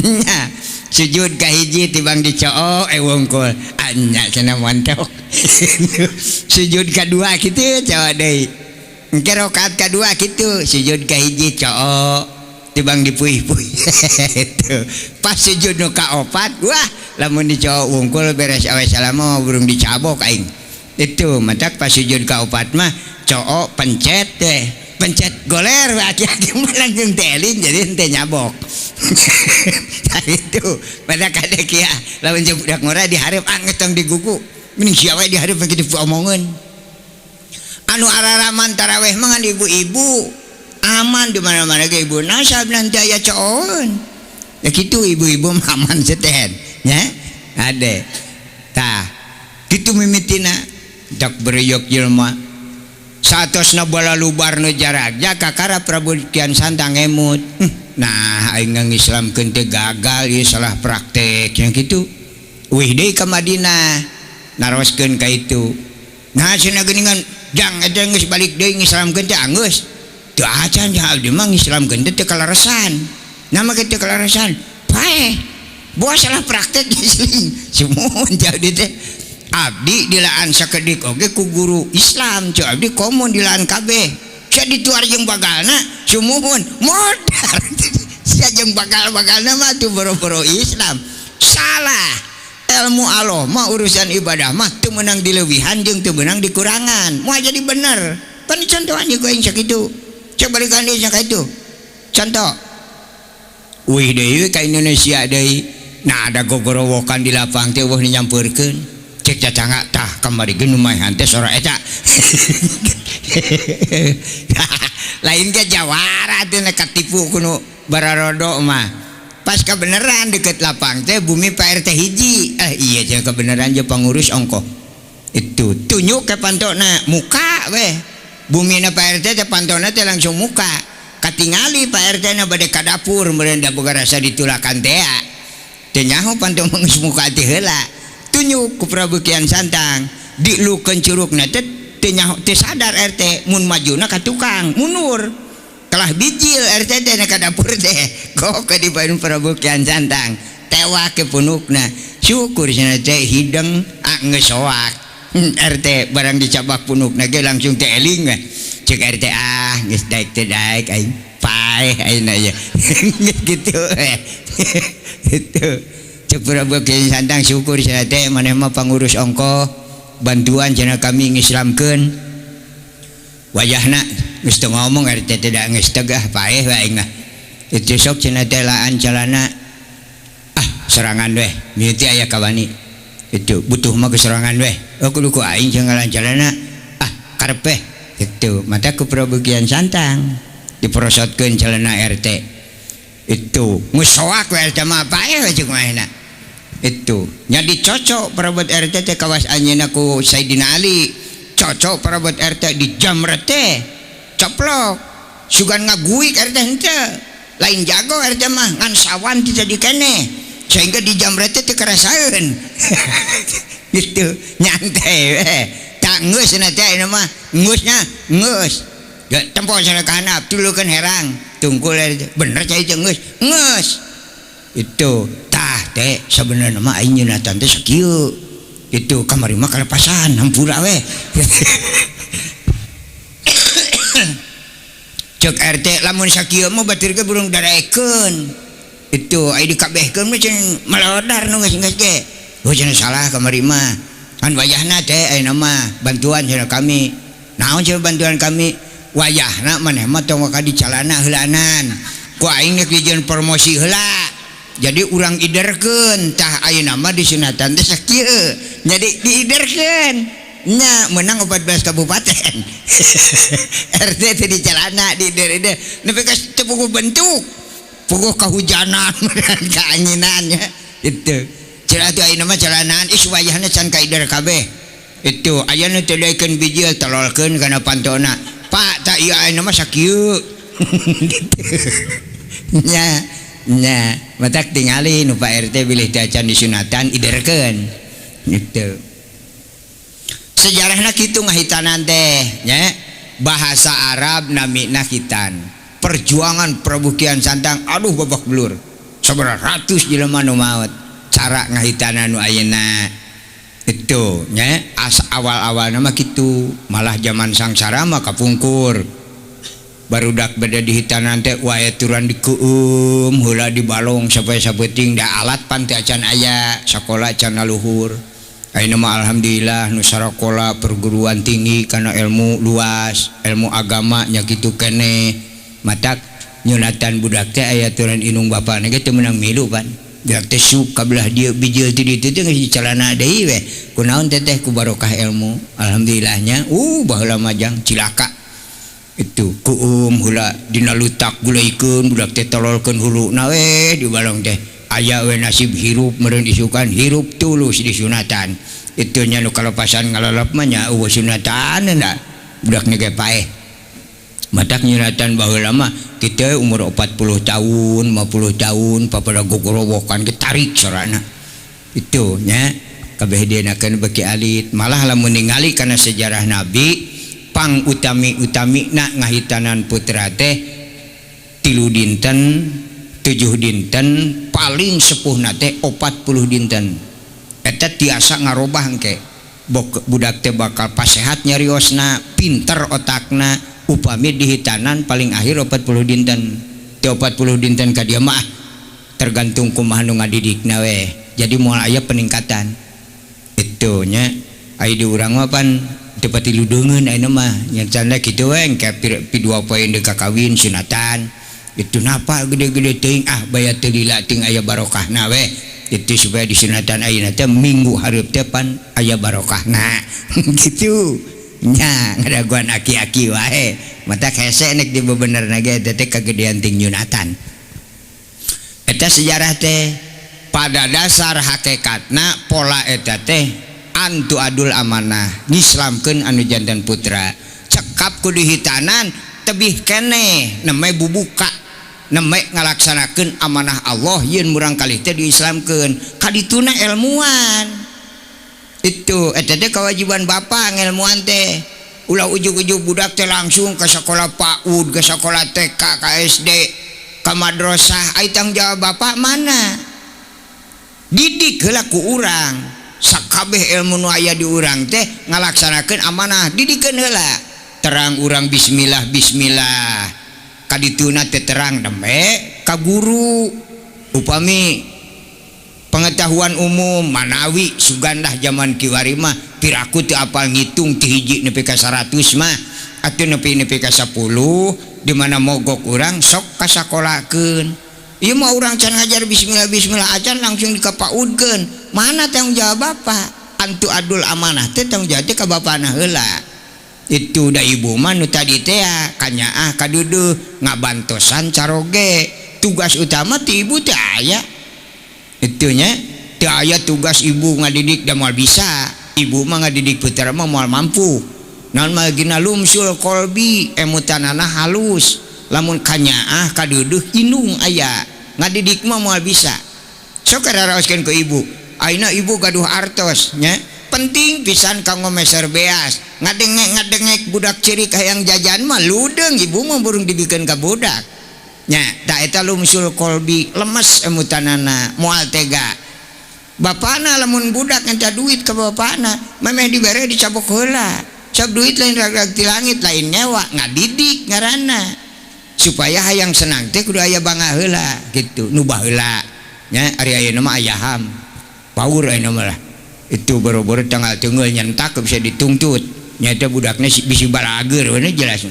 Nya sujud ka hiji tibang dicoo wungkul anya cenah montok. Sujud kadua kitu cowok deui. Engke rakaat kadua kitu sujud ka hiji coo tibang dipuih-puih. Itu pas sujud nu kaopat wah lamun dicoo wungkul beres awe salama burung dicabok aing. Itu matak pas sujud kaopat mah coo pencet teh pencet goler aki-aki mah langsung telin jadi henteu nyabok. Tah itu pada kadek ya lamun jeung budak ngora dihareup anggeus tong digugu mending sia we dihareup kitu omongeun. Anu araraman taraweh mah ngan ibu-ibu aman di mana-mana ge ibu nasab nanti aya coon. Ya kitu ibu-ibu mah aman seten nya ade. Tah kitu mimitina dak bereyok jelema satosna bola lubar nu jaragja kakara Prabu Kian Santang ngemut. Nah aing ngislamkeun teh gagal ieu salah praktek yang kitu. Wih deui ka Madinah naroskeun ka itu. Nah cenah geuningan jang eta geus balik deui ngislamkeun teh anggeus. Teu acan jang abdi mah ngislamkeun teh teu kaleresan. Nama ge teu kaleresan. Paeh. Boa salah praktek geus sumuhun jadi teh. Abdi dilaan sakedik oge ku guru Islam ceu abdi komun dilaan kabeh. Sia dituar jeung bagalna sumuhun modar. Sia jeung bagal-bagalna mah tuh boro-boro Islam. Salah. Ilmu Allah mah urusan ibadah mah teu meunang dileuwihan jeung teu meunang dikurangan. Moal jadi bener. Pan contohan jeung aing sakitu. Cek balikan deui sakitu. Contoh. Wih deui ka Indonesia deui. Nah ada gogorowokan di lapang teh eueuh nyampeurkeun. Cek cacangga tah kamari ge nu maehan teh sora eta. Lain ge jawara teh katipu kuno bararodo mah. Pas kebenaran deket lapang teh bumi Pak RT hiji. Iya jeung kebenaran je pangurus ongkoh. Itu tunjuk ke pantona muka weh. Bumina Pak RT teh pantona teh langsung muka. Katingali Pak RT na bade ka dapur meureun da boga rasa ditulakan teh. Teu nyaho panto geus muka teh heula. Tunjuk ku Prabu Kian Santang dilukeun curugna teh teu nyaho teu sadar RT mun majuna ka tukang mundur kalah bijil RT teh ka dapur teh kok ke dibaeun Prabu Kian Santang tewak ke punukna syukur cenah teh hideng geus soak RT barang dicabak punukna ge langsung teh eling we ceuk RT ah geus daek teh daek aing paeh ayeuna ye gitu itu cek Prabu Kian Santang syukur cenah teh maneh mah pangurus ongkoh bantuan cenah kami ngislamkeun wayahna geus teu ngomong RT teh da geus tegah paeh wae aing mah itu sok cenah teh laan calana ah serangan weh mimiti aya kawani itu butuh mah keserangan weh oh kudu ku aing jeung ngalaan calana ah karep weh itu mata ku Prabu Kian Santang diprosotkeun calana RT itu geus soak we RT mah paeh we jeung manehna itu nya dicocok perabot RT teh kawas anjeunna ku Sayyidina Ali cocok perabot RT di jamret teh coplok sugan ngaguik RT henteu lain jago RT mah ngan sawan teu jadi keneh sehingga di jamret teh teu karasaeun gitu nyantai we tak geus cenah teh ayeuna mah geusnya geus tempo cenah ka handap tulukeun herang tungkul bener cai teh geus geus itu tah teh sebenarnya mah aing nyeunatan teh sakieu itu kamari mah kalepasan hampura we cek RT lamun sakieu mah batur ge burung darekeun itu ai dikabehkeun mah cenah malodar nu geus-geus ge oh cenah salah kamari mah kan wayahna teh ayeuna mah bantuan cenah kami naon cenah bantuan kami wayahna maneh mah tong ka di calana heulaanan ku aing geus dijieun promosi heula jadi urang iderkeun tah ayeuna mah disunatan teh sakieu jadi diiderkeun nya menang 14 kabupaten RT teh di calana diider-ider nepi ka teu puguh bentuk puguh kahujanan kaanginan nya itu cenah atuh ayeuna mah calanaan ih wayahna can kaider kabeh Itu aya nu teu daekeun bijil tololkeun kana pantona. Pak tak ieu ayeuna mah sakieu. Gitu. Nya nya matak tingali nu Pak RT bilih teu acan disunatan iderkeun. Gitu. Sejarahna kitu ngahitanan teh nya. Bahasa Arab namina khitan. Perjuangan Prabu Kian Santang aduh babak belur. Sabaraha ratus jelema nu maot. Cara ngahitanan nu ayeuna. Itu nya as awal-awalna mah kitu, malah zaman sangsara mah kapungkur. Barudak beda dihitanan teh wae turan dikeum heula dibalong sampai sapeting da alat pan teh acan aya, sakola can luhur. Ayeuna mah alhamdulillah nu sarakola perguruan tinggi kana ilmu luas, ilmu agama nya kitu keneh. Matak nyunatan budak teh aya turan indung bapana ge teu meunang milu pan. Budak teh sup ka belah dieu bijil ti ditu teh geus dicalana deui we. Kunaon teteh ku barokah ilmu. Alhamdulillahnya baheula mah jang cilaka. Itu kuum heula dina lutak gulaikeun budak teh tololkeun huluna we di balong teh aya we nasib hirup meureun isukan hirup tulus disunatan. Itu nya nu kalepasan ngalalap mah nya eueuh sunatan da budak ge paeh. Matak nyunatan baheula mah kita umur 40 tahun 50 tahun papada gogorowokan ge tarik sorana. Itu nya kabeh dienakeun beki alit malah lamun ningali kana sejarah Nabi pang utami-utami nak ngahitanan putra teh 3 dinten 7 dinten paling sepuhna teh 40 dinten. Eta tiasa ngarobah engke budak teh bakal pasehat nyariosna, pinter otakna, upami dihitanan paling akhir 40 dinten. Teu 40 dinten ka dieu mah tergantung kumaha nu ngadidikna we. Jadi moal aya peningkatan. Itu nya aya di urang mah pan teu pati ludeungeun ayeuna mah nya canda kitu we engke pi 2 poe deui kakawin sunatan. Itu napa gede-gede teuing ah baya teu lila teuing aya barokahna we. Itu supaya disunatan ayeuna teh minggu hareup teh pan aya barokahna. Gitu. Nya ngadaguan aki-aki wae. Matak hese nek dibebenerna ge teh kagedean ting nyunatan. Eta sejarah teh pada dasar hakikatna pola eta teh antu adul amanah ngislamkeun anu jantan putra. Cekap ku dihitanan tebih keneh neme bubuka neme ngalaksanakeun amanah Allah yeun murangkalih teh diislamkeun kadituna ilmuan. Itu eta teh kewajiban bapak ngelmuan teh. Ulah ujug-ujug budak teh langsung ke sekolah PAUD, ke sekolah TK, ke SD, ke madrasah. Ai tanggung jawab bapak mana? Didik heula ku urang. Sakabeh ilmu nu aya di urang teh ngalaksanakeun amanah, didikeun heula. Terang urang bismillah bismillah. Kadituna teh terang deme ka guru. Upami pengetahuan umum manawi sugandah zaman kiwari mah piraku teu apal ngitung ti hiji nepi ka 100 mah atuh nepi ka 10 di mana mogok urang sok kasakolakeun. Ieu mah urang can ngajar bismillah bismillah acan langsung dikapaudkeun. Mana tanggung jawab bapak? Antu adul amanah teh tanggung jawab teh ka bapana heula. Itu da ibu mah nu tadi teh kanyaah kaduduh ngabantosan caroge. Tugas utama ti ibu teh aya. Itunya teu aya tugas ibu ngadidik da moal bisa. Ibu mah ngadidik putra mah moal mampu. Naon mah gina lumsul kolbi emutanana halus. Lamun kanyaah kaduduh indung aya ngadidik mah moal bisa. Sok raraoskeun ku ibu. Ayeuna ibu gaduh artos nya. Penting pisan kanggo meser beas. Ngadengek-ngadengek budak ceurik hayang jajan mah ludeung ibu mah burung dibikeun ka budak. Nya ta eta lumsul kolbi lemes emutanana moal tega. Bapana lamun budak minta duit ka bapana memeh dibere dicabok heula. Sok duit lain rag-rag ti langit lain nyewa ngadidik ngaranna. Supaya hayang senang teh kudu aya bangga heula gitu nu baheula nya ari ayeuna mah aya ham. Paur ayeuna mah lah. Itu boro-boro tanggal teunggeul nyentak bisa dituntut. Nya teh budakna bisi balageur we jelas.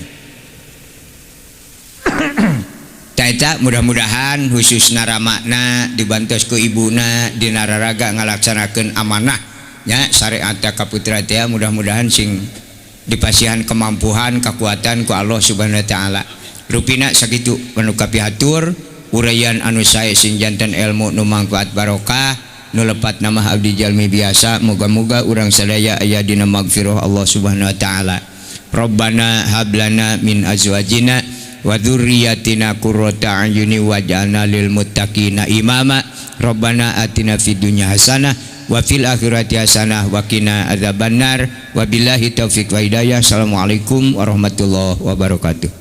Eta mudah-mudahan khusus naramakna dibantos ku ibuna dina raraga ngalaksanakeun amanah nya syariat ka putra teh mudah-mudahan sing dipasihan kemampuan kekuatan ku Allah Subhanahu wa taala. Rupina sakitu anu kapihatur uraian anu sae sing janten ilmu nu mangfaat barokah. Nu lepat nama abdi jalmi biasa. Moga-moga urang sadaya aya dina magfirah Allah Subhanahu wa taala. Rabbana hab lana min azwajina wa dzurriyyatina qurrata a'yuni waj'alna lil muttaqina imama. Rabbana atina fid dunya hasanah wa fil akhirati hasanah wa qina adzabannar. Wabillahi taufik wa hidayah. Assalamualaikum warahmatullahi wabarakatuh.